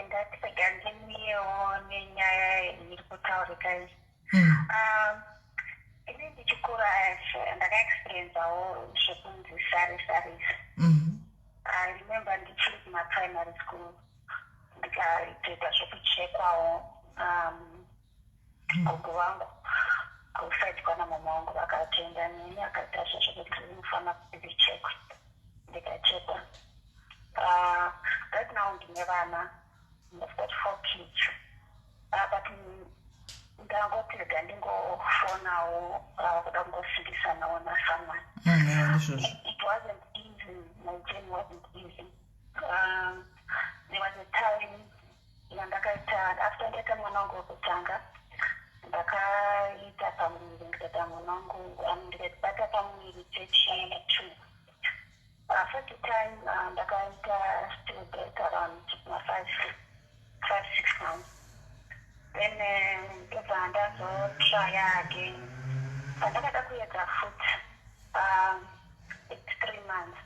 Ndati rega ndimiyewo nenyaya iri kutaurika iyi. Ini ndichikura ndakaexperienzawo zvekunzi sare sare izvi. I remember ndichiri kumaprimary school, ndikaitoita zvekuchekwawo. Gogo vangu kuside kwana mama vangu vakatoenda neni, akaita zvezvekuti unofanira kuti ndichekwe, ndikachekwa. Right now ndine vana, I've got four kids, but ndangoti rega ndingofonawo, kuda kungosimbisanawo nasomeone. It wasn't easy, my journey wasn't easy. There was a time yandakaita after ndaita mwana wangu wekutanga, ndakaita pamuviri, ndikaita mwana wangu, ndikaibata pamuviri pechi two. First time ndakaita stillbirth around ma5 5 6 months, then ndobva ndazotrya again. Pandakada kuedza futi, it's 3 months.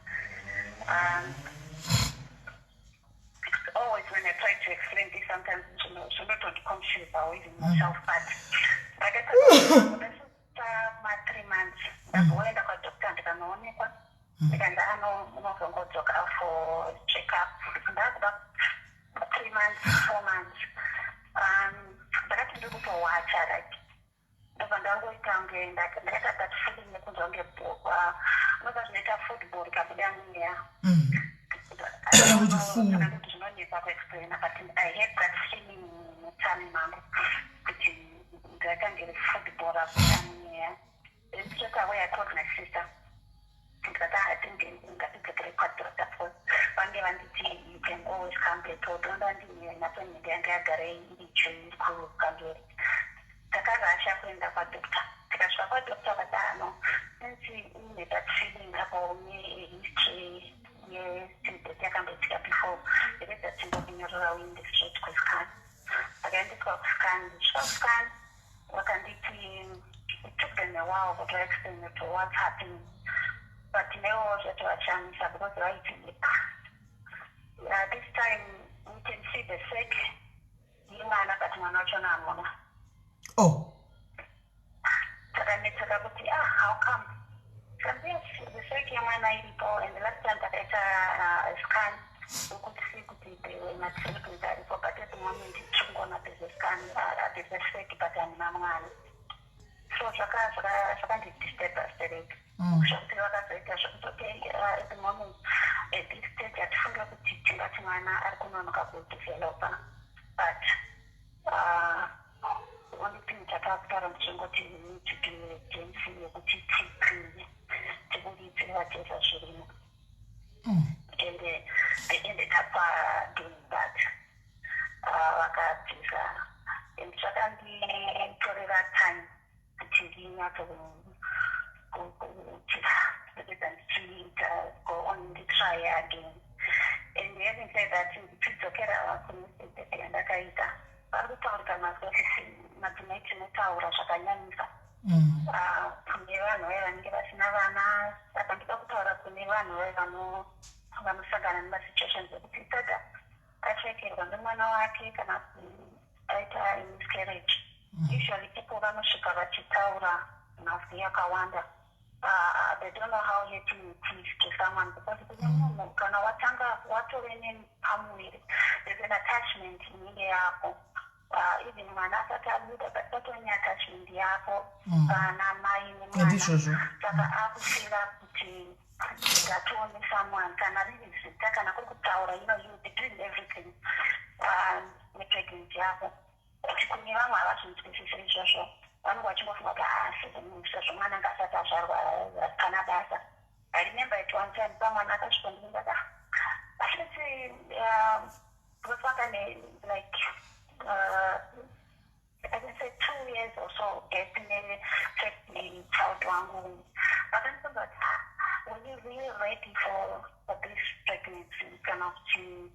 Always when I try to explain this, sometimes zvinotondiconfuse even myself, but ndakaita ma3 months, ndamboenda kwadoctor, ndikanoonekwa, ndikanzi ano munozongodzoka for check up. Ndakuda 3 months, 4 months, ndakati ndiri kutowacha, right? Ndobva ndangoita kunge ndakaita that feeling yekunzwa kunge unoza zvinoita football ikabuda mweya. Kuti fu. Zvinonetsa kuexplaina, but I had that feeling mutummy mangu kuti ndaita ndiri football abuda mweya. Then straight away I called my sister, ndikati, "I think ngatidzokere kwadoctor, because vange vanditi you can always come back," although ndine appointment yanga yagara iri iri kukamberi. Takarasha kuenda kwadoctor, tikasvika kwadoctor vati, "Ano, since une that feeling apa, une history yestillbirth yakamboitika before, regedza timbokunyorera uende straight kuscan." Ndakaendeswa kuscan. Ndichisvika kuscan vakanditi, it took them a while kuti vaexplain kuti what's happening, but newo zvatovashamisa because vaiti This time we can see the sac yemwana, but mwana wachona hamuna. Oh. Takanetseka kuti, ah, how come? Yes, the sac yemwana iripo, and the last time takaita scan, we could see kuti there were matriplets aripo, but at the moment tiringoona there's a scan, there's a sac, but hamuna mwana. So zvakandidisturba stereki, zvokuti vakazoita zvokuti, okay, at the moment, at this stage, hatifunge kuti tingati mwana ari kunonoka kudevelopa, but the only thing chatakutaura ndichingoti we need to do a D&C yekuti ticlean, tibuditse whatever zvirimo. And they ended up doing that. Vakabvisa, and zvakanditorera time kuti ndinyatso kuti ndopedza ndichiita go on, nditry again. And having said that, ndichidzokera kune statement yandakaita, vari kutaurika mazwi, madzimai tinotaura zvakanyanyisa kune vanhu vaya vanenge vasina vana. Saka ndoda kutaura kune vanhu vaya vanosangana nemasituations ekuti tada ashaikirwa nemwana wake kana aita miscarriage. Usually people vanosvika vachitaura mazwi akawanda. They don't know how hurting it is to someone, because kune munhu kana watanga watove nepamuviri, there's an attachment inenge yako, even mwana asati abuda, but patone attachment yako pana mai nemwana. Ndizvozvo. Saka akufeela kuti ndatione someone, kana riri zita, kana kuri kutaura, you be doing everything nepregnancy yako. Kuti kune vamwe havazvinzwisisi izvozvo, vanenge vachingofunga kuti, ah, sezvo mwana anga asati azvarwa, pana basa. I remember at one time pamwana akasvika, ndikati, ah, asiti because vanga ne like I can say 2 years or so gap ne-first child wangu. Vakandibvunza kuti, ah, were you really ready for this pregnancy, kana kuti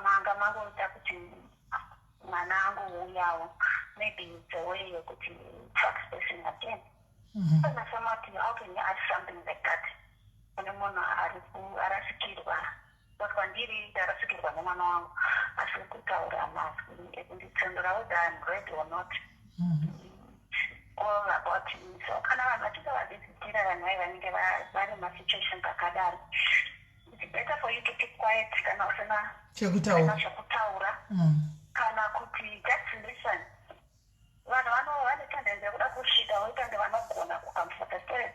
manga mangoita kuti mwana angouyawo, maybe it's a way yekuti track person again? Ndasema kuti, how can you ask something like that kune munhu ari arasikirwa? Because kwandiri ndarasikirwa nemwana wangu, asi kutaura mazwi ekunditsondora whether I'm ready or not, all about me. So kana vanhu vachinge vavhizitira vanhu vai vanenge vari masituations akadaro, it's better for you to keep quiet kana usina chekutaura. Zvekutaura, kana kuti just listen. Vanhu vane tendency yekuda kusvika voita kunge vanogona kucomforta stress,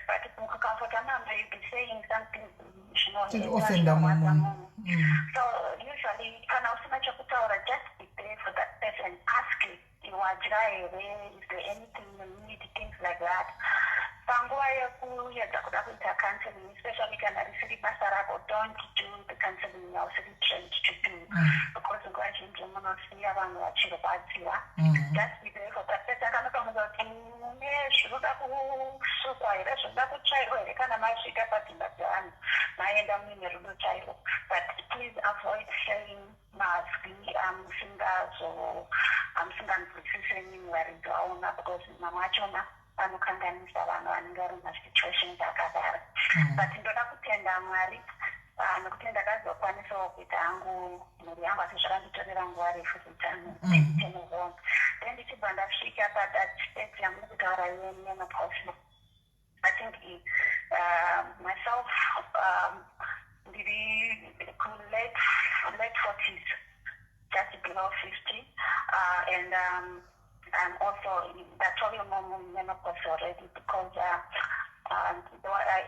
but mukucomforta mamba, you be saying something Offenda zvinorwadza munhu. Munhu. So usually kana usina chekutaura, just be there for that person. Ask, wadya here? Is there anything you need? Things like that. Panguva yekuedza kuda kuita counseling, especially kana risiri basa rako, don't do the counseling yausiri trained to do, because nguva zhinji munosiya vanhu vachirwadziwa. Just be there for that person. Akanokamuza kuti mune zvinoda kusukwa here, zvinoda kutsvairwa here, kana masvika padzimba dzevanhu, maenda muine rudo chairwo. But please avoid saying mazwi amusingazo amusinganzwisise nini varidzi vaona, because mamwe achona vanokanganisa vanhu vanenge vari mumasituations akadaro. But ndoda kutenda Mwari, nekuti ndakazokwanisawo kuita hangu mhuri yangu, asi zvakanditorera nguva refu kuita move on. Then ndichibva ndasvika pathat stage yamuri kutaura yemenopause, I think myself, ndiri late 40s, just below 50, and I'm also ndatove mumenopause already, because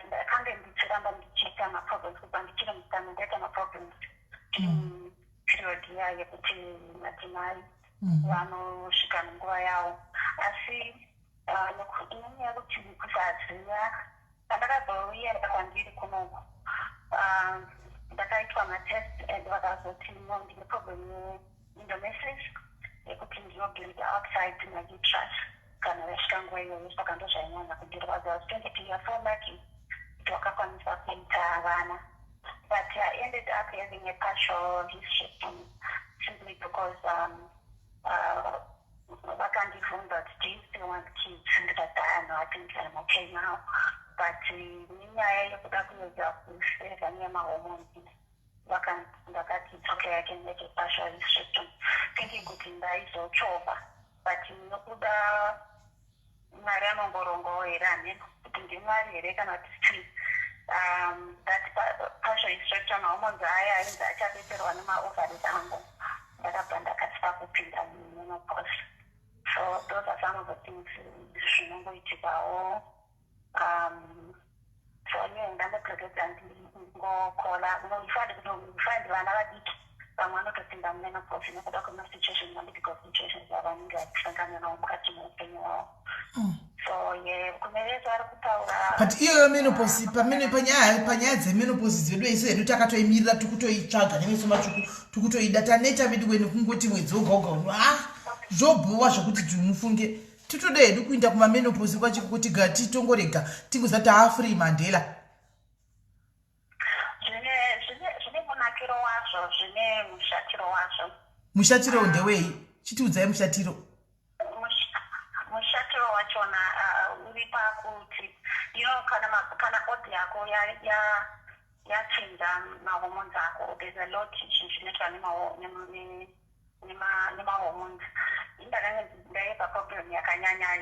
ndakange ndichiramba ndichiita maproblems kubva ndichiri mutano. Ndaita maproblems period iya yekuti madzimai vanosvika munguva yavo, asi nenyaya yekuti kusaziva, pandakazoenda kwandiri kunoku, ndakaitwa matest and vakazoti, no, ndine problem yeendometriosis, yekuti ndinobleed outside my uterus kana yasvika nguva iyoyo. Saka ndozvainyanya kundirwadza. Tongoti you are so lucky kuti wakakwanisa kuita vana, but I ended up having a partial hysterectomy simply because vakandibvunza kuti, do you still want kids? Ndikati, ah, no, I think I'm okay now. But nenyaya yekuda kuedza kuseva nemahormones. Vakati it's okay, I can make a partial hysterectomy, thinking kuti ndaizochovha, but nokuda Mwari anongorongawo here, hameno kuti ndiMwari here kana kuti chii, that partial hysterectomy, hormones aya ainzi achabetserwa nemaovaries angu, ndakabva ndakasika kupinda mumenopause. So those are some of the things zvinongoitikawo. So yeah, ndangotoregedza ndingokola. Find vana vadiki vamwe vanotopinda mumenopause nekuda kwemasituation, madifficult situations avanenge vachisangana nawo mukati meupenyu hwavo. So yeah, kune vese vari kutaura. But iyoyo menopause, pamene panyaya dzemenopause dzedu, isu hedu takatoimirira, tikutoitsvaga nemeso matsvuku, tikutoida, taneta vedu wene kungoti mwedzi woga woga uno. Ah, zvobhowa zvokuti timufunge titoda hedu kuinda kumamenopause kwacho kuti ga titongorega tingoziva kuti haafree Mandela. Zvine munakiro wazvo, zvine mushatiro wazvo. Mushatiro ndewei? Chitiudzai mushatiro. Mushatiro wachona uri pakuti kana body yako yachinja mahormones ako, there's a lot zvinhu zvinoitwa nemahormones. Indakange ndaiva problem yakanyanya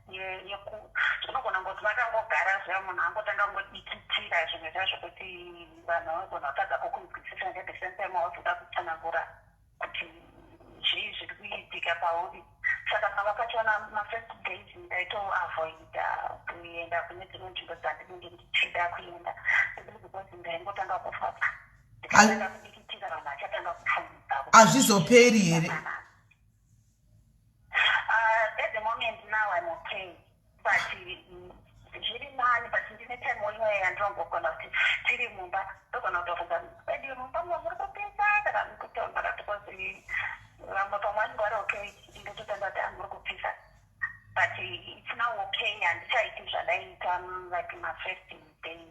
yeku unogona ngoti makangogara zviya, munhu angotanga kungodikitira zvimwe zviya zvokuti vanhu vanogona kutadza kukunzwisisa, and at the same time wautoda kutsanangura kuti zvii zviri kuitika pauri. Saka pamwe pachona mafirst days ndaitoavoida kuenda kune dzimwe nzvimbo dzandinenge ndichida kuenda simply because ndaingotanga kufapa, ndikatanga kudikitira, vanhu vachatanga kufunga. Hazvizoperi here? At the moment now I'm okay, but zviri nani, but ndine time imwe yandinombogona kuti tiri mumba ndogona kutofunga edi mumba muno muri kupisa kana mukutonhora, because vamwe pamwe vanenge vari okay, ndototanga kuti muri kupisa, but it's now okay. Handichaiti zvadaiita like mafirst day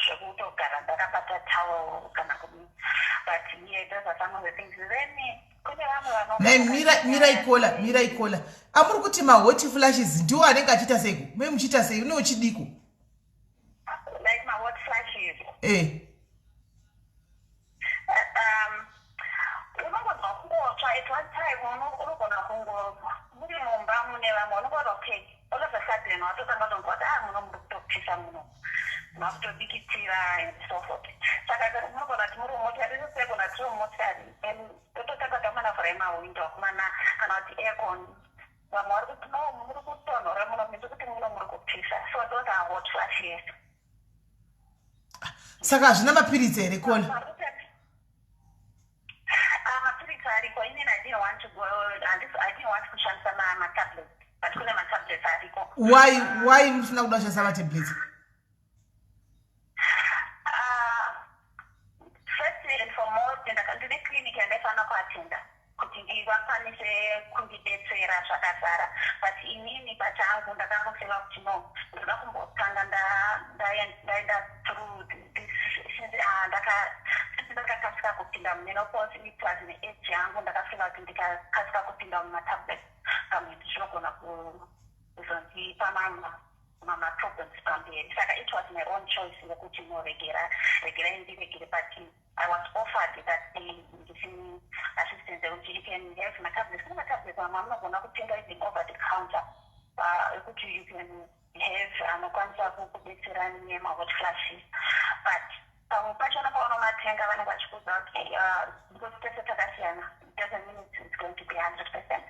zvekutogara ndakabata towel kana kudii, but yeah, those are some of the things. Then kune vamwe vano Nai, mirai caller, mirai caller. Amuri kuti mahot flashes ndiwo anenge achiita seiko? Mue muchiita sei? Une uchidiko? Like mahot flashes? Eh. Unogona kungotsva at one time, unogona kungo muri mumba mune vamwe, unongona okay, all of a sudden watotanga kutonzwa kuti ah, muno muri kutopisa, muno makutodikitira and so forth. Saka munogona kuti muri mumotari, isegona tiri mumotari, then tototanga tamana vhurai mawindo akumana kana kuti aircon, vamwe vari kuti no, muri kutonhora muno, mindi kuti muno muri kupisa. So those are hot flashes. Saka hazvina mapiritsi here, caller? Mapiritsi ariko. Inini I didn't want to go, I didn't want kushandisa matablets, but kune matablets ariko. Why musina kuda kushandisa matablets? Firstly and foremost, ndine clinic yandaifanira kuatenda kuti ndivakwanise kundibetsera zvakazara, but inini pachangu ndakangofeela kuti no, ndoda kumbotanga ndaenda through this since since ndakakasika kupinda mumenopause plus neage yangu. Ndakafeela kuti ndikakasika kupinda mumatablets pamwe zvinogona kuzondipa mamaproblems pamberi. Saka it was my own choice yekuti no, regera, regerai ndiregere, but I was offered that this assistance yekuti you can have matablets. Kune matablets mamwe amunogona kutenga even over the counter ekuti you can have, anokwanisa kukubetsera nemahot flashes, but pamwe pachona paunomatenga vanenge vachikuudza kuti because tese takasiyana, it doesn't mean it's going to be 100%.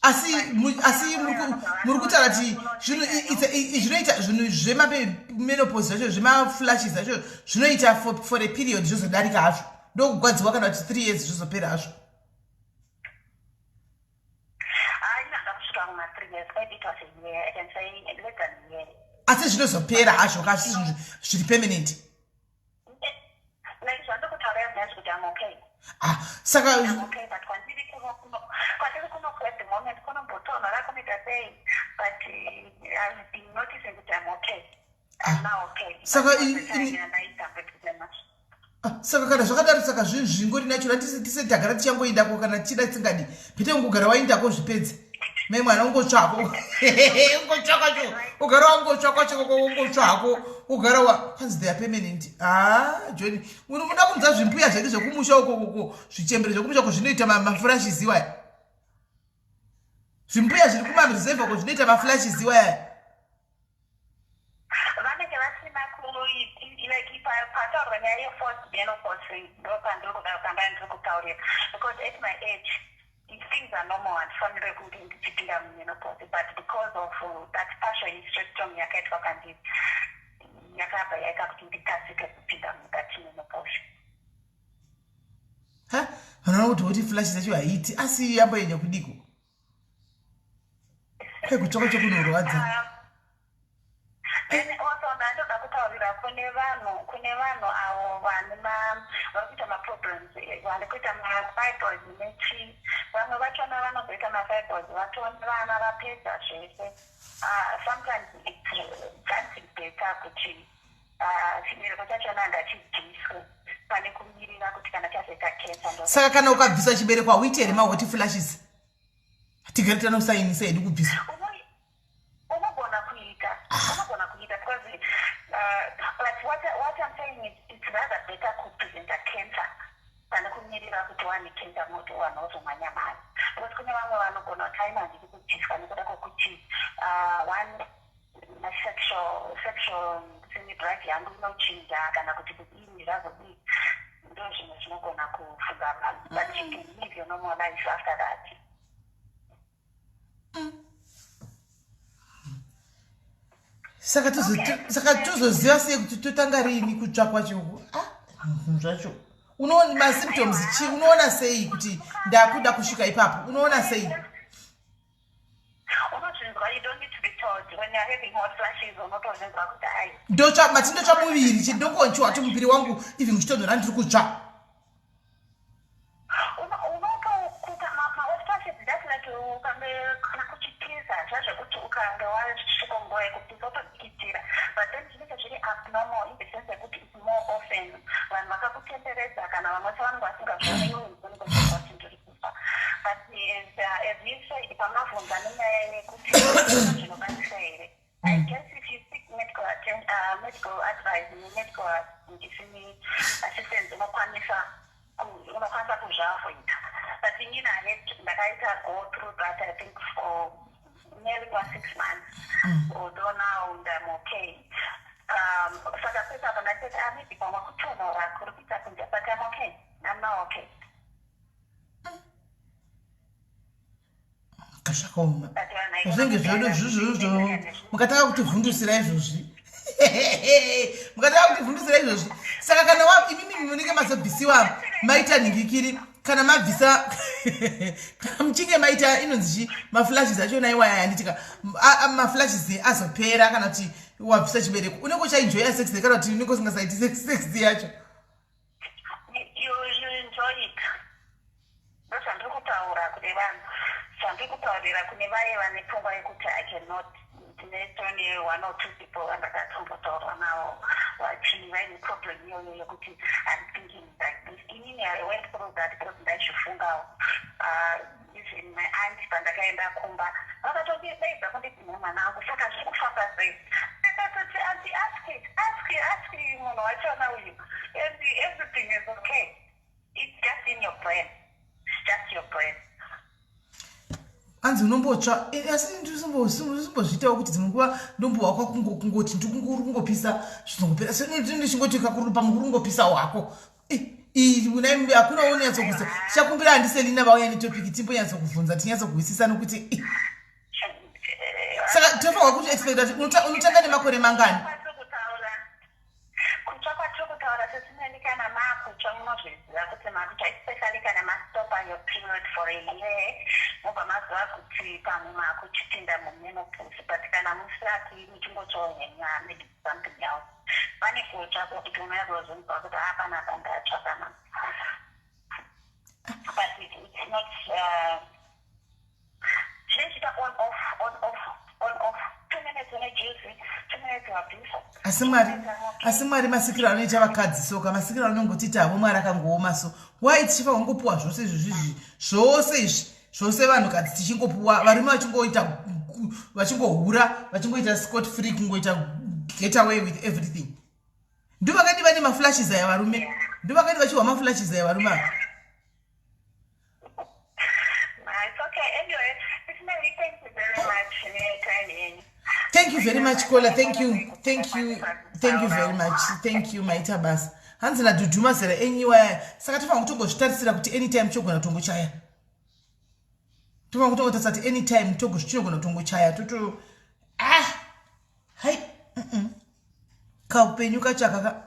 Asi muri kutaura kuti zvinoita zvinhu zvemamenopause zvacho, zvemaflashes zvacho, zvinoita for a period, zvozodarika hazvo, ndokugwadziwa kana kuti 3 years zvozopera hazvo? Hainanga kusvika kuma 3 years. Maybe it was a year, I can say less than a year. Asi zvinozopera hazvo kasi zvinhu zviri permanent? Like zvandokutaura nhasi kuti I'm okay. Ah, saka I'm okay, but kwandiri kuno at the moment kunombotonhora, kunoita sei, but I've been noticing kuti I'm okay. I'm now okay. Saka But the time yandaitambudzika much. Ah, saka kana zvakadaro, saka zvinhu zvingori natural, tise tagara tichangoendako kana tichida tisingadi, pete kungogara waendako zvipedze. Mai mwana ungotsvako ungotsva kwacho ugara wangotsva kwacho ungotsva hako ugara wa kwanzi they are permanent. Ah John, unoda kunzwa zvimbuya zvedu zvekumusha uko uko zvichembere zvekumusha uko zvinoita maflashes iwaya. Zvimbuya zviri kumareserve uko zvinoita maflashes iwaya. Vanenge vasina like pataurwa nyaya yeforced menopause ndopandiri kuda kutanga ndiri kutaurira because at my age things are normal, handifanire kunge ndichipinda mumenopause, but because of that partial hysterectomy yakaitwa pandiri yakabva yaita kuti ndikasike kupinda muthat menopause. Ha, vanoona kuti hoti flash dzacho haiti asi yamboenda kudiko kwekutsva kwacho kunorwadza. Then also ndandoda kutaurira kune vanhu kune vanhu avo vane vari kuita maproblems, vari kuita mafibroids nechii. Vamwe vachona vanozoita mafibroids vatone vana vapedza zvese. Sometimes it's just better kuti chibereko chachona ngachibviswe pane kumirira kuti kana chazoita cancer. Saka kana ukabvisa chibereko hauiti here mahot flashes? Tigere tanosainisa hedu kubvisa. Unogona kuita, unogona kuita because but what I'm saying is it's rather better kupreventa cancer pane kumirira kuti wane cancer moti vanhu vozomhanya mhanya, because kune vamwe vanogona kuti aina handidi kubviswa nekuda kwekuti one sexual drive yangu inochinja kana kuti kudini zvazodii. Ndo zvimwe zvinogona kufunga vanhu, but you can live your normal life after that. Saka tozoziva sei kuti totanga riini kutsva kwacho? Ah, zvacho unoona masymptoms chi unoona sei kuti ndakuda kusvika ipapo? Unoona sei? Unozvinzwa, you don't need to be told. When you're having hot flashes, unotozvinzwa kuti ai. Ndotsva, mati ndotsva muviri chi ndongonchiwa kuti muviri wangu even uchitonhora ndiri kutsva. Unotokuta mahot flashes just like ukange kana kuchipisa zvazvekuti ukange wasvika nguva yekupisa utodikitira, but then zvinenge zviri abnormal in the sense yekuti it's more often. Vanhu vakakutenderedza kana vamwe sevanenge vasingazvioni, iwe unenge uchinzwa kuti ndiri kufa. But as you said, pamavhunza nenyaya yekuti zvinobatsira here, I guess if you seek medical advice, medical assistance, unokwanisa kuzviavoida. But inini ndakaita go through that, I think, for nearly kwa 6 months, although now I'm okay. Saka pese apa ndachiti ah, maybe pamwe kutonhora kuri kuita kunze, but I'm okay, I'm now okay. Zvakaoma zvinenge zvedu zvizvozvo. Mukatanga kutivhundusira izvozvi, mukatanga kutivhundusira izvozvi. Saka kana imimi munenge mazobvisiwa maita nhingikiri, kana mabvisa, kana muchinge maita inonzi chi maflashes achona iwaya yanditika maflashes azopera, kana kuti wabvisa chibereko, unenge uchaenjoya sex kana kuti unenge usingasaiti sex yacho? You enjoy it. Ndozvandiri kutaura kune vanhu, zvandiri kutaurira kune vaye vane pfungwa yekuti I cannot. Ndinetone one or two people vandakatombotaura navo vachi vaine problem iyoyo yekuti I'm thinking like this. Inini I went through that because ndaizvifungawo. Even my aunt, pandakaenda kumba vakatodaidza kunditi, "Mwana wangu, saka zviri kufamba sei?" Ndakatoti, "Aunty, ask ask ask munhu wachona uyu," and everything is okay. It's just in your brain, it's just your brain. Anzi unombotsva, asi ndisimbozviitawo kuti dzimwe nguva ndombohwa kwakungoti ndikunguri kungopisa zvizongopera, ndichingoti kakuru pamwe kuri kungopisa hwako. Hakuna unyatsokusa. Tichakumbira handiselina vauya netopic timbonyatsokubvunza tinyatsokuhwisisa nokuti saka tofanirwa kuti expecta kuti unotanga nemakore mangani? Kutsva kwatiri kutaura sesimweni, kana maakutsva munozviziva kuti makutsva, especially kana mastopa your period for a year, mobva maziva kuti pamwe maakuchipinda mumenopause. But kana musati, muchingotsvawo henyu, maybe something else. Pane kutsva kwekuti unonyatsozinzwa kuti apanapa ndatsva panapa, but it's not zvinochiita on off, on off, on off. 2 minutes une juice, 2 minutes wabvisa. Asi Mwari masikiro anoita vakadzi soka masikiro anongotiita havo, Mwari akangooma. So why tichifa kungopiwa zvose izvozvizvi, zvose izvi? Zvose vanhukadzi tichingopuwa, varume vachingoita, vachingohura, vachingoita scot free, kungoita get away with everything. Ndo vakadi vane maflashes aya varume, ndo vakadi vachihwa maflashes aya varume ava. Thank you very much, caller. Thank you, thank you, thank you very much. Thank you. Maita basa. Hanzi nadhudhuma zera enyiwa, saka tofanira kutongozvitarisira kuti anytime chogona kutongochaya. Tofanira kutongotarisa kuti anytime chinogona kutongochaya toto. Ah, hai, kaupenyu kacho akaka.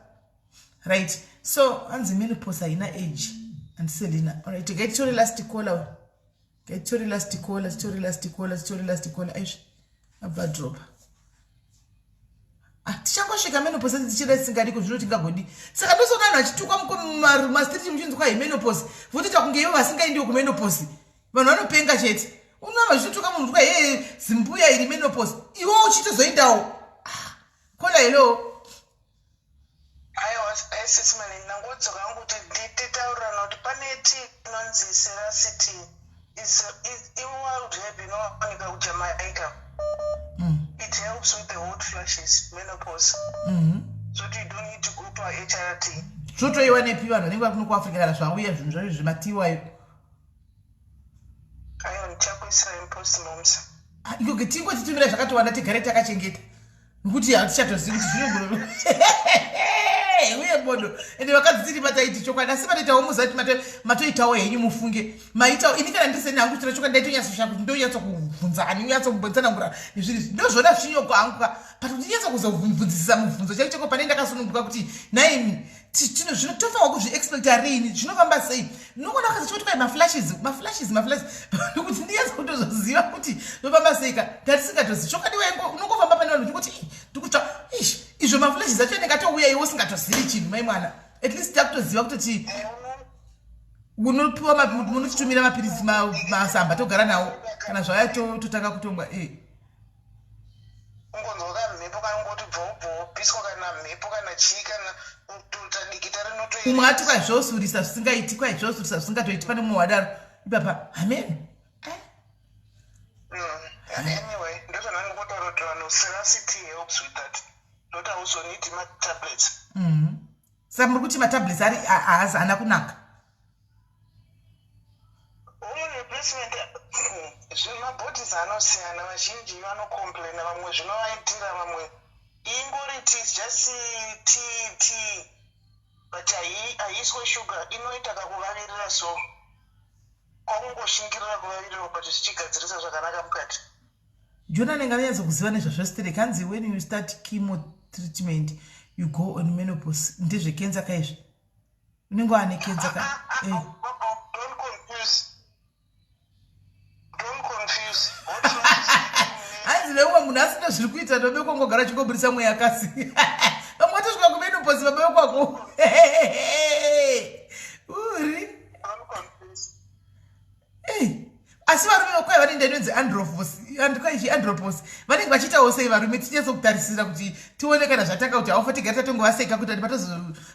Right, so hanzi menopause haina age. Andiselina. Alright, ngaititore last caller, ngaititore last caller, titore last caller, titore last caller. Aizvi abva dropa. Ah, tichangosvika menopause tichida tisingadiko zvino tingagodi. Saka ndosoona vanhu vachitukwa mumastreet, muchinzwa hi menopause, votoita kunge ivo vasingaendiwo kumenopause. Vanhu vanopenga chete. Unoona vachitotuka munhu tuka, "He, zimbuya iri menopause," iwe uchitozoendawo. Ah, caller, hello. Aiwa, sisi Mani, ndangodzoka hangu kuti titaurirana kuti pane tea inonzi Cerasee iwild herb inowanika kuJamaica. It helps with the hot flashes, menopause, so you don't need to go to HRT. Zvotoiwa nepi vanhu vanenge vari kuno kuAfrica kana zvauya zvinhu zvacho zvematiwayo? Aiwa, ndichakuisirai mupost moms. Ah, ikoke tingotitumira zvakatowanda, tigare takachengeta, nekuti hatichatozivi kuti zvinogona uye bodo. Ende vakadzi tiri mataiti chokwadi, asi matoitawo muzati matoitawo henyu, mufunge maitawo. Ini kana ndiseni hangu chira chokwadi, ndaitonyatsoshaya kuti ndonyatsokubvunza ani, nyatsokubotsanangura nezviri ndozvona zvichinyoko hangu ka, but kuti ndinyatso kuzobvunzisisa mubvunzo chako chako pane ndakasununguka kuti naimi zvino tofanwa kuzviexpecta rini, zvinofamba sei. Ndinogona kukaza chikuti kwai maflashes, maflashes, maflashes, kuti ndinyatso kutozoziva kuti zvofamba sei ka. Tatisingatozivi chokwadi. Unongofamba pane vanhu uchingoti, "Ih, ndikutsva ish," izvo maflashes acho anenge atouya, iwe usingatozivi chinhu. Mai mwana, at least takutoziva kutoti unopiwa munotitumira mapirisi masamba, togara nawo. Kana zvauya totanga kutongwa e. Ungonzwa kamhepo kanongoti bvou bvou, kana mhepo kana chii, kana kutoita dikita. Umwe ati kwaizvosurisa zvisingaiti, kwaizvosurisa zvisingatoiti. Pane mumwe wadaro ipapa, amen. Anyway, ndozvandangotaura kuti vanhu, Cerasee helps with that, not hauzonidi matablets. Saka muri kuti matablets ari haazi haana kunaka? Hormone replacement, mabodies anosiyana. Vazhinji vanocomplaina, vamwe zvinovaitira, vamwe ingori tea, just tea, tea, but haiiswe sugar, inoita kakuvavirira, so kwakungoshingirira kuvavirira, but zvichigadzirisa zvakanaka mukati. John anenge anonyatsokuziva nezvazvo sterek. Hanzi when you start chemo treatment you go on menopause. Ndezvekenza kaizvi, unenge wane kenza ka eh. Don't confuse, don't confuse. Hot flashes. Hanzi neumwe munhu asina zviri kuita, ndobe kwangogara chingobudisa mweya kasi vamwe vatosvika kumenopause, baba vekwako uri. Don't confuse. Ei, asi varume vakwai vanoenda inonzi andropause, andropause, vanenge vachiitawo sei varume? Tinyatsokutarisira kuti tione kana zvatanga kuti haufa, tigare tatongovaseka kuti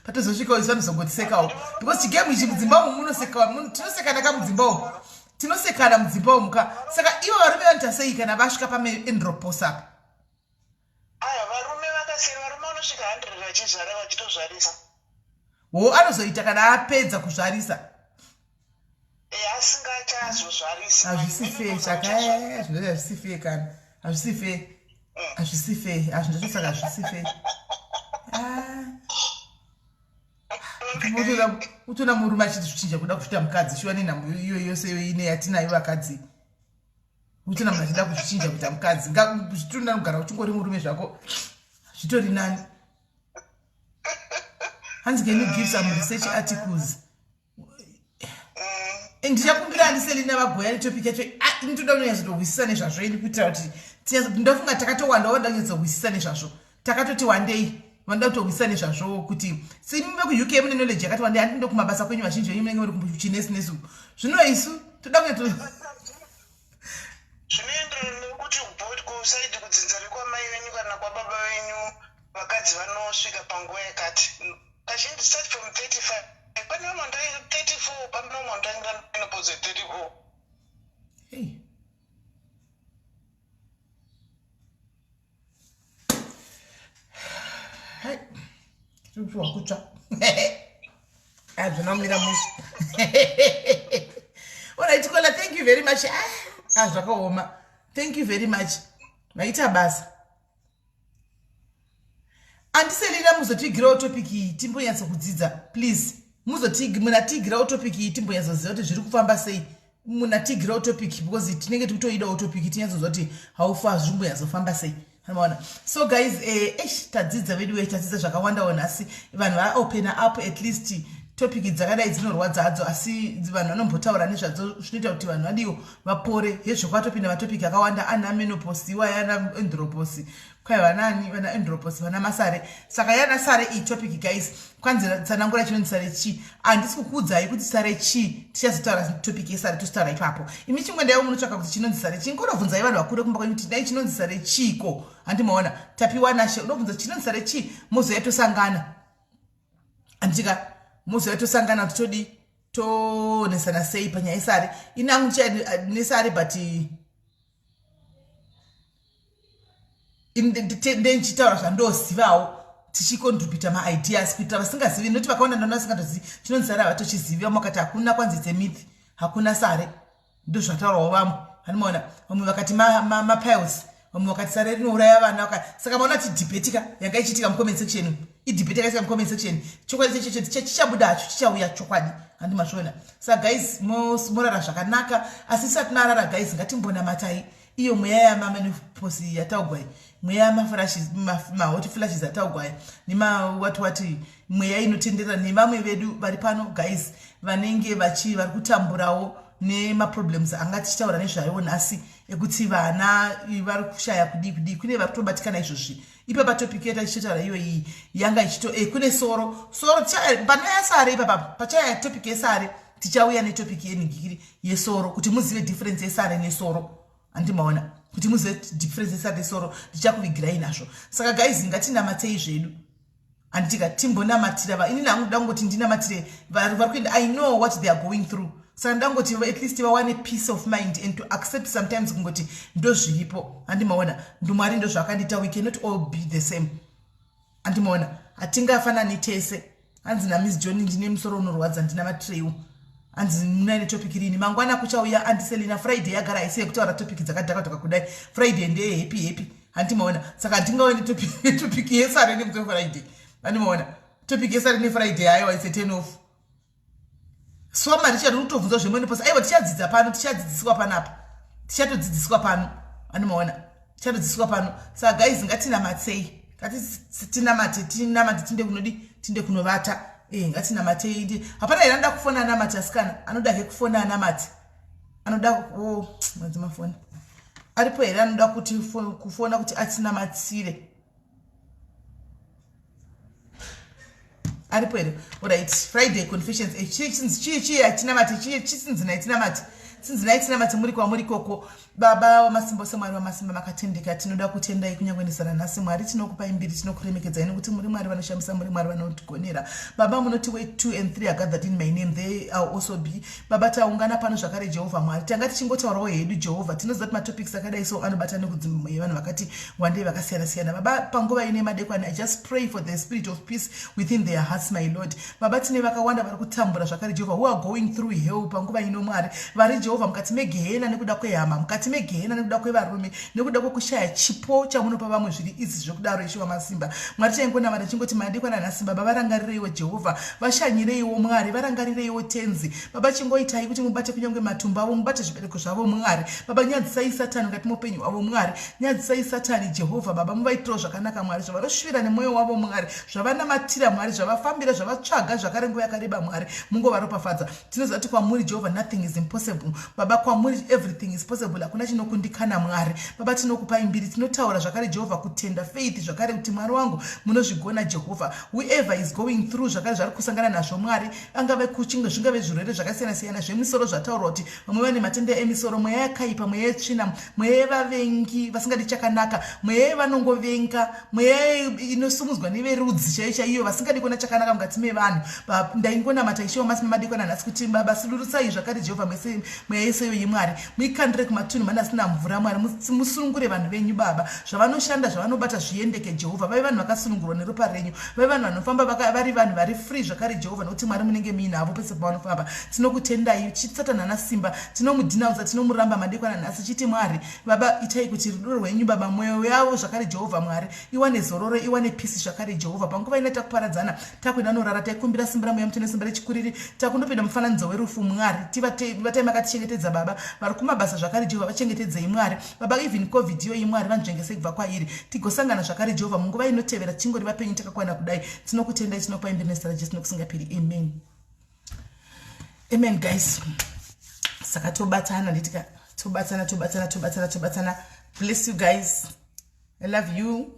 patozosvikawo isu vanozongotisekawo, because chigame ichi mudzimba umu munosekawa, tinosekana ka mudzimba umu, tinosekana mudzimba umu ka. Saka ivo varume vanoita sei kana vasvika paandropause apa? Aya varume vakasiyana. Varume vanosvika 100 vachizvara, vachitozvarisa. Ho, anozoita kana apedza kuzvarisa? Asingachazozvarisi. Hazvisi fair saka zvinoita hazvisi fair kana, hazvisi fair, hazvisi fair, hazvindati. Saka hazvisi fair. Ah. Utoona murume achiti zvichinja kuda kuzviita mukadzi, shuwa, nenhamo iyo yose ine yatinayo vakadzi. Utoona munhu achida kuzvichinja kuita mukadzi, zvitori nani kugara uchingori murume zvako, zvitori nani. Hanzi, "Can you give some research articles?" Ndichakumbira andiselina vagoya netopic yacho. Ah, ndoda kunyatsotohwisisa nezvazvo ini, kuitira kuti ndofunga takatowanda wanda kunyatsohwisisa nezvazvo. Takatoti wandei vanoda kutohwisisa nezvazvo, kuti simi vekuUK mune knowledge yakati wandei. Handi ndokumabasa kwenyu, vazhinji venyu munenge muri kuchinesi nesu. Zvino isu toda kunyatso Zvinoenderana nekuti kuside kudzinza rekwamai venyu kana kwababa venyu, vakadzi vanosvika panguva yakati. Kazhinji start from 35. Pane vamwe vanotangira 34, pane vamwe vanotangira menopause 34. Hey. Hai. Tiri kutsva. Hazvina kumira mushe. Alright, Kola, thank you very much. Ah, zvakaoma. Thank you very much. Maita basa. Andiselina muzotigirawo topic iyi timbonyatso kudzidza please. Munatigirawo topic iyi timbonyatsoziva kuti zviri kufamba sei. Munatigirawo topic because tinenge tikutoidawo topic tinyatsoziva kuti how far zviri kumbonyatsofamba sei. Maona. So guys, eish tadzidza vedu we tadzidza zvakawandawo nhasi. Vanhu va open up at least topic dzakadai dzinorwadza hadzo asi vanhu vanombotaura nezvadzo zvinoita kuti vanhu vadiwo vapore. Hezvo kwatopinda matopic akawanda ana menopause iwaya ana andropause kwai vanani vana andropause vana masare. Saka yana sare iyi topic guys kwanzi tsanangura chinonzi sare chii. Handisi kukuudzai kuti sare chii, tichazotaura topic yesare tozotaura ipapo. Imi chimwe munotsvaka kuti chinonzi sare chii, ngonobvunzai vanhu vakuru kumba kwenyu kuti dai chinonzi sare chiiko. Handimaona Tapiwa Nashe unobvunza chinonzi sare chii, mozoya tosangana. Handitika mozoya tosangana kuti todi toonesana sei panyaya yesare. Ini hangu nesare but ndendichitaura zvandozivawo tichicontributa maideas kuitira vasingazivi nekuti vakawanda ndona vasingatozivi chinonzi sare havatochizivi. Vamwe vakati hakuna kwanzi dzemyth, hakuna sare, ndozvataurawo vamwe. Handimaona vamwe vakati mapiles, vamwe vakati sare rinouraya vana. Saka maona kuti debate ka yanga ichiitika mucomment section, idebate yakaitika mucomment section. Chokwadi chechecho chichabuda hacho, chichauya chokwadi. Handimazviona. Saka guys, morara zvakanaka. Asi tisati marara guys, ngatimbonamatai iyo mweya yamamenopause yataugwai, mweya yamahot flashes ataugwaya nemawati wati, mweya inotenderera nevamwe vedu vari pano guys vanenge vachi vari kutamburawo nemaproblems anga tichitaura nezvayo nhasi ekuti vana vari kushaya kudii kudii. Kune vari kutobatikana izvozvi ipapa. Topic yeta tichitaura iyo iyi yanga ichito kune soro soro panouya sare ipapa, pachaya topic yesare tichauya netopic yenhingikiri yesoro kuti muzive difference yesare nesoro. Handimaona kuti muzive difference yesare nesoro, ndichakuvigirai nazvo. Saka guys, ngatinamatei zvedu. Handitika timbonamatira va inini hangu ndoda kungoti ndinamatire vari kuenda. I know what they are going through, saka ndoda kungoti at least vawane peace of mind and to accept sometimes kungoti ndozviripo. Handimaona ndumwari ndozvaakandiita. We cannot all be the same. Handimaona hatingafanani tese. Hanzi naMiss John, ndine musoro unorwadza, ndinamatireiwo. Hanzi munaine topic rini mangwana? Kuchauya Antiselina Friday. Yagara haisi yekutaura topic dzakadhakadhaka kudai. Friday ndeye happy happy. Handimaona saka hatingauye netopic yesare nemusi weFriday. Handimaona topic yesare neFriday, aiwa, it's a turn off. So marichard uri kutobvunzwa zvemenopause. Aiwa, tichadzidza pano, tichadzidziswa panapa, tichatodzidziswa pano. Handimaona tichatodzidziswa pano. Saka guys, ngatinamatsei, ngatinamate, tinamate, tinde kunodi, tinde kunovata. Ngatinamatei. Ndi hapana here anoda kufona anamati? Asikana anoda ke kufona anamati? Anoda madzi mafoni aripo here anoda kuti kufona kuti atinamatsire? Aripo here? Alright, Friday confessions. Chii chii atinamati chii chisinzinai tinamati sinzinai tinamati muri kwamuri koko. Baba wamasimba ose, Mwari wamasimba, makatendeka. Tinoda kutendai kunyange nezara nhasi. Mwari, tinokupai mbiri, tinokuremekedzai nekuti muri Mwari vanoshamisa, muri Mwari vanotigonera. Baba, munoti where two and three are gathered in my name, there I'll also be. Baba, taungana pano zvakare. Jehovha Mwari, tanga tichingotaurawo hedu. Jehovha, tinoziva kuti matopics akadai so anobata nekudzimbo yevanhu vakati wandei vakasiyana siyana. Baba, panguva ino yemadekwani, I just pray for the spirit of peace within their hearts, my Lord. Baba, tine vakawanda vari kutambura zvakare, Jehovha, who are going through hell panguva ino. Mwari vari, Jehovha, mukati megehena nekuda kwehama, mukati megehena nekuda kwevarume, nekuda kwekushaya chipo chamunopa vamwe zviri izi zvekudaro. Ishe wamasimba Mwari, taingonamata chingoti madekwana nhasi, Baba, varangarireiwo. Jehovha, vashanyireiwo. Mwari, varangarireiwo. Tenzi Baba, chingoitai kuti mubate kunyange matumbu avo, mubate zvibereko zvavo. Mwari Baba, nyadzisai Satani mukati meupenyu hwavo. Mwari, nyadzisai Satani. Jehovha Baba, muvaitirawo zvakanaka. Mwari, zvavanoshuvira nemwoyo wavo, Mwari, zvavanamatira, Mwari, zvavafambira, zvavatsvaga zvakare nguva yakareba, Mwari, mungovaropafadza. Tinoziva kuti kwamuri, Jehovha, nothing is impossible. Baba, kwamuri everything is possible, hakuna chinokundikana. Mwari Baba, tinokupai mbiri. Tinotaura zvakare, Jehovha, kutenda, faith zvakare, kuti Mwari wangu munozvigona. Jehovha, whoever is going through zvakare zvari kusangana nazvo, Mwari, angave kuchinge zvingave zvirwere zvakasiyana siyana zvemisoro, zvataurwa kuti vamwe vane matenda emisoro, mweya yakaipa, mweya yetsvina, mweya yevavengi vasingadi chakanaka, mweya yevanongovenga, mweya inosumudzwa neverudzi chaiyo chaiyo vasingadi kuona chakanaka mukati mevanhu. Ndaingonamata, Ishe wamasimba, madekwana nhasi kuti Baba, sudurutsai zvakare, Jehovha, mese. Mweya yese iyoyi, Mwari, muikandire kumatunhu mana asina mvura. Mwari, musunungure vanhu venyu, Baba. Zvavanoshanda, zvavanobata zviendeke, Jehovha. Vave vanhu vakasunungurwa neropa renyu, vave vanhu vanofamba vari vanhu vari free zvakare, Jehovha, nokuti Mwari munenge muinavo pese pavanofamba. Tinokutendai. Satani ana simba, tinomudhinaudza, tinomuramba madekwana nhasi. Chiti Mwari Baba, itai kuti rudo rwenyu, Baba, mwoyo yavo zvakare, Jehovha Mwari, iwane zororo, iwane peace zvakare, Jehovha. Panguva ina takuparadzana, takuenda norara, taikumbira simba raMweya Mutsvene, simba rechikuriri. Takundopinda mufananidzo werufu, Mwari, tivatai makatichengetedza. Baba, vari kumabasa zvakare, Jehovha, vachengetedzei. Mwari Baba, even COVID iyoyi, Mwari, vanzvengesei kubva kwairi. Tigosangana zvakare, Jehovha, munguva inotevera, tichingori vapenyu takakwana kudai. Tinokutendai, tinokupai mbiri nezita raJesu nokusingaperi. Amen, amen. Guys, saka tobatana, nditika tobatana, tobatana, tobatana, tobatana. Bless you guys, I love you.